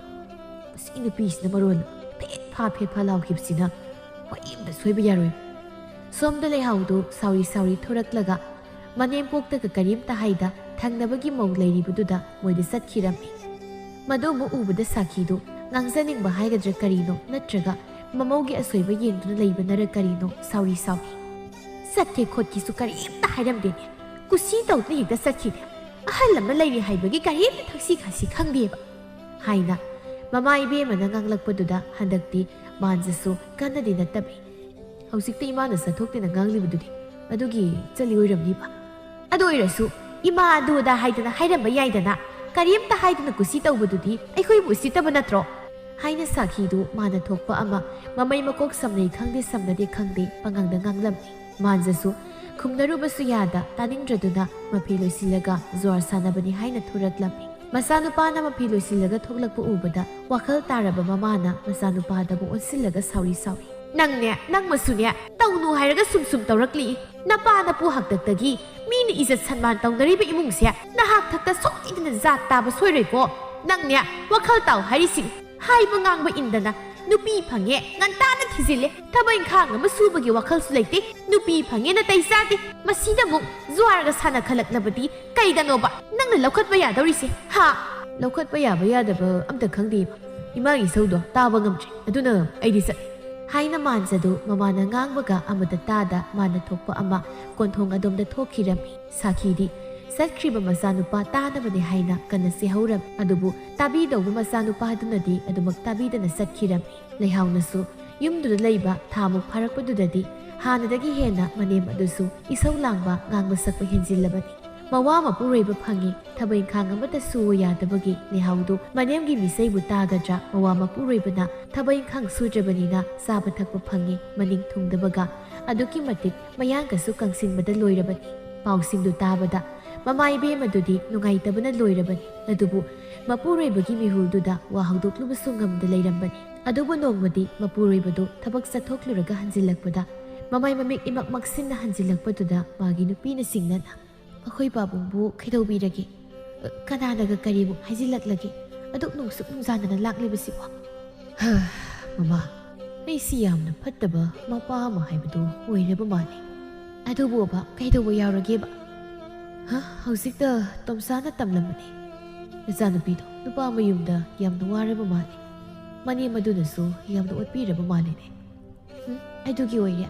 "ꯃꯁꯤ ꯅꯨꯄꯤꯁꯤꯅ ꯃꯔꯣꯜ ꯐꯦꯠ ꯐꯥ ꯐꯦꯠ ꯐꯥ ꯂꯥꯎꯈꯤꯕꯁꯤꯅ ꯃꯍꯩ ꯑꯃꯇ ꯁꯣꯏꯕ ꯌꯥꯔꯣꯏ꯫" ꯁꯣꯝꯗ ꯂꯩꯍꯥꯎꯗꯨ ꯁꯥꯎꯔꯤ ꯁꯥꯎꯔꯤ ꯊꯣꯔꯛꯂꯒ ꯃꯅꯦꯝꯄꯣꯛꯇꯒ ꯀꯔꯤꯝꯇ ꯍꯥꯏꯗ ꯊꯪꯅꯕꯒꯤ ꯃꯧ ꯂꯩꯔꯤꯕꯗꯨꯗ ꯃꯣꯏꯗ ꯆꯠꯈꯤꯔꯝꯃꯤ꯫ ꯃꯗꯨ ꯑꯃꯨꯛ ꯎꯕꯗ ꯁꯥꯈꯤꯗꯨ ꯉꯥꯡꯖꯅꯤꯡꯕ ꯍꯥꯏꯒꯗ꯭ꯔꯥ ꯀꯔꯤꯅꯣ, ꯅꯠꯇ꯭ꯔꯒ ꯃꯃꯧꯒꯤ ꯑꯁꯣꯏꯕ ꯌꯦꯡꯗꯨꯅ ꯂꯩꯕꯅꯔ ꯀꯔꯤꯅꯣ ꯁꯥꯎꯔꯤ ꯁꯥꯎꯔꯤ꯫ "ꯆꯠꯀꯦ ꯈꯣꯠꯀꯦꯁꯨ ꯀꯔꯤꯝꯇ ꯍꯥꯏꯔꯝꯗꯦꯅꯦ꯫ ꯀꯨꯁꯤ ꯇꯧꯗꯨꯅ ꯍꯦꯛꯇ ꯆꯠꯈꯤꯅꯦ꯫ ꯑꯍꯜ ꯑꯃ ꯂꯩꯔꯤ ꯍꯥꯏꯕꯒꯤ ꯀꯔꯤꯝꯇ ꯊꯛꯁꯤ ꯈꯥꯁꯤ ꯈꯪꯗꯦꯕ" ꯍꯥꯏꯅ ꯃꯃꯥ ꯏꯕꯦꯝꯃꯅ ꯉꯥꯡꯂꯛꯄꯗꯨꯗ ꯍꯟꯗꯛꯇꯤ ꯃꯥꯟꯖꯁꯨ ꯀꯟꯅꯗꯤ ꯅꯠꯇꯕꯤ, ꯍꯧꯖꯤꯛꯇ ꯏꯃꯥꯅ ꯆꯠꯊꯣꯛꯇꯦꯅ ꯉꯥꯡꯂꯤꯕꯗꯨꯗꯤ ꯑꯗꯨꯒꯤ ꯆꯠꯂꯤ ꯑꯣꯏꯔꯝꯅꯤꯕ꯫ ꯑꯗꯨ ꯑꯣꯏꯔꯁꯨ ꯏꯃꯥ ꯑꯗꯨ ꯑꯗꯥ ꯍꯥꯏꯗꯅ ꯍꯥꯏꯔꯝꯕ ꯌꯥꯏꯗꯅ, ꯀꯔꯤꯝꯇ ꯍꯥꯏꯗꯅ ꯀꯨꯁꯤ ꯇꯧꯕꯗꯨꯗꯤ ꯑꯩꯈꯣꯏꯕꯨ ꯎꯁꯤꯠꯇꯕ ꯅꯠꯇ꯭ꯔꯣ? ꯍꯥꯏꯅ ꯁꯥꯈꯤꯗꯨ ꯃꯥꯅ ꯊꯣꯛꯄ ꯑꯃ ꯃꯃꯩ ꯃꯀꯣꯛ ꯁꯝꯅꯩ ꯈꯪꯗꯦ ꯁꯝꯅꯗꯦ ꯈꯪꯗꯦ ꯄꯉꯥꯡꯗ ꯉꯥꯡꯂꯝꯃꯤ꯫ ꯃꯥꯟꯖꯁꯨ ꯈꯨꯝꯅꯔꯨꯕꯁꯨ ꯌꯥꯗ ꯇꯥꯅꯤꯡꯗ꯭ꯔꯗꯨꯅ ꯃꯐꯤ ꯂꯣꯏꯁꯤꯜꯂꯒ ꯖ꯭ꯋꯥꯔ ꯁꯥꯟꯅꯕꯅꯤ ꯍꯥꯏꯅ ꯊꯣꯔꯛꯂꯝꯃꯤ꯫ ꯃꯆꯥꯅꯨꯄꯥꯅ ꯃꯐꯤ ꯂꯣꯏꯁꯤꯜꯂꯒ ꯊꯣꯛꯂꯛꯄ ꯎꯕꯗ ꯋꯥꯈꯜ ꯇꯥꯔꯕ ꯃꯃꯥꯅ ꯃꯆꯥꯅꯨꯄꯥꯗꯕꯨ ꯑꯣꯟꯁꯤꯜꯂꯒ ꯁꯥꯎꯔꯤ ꯁꯥꯎꯔꯤ꯫ "ꯅꯪꯅꯦ, ꯅꯪ ꯃꯁꯨꯅꯦ, ꯇꯧꯅꯨ ꯍꯥꯏꯔꯒ ꯁꯨꯝ ꯁꯨꯝ ꯇꯧꯔꯛꯂꯤ꯫ ꯅꯄꯥ ꯅꯄꯨ ꯍꯥꯛꯇꯛꯇꯒꯤ ꯃꯤꯅ ꯏꯖꯠ ꯁꯟꯃꯥꯟ ꯇꯧꯅꯔꯤꯕ ꯏꯃꯨꯡꯁꯦ ꯅꯍꯥꯛ ꯊꯛꯇ ꯁꯣꯏꯗꯅ ꯖꯥꯠ ꯇꯥꯕ ꯁꯣꯏꯔꯣꯏꯀꯣ꯫ ꯅꯪꯅꯦ, ꯋꯥꯈꯜ ꯇꯥꯎ ꯍꯥꯏꯔꯤꯁꯤꯅꯤ꯫ ꯍꯥꯏꯕ ꯉꯥꯡꯕ ꯏꯟꯗꯅ ꯅꯨꯄꯤ ꯐꯪꯉꯦ ꯉꯟꯇꯥꯅ ꯊꯤꯖꯤꯜꯂꯦ꯫ ꯊꯕꯛ ꯏꯪꯈꯥꯡ ꯑꯃ ꯁꯨꯕꯒꯤ ꯋꯥꯈꯜꯁꯨ ꯂꯩꯇꯦ꯫ ꯅꯨꯄꯤ ꯐꯪꯉꯦ ꯅꯥꯇꯩ ꯆꯥꯗꯦ꯫ ꯃꯁꯤꯗ ꯑꯃꯨꯛ ꯖ꯭ꯋꯥꯔꯒ ꯁꯥꯟꯅꯈꯠꯂꯛꯂꯕꯗꯤ ꯀꯩꯗꯅꯣꯕ ꯅꯪꯅ ꯂꯧꯈꯠꯄ ꯌꯥꯗꯧꯔꯤꯁꯦ? ꯍꯥ?" "ꯂꯧꯈꯠꯄ ꯌꯥꯕ ꯌꯥꯗꯕ ꯑꯝꯇ ꯈꯪꯗꯦ ꯏꯃꯥ꯫ ꯏꯃꯥꯒꯤ ꯏꯁꯧꯗꯣ ꯇꯥꯕ ꯉꯝꯗ꯭ꯔꯦ꯫ ꯑꯗꯨꯅ ꯑꯩꯗꯤ ꯆꯠꯂꯦ" ꯍꯥꯏꯅ ꯃꯥꯟꯖꯗꯨ ꯃꯃꯥꯅ ꯉꯥꯡꯕꯒ ꯑꯃꯗ ꯇꯥꯗ ꯃꯥꯅ ꯊꯣꯛꯄ ꯑꯃ ꯀꯣꯟꯊꯣꯡ ꯑꯗꯣꯝꯗ ꯊꯣꯛꯈꯤꯔꯝꯃꯤ꯫ ꯁꯥꯈꯤꯗꯤ ꯆꯠꯈ꯭ꯔꯤꯕ ꯃꯆꯥꯅꯨꯄꯥ ꯇꯥꯅꯕꯅꯤ ꯍꯥꯏꯅ ꯀꯟꯅ ꯆꯦꯍꯧꯔꯝꯃꯤ꯫ ꯑꯗꯨꯕꯨ ꯇꯥꯕꯤꯗꯧꯕ ꯃꯆꯥꯅꯨꯄꯥꯗꯨꯅꯗꯤ ꯑꯗꯨꯃꯛ ꯇꯥꯕꯤꯗꯅ ꯆꯠꯈꯤꯔꯝꯃꯤ꯫ ꯂꯩꯍꯥꯎꯅꯁꯨ ꯌꯨꯝꯗꯨꯗ ꯂꯩꯕ ꯊꯥꯃꯨꯛ ꯐꯥꯔꯛꯄꯗꯨꯗꯗꯤ ꯍꯥꯟꯅꯗꯒꯤ ꯍꯦꯟꯅ ꯃꯅꯦꯝ ꯑꯗꯨꯁꯨ ꯏꯁꯧ ꯂꯥꯡꯕ, ꯉꯥꯡꯕ ꯁꯛꯄ ꯍꯦꯟꯖꯤꯜꯂꯕꯅꯤ꯫ ꯃꯋꯥ ꯃꯄꯨꯔꯣꯏꯕ ꯐꯪꯉꯤ, ꯊꯕꯛ ꯏꯪꯈꯥꯡ ꯑꯃꯠꯇ ꯁꯨꯑꯣ ꯌꯥꯗꯕꯒꯤ ꯂꯩꯍꯥꯎꯗꯨ ꯃꯅꯦꯝꯒꯤ ꯃꯤꯆꯩꯕꯨ ꯇꯥꯒꯗ꯭ꯔꯥ? ꯃꯋꯥ ꯃꯄꯨꯔꯣꯏꯕꯅ ꯊꯕꯛ ꯏꯪꯈꯥꯡ ꯁꯨꯗ꯭ꯔꯕꯅꯤꯅ ꯆꯥꯕ ꯊꯛꯄ ꯐꯪꯉꯤ, ꯃꯅꯤꯡ ꯊꯨꯡꯗꯕꯒ ꯑꯗꯨꯛꯀꯤ ꯃꯇꯤꯛ ꯃꯌꯥꯡꯒꯁꯨ ꯀꯪꯁꯤꯟꯕꯗ ꯂꯣꯏꯔꯕꯅꯤ꯫ ꯄꯥꯎꯁꯤꯡꯗꯨ ꯇꯥꯕꯗ ꯃꯃꯥ ꯏꯕꯦꯝ ꯑꯗꯨꯗꯤ ꯅꯨꯡꯉꯥꯏꯇꯕꯅ ꯂꯣꯏꯔꯕꯅꯤ꯫ ꯑꯗꯨꯕꯨ ꯃꯄꯨꯔꯣꯏꯕꯒꯤ ꯃꯤꯍꯨꯜꯗꯨꯗ ꯋꯥ ꯍꯧꯗꯣꯛꯂꯨꯕꯁꯨ ꯉꯝꯗ ꯂꯩꯔꯝꯕꯅꯤ꯫ ꯑꯗꯨꯕꯨ ꯅꯣꯡꯃꯗꯤ ꯃꯄꯨꯔꯣꯏꯕꯗꯨ ꯊꯕꯛ ꯆꯠꯊꯣꯛꯂꯨꯔꯒ ꯍꯟꯖꯤꯜꯂꯛꯄꯗ ꯃꯃꯥꯏ ꯃꯃꯤꯠ ꯏꯃꯛ ꯃꯛꯁꯤꯟꯅ ꯍꯟꯖꯤꯜꯂꯛꯄꯗꯨꯗ ꯃꯥꯒꯤ ꯅꯨꯄꯤꯅ ꯆꯤꯡꯅꯅ, "ꯑꯩꯈꯣꯏ ꯄꯥꯕꯨꯡꯕꯨ ꯀꯩꯗꯧꯕꯤꯔꯒꯦ? ꯀꯅꯥꯅꯒ ꯀꯔꯤꯕꯨ ꯍꯥꯏꯖꯤꯜꯂꯛꯂꯒꯦ? ꯑꯗꯨꯛ ꯅꯨꯡꯁꯨꯛ ꯅꯨꯡꯖꯥꯅꯅ ꯂꯥꯛꯂꯤꯕꯁꯤꯕꯣ?" "ꯍ, ꯃꯃꯥ, ꯑꯩꯁꯤ ꯌꯥꯝꯅ ꯐꯠꯇꯕ ꯃꯄꯥ ꯑꯃ ꯍꯥꯏꯕꯗꯨ ꯑꯣꯏꯔꯕ ꯃꯥꯜꯂꯤ꯫ ꯑꯗꯨꯕꯨ ꯑꯕ, ꯀꯩꯗꯧꯕ ꯌꯥꯎꯔꯒꯦꯕ?" "ꯍ, ꯍꯧꯖꯤꯛꯇ ꯇꯣꯝꯆꯥꯅ ꯇꯝꯂꯝꯕꯅꯤ꯫ ꯅꯆꯥꯅꯨꯄꯤꯗꯣ ꯅꯨꯄꯥ ꯃꯌꯨꯝꯗ ꯌꯥꯝꯅ ꯋꯥꯔꯕ ꯃꯥꯜꯂꯤ꯫ ꯃꯅꯦꯝ ꯑꯗꯨꯅꯁꯨ ꯌꯥꯝꯅ ꯑꯣꯠꯄꯤꯔꯕ ꯃꯥꯜꯂꯤꯅꯦ꯫" "ꯎꯝ, ꯑꯗꯨꯒꯤ ꯑꯣꯏꯔꯦ꯫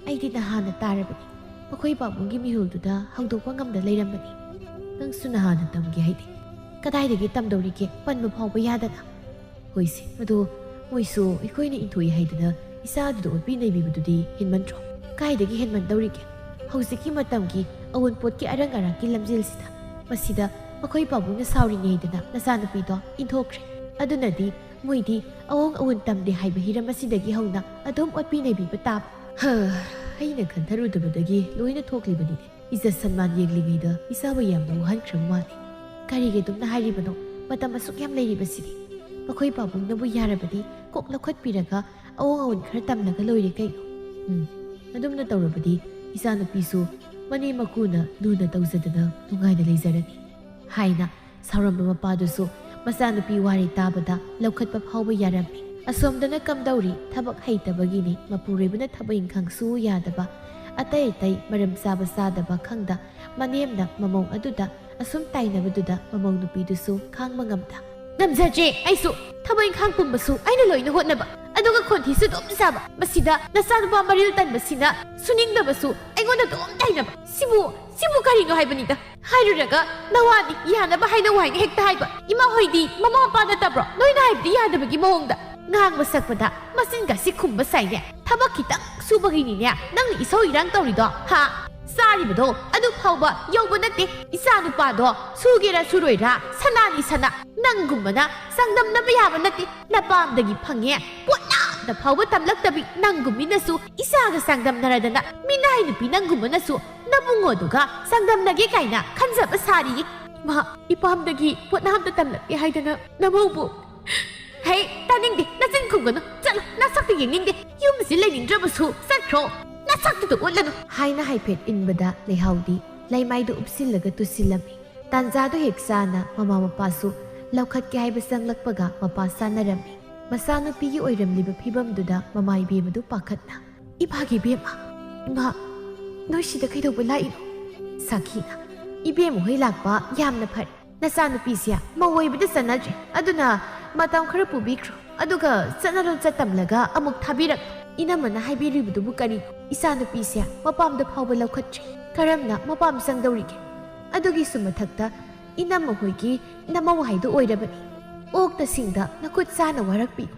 ꯑꯩꯗꯤ ꯅꯍꯥꯟꯅ ꯇꯥꯔꯕꯅꯤ꯫ ꯃꯈꯣꯏ ꯄꯥꯕꯨꯡꯒꯤ ꯃꯤꯍꯨꯜꯗꯨꯗ ꯍꯧꯗꯣꯛꯄ ꯉꯝꯗ ꯂꯩꯔꯝꯕꯅꯤ꯫ ꯅꯪꯁꯨ ꯅꯍꯥꯟꯅ ꯇꯝꯒꯦ ꯍꯥꯏꯗꯦ꯫ ꯀꯗꯥꯏꯗꯒꯤ ꯇꯝꯗꯧꯔꯤꯒꯦ, ꯄꯟꯕ ꯐꯥꯎꯕ ꯌꯥꯗꯅ?" "ꯍꯣꯏꯁꯦ, ꯑꯗꯣ ꯃꯣꯏꯁꯨ ꯑꯩꯈꯣꯏꯅ ꯏꯟꯊꯣꯛꯏ ꯍꯥꯏꯗꯅ ꯏꯆꯥꯗꯨꯗ ꯑꯣꯠꯄꯤ ꯅꯩꯕꯤꯕꯗꯨꯗꯤ ꯍꯦꯟꯃꯟꯗ꯭ꯔꯣ? ꯀꯥꯏꯗꯒꯤ ꯍꯦꯟꯃꯟꯗꯧꯔꯤꯒꯦ? ꯍꯧꯖꯤꯛꯀꯤ ꯃꯇꯝꯒꯤ ꯑꯑꯣꯟꯄꯣꯠꯀꯤ ꯑꯔꯪ ꯑꯔꯥꯛꯀꯤ ꯂꯝꯖꯦꯜꯁꯤꯗ꯫ ꯃꯁꯤꯗ ꯃꯈꯣꯏ ꯄꯥꯕꯨꯡꯅ ꯁꯥꯎꯔꯤꯅꯦꯗꯅ ꯅꯆꯥꯅꯨꯄꯤꯗꯣ ꯏꯟꯊꯣꯛꯈ꯭ꯔꯦ꯫ ꯑꯗꯨꯅꯗꯤ ꯃꯣꯏꯗꯤ ꯑꯑꯣꯡ ꯑꯑꯣꯟ ꯇꯝꯗꯦ ꯍꯥꯏꯕ ꯍꯤꯔꯝ ꯑꯁꯤꯗꯒꯤ ꯍꯧꯅ ꯑꯗꯨꯝ ꯑꯣꯠꯄꯤ ꯅꯩꯕꯤꯕ ꯇꯥꯕ꯫ ꯍ, ꯑꯩꯅ ꯈꯟꯊꯔꯨꯗꯕꯗꯒꯤ ꯂꯣꯏꯅ ꯊꯣꯛꯂꯤꯕꯅꯤꯅꯦ꯫ ꯏꯖꯠ ꯁꯟꯃꯥꯟ ꯌꯦꯡꯂꯤꯉꯩꯗ ꯏꯆꯥꯕꯨ ꯌꯥꯝꯅ ꯋꯥꯍꯟꯈ꯭ꯔꯕ ꯃꯥꯜꯂꯤ꯫ ꯀꯔꯤꯒꯤ ꯑꯗꯨꯝꯅ ꯍꯥꯏꯔꯤꯕꯅꯣ? ꯃꯇꯝ ꯑꯁꯨꯛ ꯌꯥꯝ ꯂꯩꯔꯤꯕꯁꯤꯗꯤ꯫ ꯃꯈꯣꯏ ꯄꯥꯕꯨꯡꯅꯕꯨ ꯌꯥꯔꯕꯗꯤ ꯀꯣꯛ ꯂꯧꯈꯠꯄꯤꯔꯒ ꯑꯑꯣꯡ ꯑꯑꯣꯟ ꯈꯔ ꯇꯝꯂꯒ ꯂꯣꯏꯔꯦ ꯀꯩꯅꯣ꯫ ꯎꯝ, ꯑꯗꯨꯝꯅ ꯇꯧꯔꯕꯗꯤ ꯏꯆꯥꯅꯨꯄꯤꯁꯨ ꯃꯅꯦꯝ ꯃꯀꯨꯅ ꯂꯨꯅ ꯇꯧꯖꯗꯅ ꯅꯨꯡꯉꯥꯏꯅ ꯂꯩꯖꯔꯅꯤ ꯍꯥꯏꯅ ꯁꯥꯎꯔꯝꯕ ꯃꯄꯥꯗꯨꯁꯨ ꯃꯆꯥꯅꯨꯄꯤ ꯋꯥꯔꯤ ꯇꯥꯕꯗ ꯂꯧꯈꯠꯄ ꯐꯥꯎꯕ ꯌꯥꯔꯝꯃꯤ꯫ ꯑꯁꯣꯝꯗꯅ ꯀꯝꯗꯧꯔꯤ? ꯊꯕꯛ ꯍꯩꯇꯕꯒꯤꯅꯤ, ꯃꯄꯨꯔꯣꯏꯕꯅ ꯊꯕꯛ ꯏꯪꯈꯥꯡ ꯁꯨ ꯌꯥꯗꯕ, ꯑꯇꯩ ꯑꯇꯩ ꯃꯔꯝ ꯆꯥꯕ ꯆꯥꯗꯕ ꯈꯪꯗ ꯃꯅꯦꯝꯅ ꯃꯃꯧ ꯑꯗꯨꯗ ꯑꯁꯨꯝ ꯇꯥꯏꯅꯕꯗꯨꯗ ꯃꯃꯧ ꯅꯨꯄꯤꯗꯨꯁꯨ ꯈꯥꯡꯕ ꯉꯝꯗ, "ꯉꯝꯖꯗ꯭ꯔꯦ, ꯑꯩꯁꯨ ꯊꯕꯛ ꯏꯪꯈꯥꯡ ꯄꯨꯝꯕꯁꯨ ꯑꯩꯅ ꯂꯣꯏꯅ ꯍꯣꯠꯅꯕ, ꯑꯗꯨꯒ ꯈꯣꯟꯊꯤꯁꯨ ꯑꯗꯨꯝ ꯆꯥꯕ, ꯃꯁꯤꯗ ꯅꯆꯥꯅꯨꯄꯥ ꯃꯔꯤꯜ ꯇꯟꯕꯁꯤꯅ ꯁꯨꯅꯤꯡꯗꯕꯁꯨ ꯑꯩꯉꯣꯟꯗ ꯑꯗꯨꯝ ꯇꯥꯏꯅꯕ, ꯁꯤꯕꯨ, ꯁꯤꯕꯨ ꯀꯔꯤꯅꯣ ꯍꯥꯏꯕꯅꯤꯗ?" ꯍꯥꯏꯔꯨꯔꯒ ꯅꯋꯥꯅꯤ ꯌꯥꯅꯕ ꯍꯥꯏꯅꯧ ꯍꯥꯏꯅ ꯍꯦꯛꯇ ꯍꯥꯏꯕ꯫ ꯏꯃꯥ ꯍꯣꯏꯗꯤ ꯃꯃꯥ ꯃꯄꯥ ꯅꯠꯇꯕ꯭ꯔꯣ? ꯅꯣꯏꯅ ꯍꯥꯏꯕꯗꯤ ꯌꯥꯗꯕꯒꯤ ꯃꯑꯣꯡꯗ꯫ ꯉꯥꯡꯕ ꯁꯛꯄꯗ ꯃꯆꯤꯟꯒꯁꯤ ꯈꯨꯝꯕ ꯁꯥꯏꯅꯦ꯫ ꯊꯕꯛ ꯈꯤꯇꯪ ꯁꯨꯕꯒꯤꯅꯤꯅꯦ ꯅꯪꯅ ꯏꯁꯧ ꯏꯔꯥꯡ ꯇꯧꯔꯤꯗꯣ, ꯍꯥ? ꯆꯥꯔꯤꯕꯗꯣ ꯑꯗꯨ ꯐꯥꯎꯕ ꯌꯧꯕ ꯅꯠꯇꯦ꯫ ꯏꯆꯥ ꯅꯨꯄꯥꯗꯣ ꯁꯨꯒꯦꯔꯥ ꯁꯨꯔꯣꯏꯔꯥ ꯁꯅꯥꯅꯤ ꯁꯅꯥ꯫ ꯅꯪꯒꯨꯝꯕꯅ ꯆꯥꯡꯗꯝꯅꯕ ꯌꯥꯕ ꯅꯠꯇꯦ꯫ ꯅꯄꯥꯝꯗꯒꯤ ꯐꯪꯉꯦ ꯄꯣꯠ ꯑꯝꯇ ꯐꯥꯎꯕ ꯇꯝꯂꯛꯇꯕꯤ ꯅꯪꯒꯨꯝꯕꯤꯅꯁꯨ ꯏꯆꯥꯒ ꯆꯥꯡꯗꯝꯅꯔꯗꯅ ꯃꯤꯅꯥꯏ ꯅꯨꯄꯤ ꯅꯪꯒꯨꯝꯕꯅꯁꯨ ꯅꯕꯨꯡꯉꯣꯗꯨꯒ ꯆꯥꯡꯗꯝꯅꯒꯦ ꯀꯥꯏꯅ ꯈꯟꯖꯕ ꯁꯥꯔꯤꯌꯦ꯫ ꯏꯃꯥ, ꯏꯄꯥꯝꯗꯒꯤ ꯄꯣꯠ ꯑꯝꯇ ꯇꯝꯂꯛꯇꯦ ꯍꯥꯏꯗꯅ ꯅꯃꯧꯕꯨ꯫ "ꯍꯩ, ꯇꯥꯅꯤꯡꯗꯦ, ꯅꯆꯤꯟ ꯈꯨꯝꯒꯅꯨ꯫ ꯆꯠꯂꯣ, ꯅꯁꯛꯇ ꯌꯦꯡꯅꯤꯡꯗꯦ꯫ ꯌꯨꯝꯁꯤ ꯂꯩꯅꯤꯡꯗ꯭ꯔꯕꯁꯨ ꯆꯠꯈ꯭ꯔꯣ, ꯅꯁꯛꯇꯨꯗ ꯎꯠꯂꯅꯨ" ꯍꯥꯏꯅ ꯍꯥꯏꯐꯦꯠ ꯏꯟꯕꯗ ꯂꯩꯍꯥꯎꯗꯤ ꯂꯩꯃꯥꯏꯗ ꯎꯞꯁꯤꯜꯂꯒ ꯇꯨꯁꯤꯜꯂꯝꯃꯤ꯫ ꯇꯥꯟꯖꯥꯗꯨ ꯍꯦꯛ ꯆꯥꯅ ꯃꯃꯥ ꯃꯄꯥꯁꯨ ꯂꯧꯈꯠꯀꯦ ꯍꯥꯏꯕ ꯆꯪꯂꯛꯄꯒ ꯃꯄꯥ ꯆꯥꯅꯔꯝꯃꯤ꯫ ꯃꯆꯥꯅꯨꯄꯤꯒꯤ ꯑꯣꯏꯔꯝꯂꯤꯕ ꯐꯤꯕꯝꯗꯨꯗ ꯃꯃꯥ ꯏꯕꯦꯝꯃꯗꯨ ꯄꯥꯈꯠꯅ, "ꯏꯃꯥꯒꯤ ꯏꯕꯦꯝꯃ, ꯏꯃꯥ, ꯅꯣꯏ ꯁꯤꯗ ꯀꯩꯗꯧꯕ ꯂꯥꯛꯏꯅꯣ?" ꯁꯥꯈꯤꯅ, "ꯏꯕꯦꯝꯃ ꯍꯣꯏ ꯂꯥꯛꯄ ꯌꯥꯝꯅ ꯐꯔꯦ꯫ ꯅꯆꯥꯅꯨꯄꯤꯁꯦ ꯃꯧ ꯑꯣꯏꯕꯗ ꯆꯠꯅꯗ꯭ꯔꯦ, ꯑꯗꯨꯅ ꯃꯇꯝ ꯈꯔ ꯄꯨꯕꯤꯈ꯭ꯔꯣ, ꯑꯗꯨꯒ ꯆꯠꯅ ꯂꯣꯟꯆꯠ ꯇꯝꯂꯒ ꯑꯃꯨꯛ ꯊꯥꯕꯤꯔꯛ꯫ ꯏꯅꯝꯃꯅ ꯍꯥꯏꯕꯤꯔꯤꯕꯗꯨꯕꯨ ꯀꯔꯤꯅꯣ? ꯏꯆꯥꯅꯨꯄꯤꯁꯦ ꯃꯄꯥꯝꯗ ꯐꯥꯎꯕ ꯂꯧꯈꯠꯇ꯭ꯔꯤ꯫ ꯀꯔꯝꯅ ꯃꯄꯥꯝ ꯆꯪꯗꯧꯔꯤꯒꯦ? ꯑꯗꯨꯒꯤꯁꯨ ꯃꯊꯛꯇ ꯏꯅꯝꯃ ꯍꯣꯏꯒꯤ ꯅꯃꯧ ꯍꯥꯏꯗꯨ ꯑꯣꯏꯔꯕꯅꯤ꯫ ꯑꯣꯛꯇ ꯁꯤꯡꯗ ꯅꯈꯨꯠ ꯆꯥꯅ ꯋꯥꯔꯛꯄꯤꯌꯨ꯫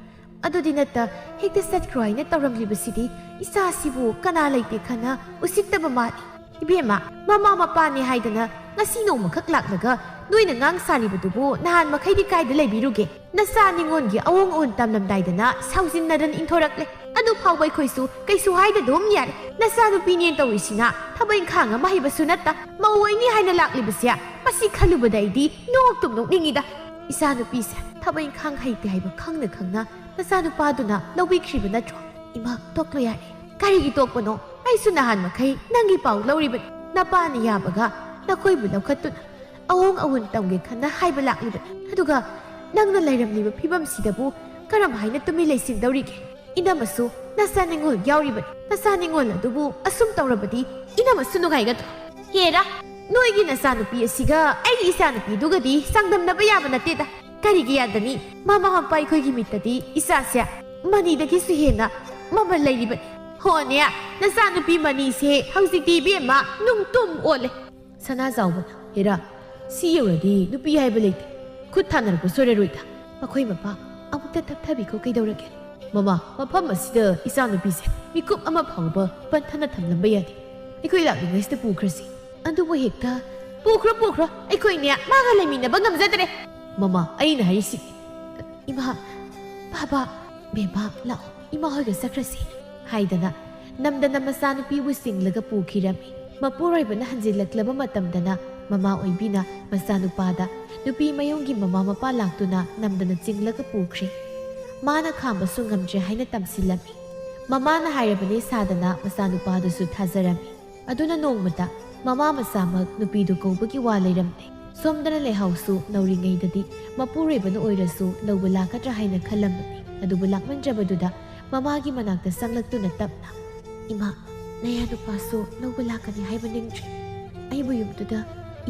ꯑꯗꯨꯗꯤ ꯅꯠꯇ, ꯍꯦꯛꯇ ꯆꯠꯈ꯭ꯔꯣ ꯍꯥꯏꯅ ꯇꯧꯔꯝꯂꯤꯕꯁꯤꯗꯤ ꯏꯆꯥꯁꯤꯕꯨ ꯀꯅꯥ ꯂꯩꯇꯦ ꯈꯟꯅ ꯎꯁꯤꯠꯇꯕ ꯃꯥꯜꯂꯤ꯫ ꯏꯕꯦꯝꯃ, ꯃꯃꯥ ꯃꯄꯥꯅꯤ ꯍꯥꯏꯗꯅ ꯉꯁꯤ ꯅꯣꯡꯃꯈꯛ ꯂꯥꯛꯂꯒ ꯅꯣꯏꯅ ꯉꯥꯡ ꯁꯥꯔꯤꯕꯗꯨꯕꯨ ꯅꯍꯥꯟ ꯃꯈꯩꯗꯤ ꯀꯥꯏꯗ ꯂꯩꯕꯤꯔꯨꯒꯦ? ꯅꯆꯥ ꯅꯤꯉꯣꯜꯒꯤ ꯑꯑꯣꯡ ꯑꯑꯣꯟ ꯇꯝꯂꯝꯗꯥꯏꯗꯅ ꯁꯥꯎꯖꯤꯟꯅꯗꯅ ꯏꯟꯊꯣꯔꯛꯂꯦ꯫ ꯑꯗꯨ ꯐꯥꯎꯕ ꯑꯩꯈꯣꯏꯁꯨ ꯀꯩꯁꯨ ꯍꯥꯏꯗ ꯑꯗꯨꯝ ꯌꯥꯔꯦ꯫ ꯅꯆꯥꯅꯨꯄꯤꯅꯦꯅ ꯇꯧꯔꯤꯁꯤꯅ ꯊꯕꯛ ꯏꯪꯈꯥꯡ ꯑꯃ ꯍꯩꯕꯁꯨ ꯅꯠꯇ, ꯃꯧ ꯑꯣꯏꯅꯤ ꯍꯥꯏꯅ ꯂꯥꯛꯂꯤꯕꯁꯦ, ꯃꯁꯤ ꯈꯜꯂꯨꯕꯗ ꯑꯩꯗꯤ ꯅꯣꯛꯇꯨꯝ ꯅꯣꯛꯅꯤꯡꯉꯤꯗ꯫ ꯏꯆꯥꯅꯨꯄꯤꯁꯦ ꯊꯕꯛ ꯏꯪꯈꯥꯡ ꯍꯩꯇꯦ ꯍꯥꯏꯕ ꯈꯪꯅ ꯈꯪꯅ ꯅꯆꯥꯅꯨꯄꯥꯗꯨꯅ ꯂꯧꯕꯤꯈ꯭ꯔꯤꯕ ꯅꯠꯇ꯭ꯔꯣ? ꯏꯃꯥ, ꯇꯣꯛꯂꯣ ꯌꯥꯔꯦ꯫ ꯀꯔꯤꯒꯤ ꯇꯣꯛꯄꯅꯣ? ꯑꯩꯁꯨ ꯅꯍꯥꯟ ꯃꯈꯩ ꯅꯪꯒꯤ ꯄꯥꯎ ꯂꯧꯔꯤꯕꯅꯤ꯫ ꯅꯄꯥꯅ ꯌꯥꯕꯒ ꯅꯈꯣꯏꯕꯨ ꯂꯧꯈꯠꯇꯨꯅ ꯑꯑꯣꯡ ꯑꯑꯣꯟ ꯇꯝꯒꯦ ꯈꯟꯅ ꯍꯥꯏꯕ ꯂꯥꯛꯂꯤꯕꯅꯤ꯫ ꯑꯗꯨꯒ ꯅꯪꯅ ꯂꯩꯔꯝꯂꯤꯕ ꯐꯤꯕꯝꯁꯤꯗꯕꯨ ꯀꯔꯝ ꯍꯥꯏꯅ ꯇꯨꯃꯤꯟ ꯂꯩꯁꯤꯟꯗꯧꯔꯤꯒꯦ? ꯏꯅꯝꯃꯁꯨ ꯅꯆꯥ ꯅꯤꯉꯣꯜ ꯌꯥꯎꯔꯤꯕꯅꯤ꯫ ꯅꯆꯥ ꯅꯤꯉꯣꯜ ꯑꯗꯨꯕꯨ ꯑꯁꯨꯝ ꯇꯧꯔꯕꯗꯤ ꯏꯅꯝꯃꯁꯨ ꯅꯨꯡꯉꯥꯏꯒꯗ꯭ꯔꯣ? ꯍꯦꯔꯥ, ꯅꯣꯏꯒꯤ ꯅꯆꯥꯅꯨꯄꯤ ꯑꯁꯤꯒ ꯑꯩꯒꯤ ꯏꯆꯥꯅꯨꯄꯤꯗꯨꯒꯗꯤ ꯆꯥꯡꯗꯝꯅꯕ ꯌꯥꯕ ꯅꯠꯇꯦꯗ꯫ ꯀꯔꯤꯒꯤ ꯌꯥꯗꯅꯤ? ꯃꯃꯥ ꯃꯄꯥ ꯑꯩꯈꯣꯏꯒꯤ ꯃꯤꯠꯇꯗꯤ ꯏꯆꯥꯁꯦ ꯃꯅꯤꯗꯒꯤꯁꯨ ꯍꯦꯟꯅ ꯃꯃꯜ ꯂꯩꯔꯤꯕꯅꯤ꯫ ꯍꯣꯅꯦ, ꯅꯆꯥꯅꯨꯄꯤ ꯃꯅꯤꯁꯦ ꯍꯧꯖꯤꯛꯇꯤ ꯏꯕꯦꯝꯃ ꯅꯨꯡꯇꯨꯝ ꯑꯣꯜꯂꯦ꯫ ꯁꯅꯥꯖꯥꯎꯕꯅ, "ꯍꯦꯔꯥ, ꯁꯤ ꯌꯧꯔꯗꯤ ꯅꯨꯄꯤ ꯍꯥꯏꯕ ꯂꯩꯇꯦ꯫ ꯈꯨꯠ ꯊꯥꯅꯔꯛꯄ ꯁꯣꯏꯔꯔꯣꯏꯗ꯫ ꯃꯈꯣꯏ ꯃꯄꯥ ꯑꯃꯨꯛꯇ ꯊꯞꯊꯕꯤꯈꯣ ꯀꯩꯗꯧꯔꯒꯦ?" "ꯃꯃꯥ, ꯃꯐꯝ ꯑꯁꯤꯗ ꯏꯆꯥꯅꯨꯄꯤꯁꯦ ꯃꯤꯀꯨꯞ ꯑꯃ ꯐꯥꯎꯕ ꯄꯟꯊꯅ ꯊꯝꯂꯝꯕ ꯌꯥꯗꯦ꯫ ꯑꯩꯈꯣꯏ ꯂꯥꯛꯂꯤꯉꯩꯁꯤꯗ ꯄꯨꯈ꯭ꯔꯁꯤ꯫ ꯑꯗꯨꯕꯨ ꯍꯦꯛꯇ, ꯄꯨꯈ꯭ꯔꯣ, ꯄꯨꯈ꯭ꯔꯣ, ꯑꯩꯈꯣꯏꯅꯦ ꯃꯥꯒ ꯂꯩꯃꯤꯟꯅꯕ ꯉꯝꯖꯗ꯭ꯔꯦ꯫" "ꯃꯃꯥ, ꯑꯩꯅ ꯍꯥꯏꯔꯤꯁꯤ꯫" "ꯏꯃꯥ, ꯕꯥꯕꯥ, ꯕꯦꯝꯃ, ꯂꯥꯛꯑꯣ, ꯏꯃꯥ ꯍꯣꯏꯒ ꯆꯠꯈ꯭ꯔꯁꯤ," ꯍꯥꯏꯗꯅ ꯅꯝꯗꯅ ꯃꯆꯥꯅꯨꯄꯤꯕꯨ ꯆꯤꯡꯂꯒ ꯄꯨꯈꯤꯔꯝꯃꯤ꯫ ꯃꯄꯨꯔꯣꯏꯕꯅ ꯍꯟꯖꯤꯜꯂꯛꯂꯕ ꯃꯇꯝꯗꯅ ꯃꯃꯥ ꯑꯣꯏꯕꯤꯅ ꯃꯆꯥꯅꯨꯄꯥꯗ ꯅꯨꯄꯤ ꯃꯌꯨꯝꯒꯤ ꯃꯃꯥ ꯃꯄꯥ ꯂꯥꯛꯇꯨꯅ ꯅꯝꯗꯅ ꯆꯤꯡꯂꯒ ꯄꯨꯈ꯭ꯔꯦ꯫ ꯃꯥꯅ ꯈꯥꯝꯕꯁꯨ ꯉꯝꯗ꯭ꯔꯦ ꯍꯥꯏꯅ ꯇꯝꯁꯤꯜꯂꯝꯃꯤ꯫ ꯃꯃꯥꯅ ꯍꯥꯏꯔꯕꯅꯦ ꯁꯥꯗꯅ ꯃꯆꯥꯅꯨꯄꯥꯗꯨꯁꯨ ꯊꯥꯖꯔꯝꯃꯤ꯫ ꯑꯗꯨꯅ ꯅꯣꯡꯃꯇ ꯃꯃꯥ ꯃꯆꯥꯃꯛ ꯅꯨꯄꯤꯗꯨ ꯀꯧꯕꯒꯤ ꯋꯥ ꯂꯩꯔꯝꯗꯦ꯫ ꯁꯣꯝꯗꯅ ꯂꯩꯍꯥꯎꯁꯨ ꯅꯧꯔꯤꯉꯩꯗꯗꯤ ꯃꯄꯨꯔꯣꯏꯕꯅ ꯑꯣꯏꯔꯁꯨ ꯂꯧꯕ ꯂꯥꯛꯀꯗ꯭ꯔꯥ ꯍꯥꯏꯅ ꯈꯜꯂꯝꯕꯅꯤ꯫ ꯑꯗꯨꯕꯨ ꯂꯥꯛꯃꯟꯗ꯭ꯔꯕꯗꯨꯗ ꯃꯃꯥꯒꯤ ꯃꯅꯥꯛꯇ ꯆꯪꯂꯛꯇꯨꯅ ꯇꯞꯅ, "ꯏꯃꯥ, ꯅꯌꯥ ꯅꯨꯄꯥꯁꯨ ꯂꯧꯕ ꯂꯥꯛꯀꯅꯤ ꯍꯥꯏꯕ ꯅꯤꯡꯗ꯭ꯔꯦ꯫ ꯑꯩꯕꯨ ꯌꯨꯝꯗꯨꯗ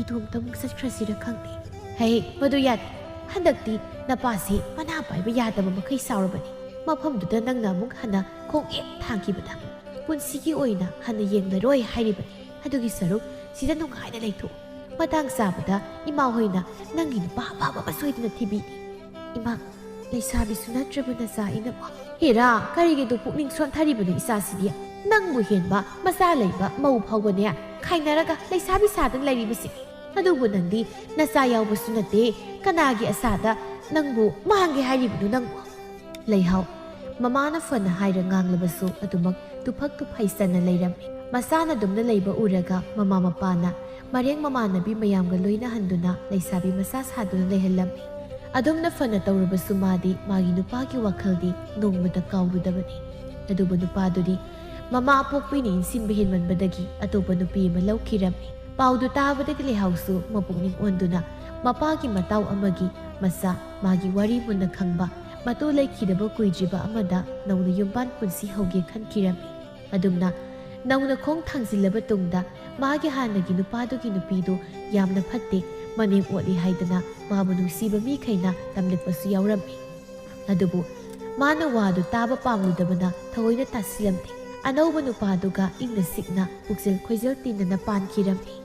ꯏꯇꯣꯝꯇ ꯑꯃꯨꯛ ꯆꯠꯈ꯭ꯔꯁꯤꯔ ꯈꯪꯗꯦ꯫" "ꯍꯩ, ꯃꯗꯨ ꯌꯥꯗꯦ꯫ ꯍꯟꯗꯛꯇꯤ ꯅꯄꯥꯁꯤ ꯃꯅꯥ ꯄꯥꯏꯕ ꯌꯥꯗꯕ ꯃꯈꯩ ꯁꯥꯎꯔꯕꯅꯤ꯫ ꯃꯐꯝꯗꯨꯗ ꯅꯪꯅ ꯑꯃꯨꯛ ꯍꯟꯅ ꯈꯣꯡ ꯍꯦꯛ ꯊꯥꯡꯈꯤꯕꯗ ꯄꯨꯟꯁꯤꯒꯤ ꯑꯣꯏꯅ ꯍꯟꯅ ꯌꯦꯡꯂꯔꯣꯏ ꯍꯥꯏꯔꯤꯕꯅꯤ꯫ ꯑꯗꯨꯒꯤ ꯁꯔꯨꯛ ꯁꯤꯗ ꯅꯨꯡꯉꯥꯏꯅ ꯂꯩꯊꯣꯛꯎ꯫ ꯃꯇꯥꯡ ꯆꯥꯕꯗ ꯏꯃꯥ ꯍꯣꯏꯅ ꯅꯪꯒꯤ ꯅꯨꯄꯥ ꯑꯐꯕ ꯑꯃ ꯁꯣꯏꯗꯅ ꯊꯤꯕꯤꯅꯤ꯫" "ꯏꯃꯥ, ꯂꯩꯁꯥꯕꯤꯁꯨ ꯅꯠꯇ꯭ꯔꯕ ꯅꯆꯥ ꯑꯩꯅ꯫ ꯍꯦꯔꯥ, ꯀꯔꯤꯒꯤꯗꯨ ꯄꯨꯛꯅꯤꯡ ꯁꯣꯟꯊꯔꯤꯕꯅꯣ ꯏꯆꯥꯁꯤꯗꯤ? ꯅꯪꯕꯨ ꯍꯦꯟꯕ ꯃꯆꯥ ꯂꯩꯕ ꯃꯧ ꯐꯥꯎꯕꯅꯦ ꯈꯥꯏꯅꯔꯒ ꯂꯩꯁꯥꯕꯤ ꯁꯥꯗꯨꯅ ꯂꯩꯔꯤꯕꯁꯤ꯫ ꯑꯗꯨꯕꯨ ꯅꯪꯗꯤ ꯅꯆꯥ ꯌꯥꯎꯕꯁꯨ ꯅꯠꯇꯦ, ꯀꯅꯥꯒꯤ ꯑꯁꯥꯗ ꯅꯪꯕꯨ ꯃꯥꯡꯒꯦ ꯍꯥꯏꯔꯤꯕꯅꯣ ꯅꯪꯕꯨ? ꯂꯩꯍꯥꯎ, ꯃꯃꯥꯅ ꯐꯅ ꯍꯥꯏꯔ ꯉꯥꯡꯂꯕꯁꯨ ꯑꯗꯨꯃꯛ ꯇꯨꯐꯛ ꯇꯨꯐꯩ ꯆꯟꯅ ꯂꯩꯔꯝꯃꯤ꯫ ꯃꯆꯥꯅ ꯑꯗꯨꯝꯅ ꯂꯩꯕ ꯎꯔꯒ ꯃꯃꯥ ꯃꯄꯥꯅ ꯃꯔꯦꯡ ꯃꯃꯥꯟꯅꯕꯤ ꯃꯌꯥꯝꯒ ꯂꯣꯏꯅꯍꯟꯗꯨꯅ ꯂꯩꯁꯥꯕꯤ ꯃꯆꯥ ꯁꯥꯗꯨꯅ ꯂꯩꯍꯜꯂꯝꯃꯤ꯫ ꯑꯗꯨꯝꯅ ꯐꯅ ꯇꯧꯔꯕꯁꯨ ꯃꯥꯗꯤ ꯃꯥꯒꯤ ꯅꯨꯄꯥꯒꯤ ꯋꯥꯈꯜꯗꯤ ꯅꯣꯡꯃꯇ ꯀꯥꯎꯔꯨꯗꯕꯅꯤ꯫ ꯑꯗꯨꯕꯨ ꯅꯨꯄꯥꯗꯨꯗꯤ ꯃꯃꯥ ꯑꯄꯣꯛꯄꯤꯅ ꯏꯟꯁꯤꯟꯕ ꯍꯦꯟꯃꯟꯕꯗꯒꯤ ꯑꯇꯣꯞꯄ ꯅꯨꯄꯤ ꯑꯃ ꯂꯧꯈꯤꯔꯝꯃꯤ꯫ ꯄꯥꯎꯗꯨ ꯇꯥꯕꯗꯒꯤ ꯂꯩꯍꯥꯎꯁꯨ ꯃꯄꯨꯛꯅꯤꯡ ꯑꯣꯟꯗꯨꯅ ꯃꯄꯥꯒꯤ ꯃꯇꯥꯎ ꯑꯃꯒꯤ ꯃꯆꯥ, ꯃꯥꯒꯤ ꯋꯥꯔꯤ ꯃꯨꯟꯅ ꯈꯪꯕ, ꯃꯇꯨ ꯂꯩꯈꯤꯗꯕ ꯀꯨꯏꯗ꯭ꯔꯤꯕ ꯑꯃꯗ ꯅꯧꯅ ꯌꯨꯝꯕꯥꯟ ꯄꯨꯟꯁꯤ ꯍꯧꯒꯦ ꯈꯟꯈꯤꯔꯝꯃꯤ꯫ ꯑꯗꯨꯝꯅ ꯅꯧꯅ ꯈꯣꯡ ꯊꯥꯡꯖꯤꯜꯂꯕ ꯇꯨꯡꯗ ꯃꯥꯒꯤ ꯍꯥꯟꯅꯒꯤ ꯅꯨꯄꯥꯗꯨꯒꯤ ꯅꯨꯄꯤꯗꯨ ꯌꯥꯝꯅ ꯐꯠꯇꯦ, ꯃꯅꯦꯝ ꯑꯣꯠꯂꯤ ꯍꯥꯏꯗꯅ ꯃꯥꯕꯨ ꯅꯨꯡꯁꯤꯕ ꯃꯤꯈꯩꯅ ꯇꯝꯂꯛꯄꯁꯨ ꯌꯥꯎꯔꯝꯃꯤ꯫ ꯑꯗꯨꯕꯨ ꯃꯥꯅ ꯋꯥꯗꯨ ꯇꯥꯕ ꯄꯥꯝꯂꯨꯗꯕꯅ ꯊꯑꯣꯏꯅ ꯇꯥꯁꯤꯜꯂꯝꯗꯦ꯫ ꯑꯅꯧꯕ ꯅꯨꯄꯥꯗꯨꯒ ꯏꯪꯅ ꯁꯤꯛꯅ ꯄꯨꯛꯆꯦꯜ ꯈꯣꯏꯖꯦꯜ ꯇꯤꯟꯅꯅ ꯄꯥꯟꯈꯤꯔꯝꯃꯤ꯫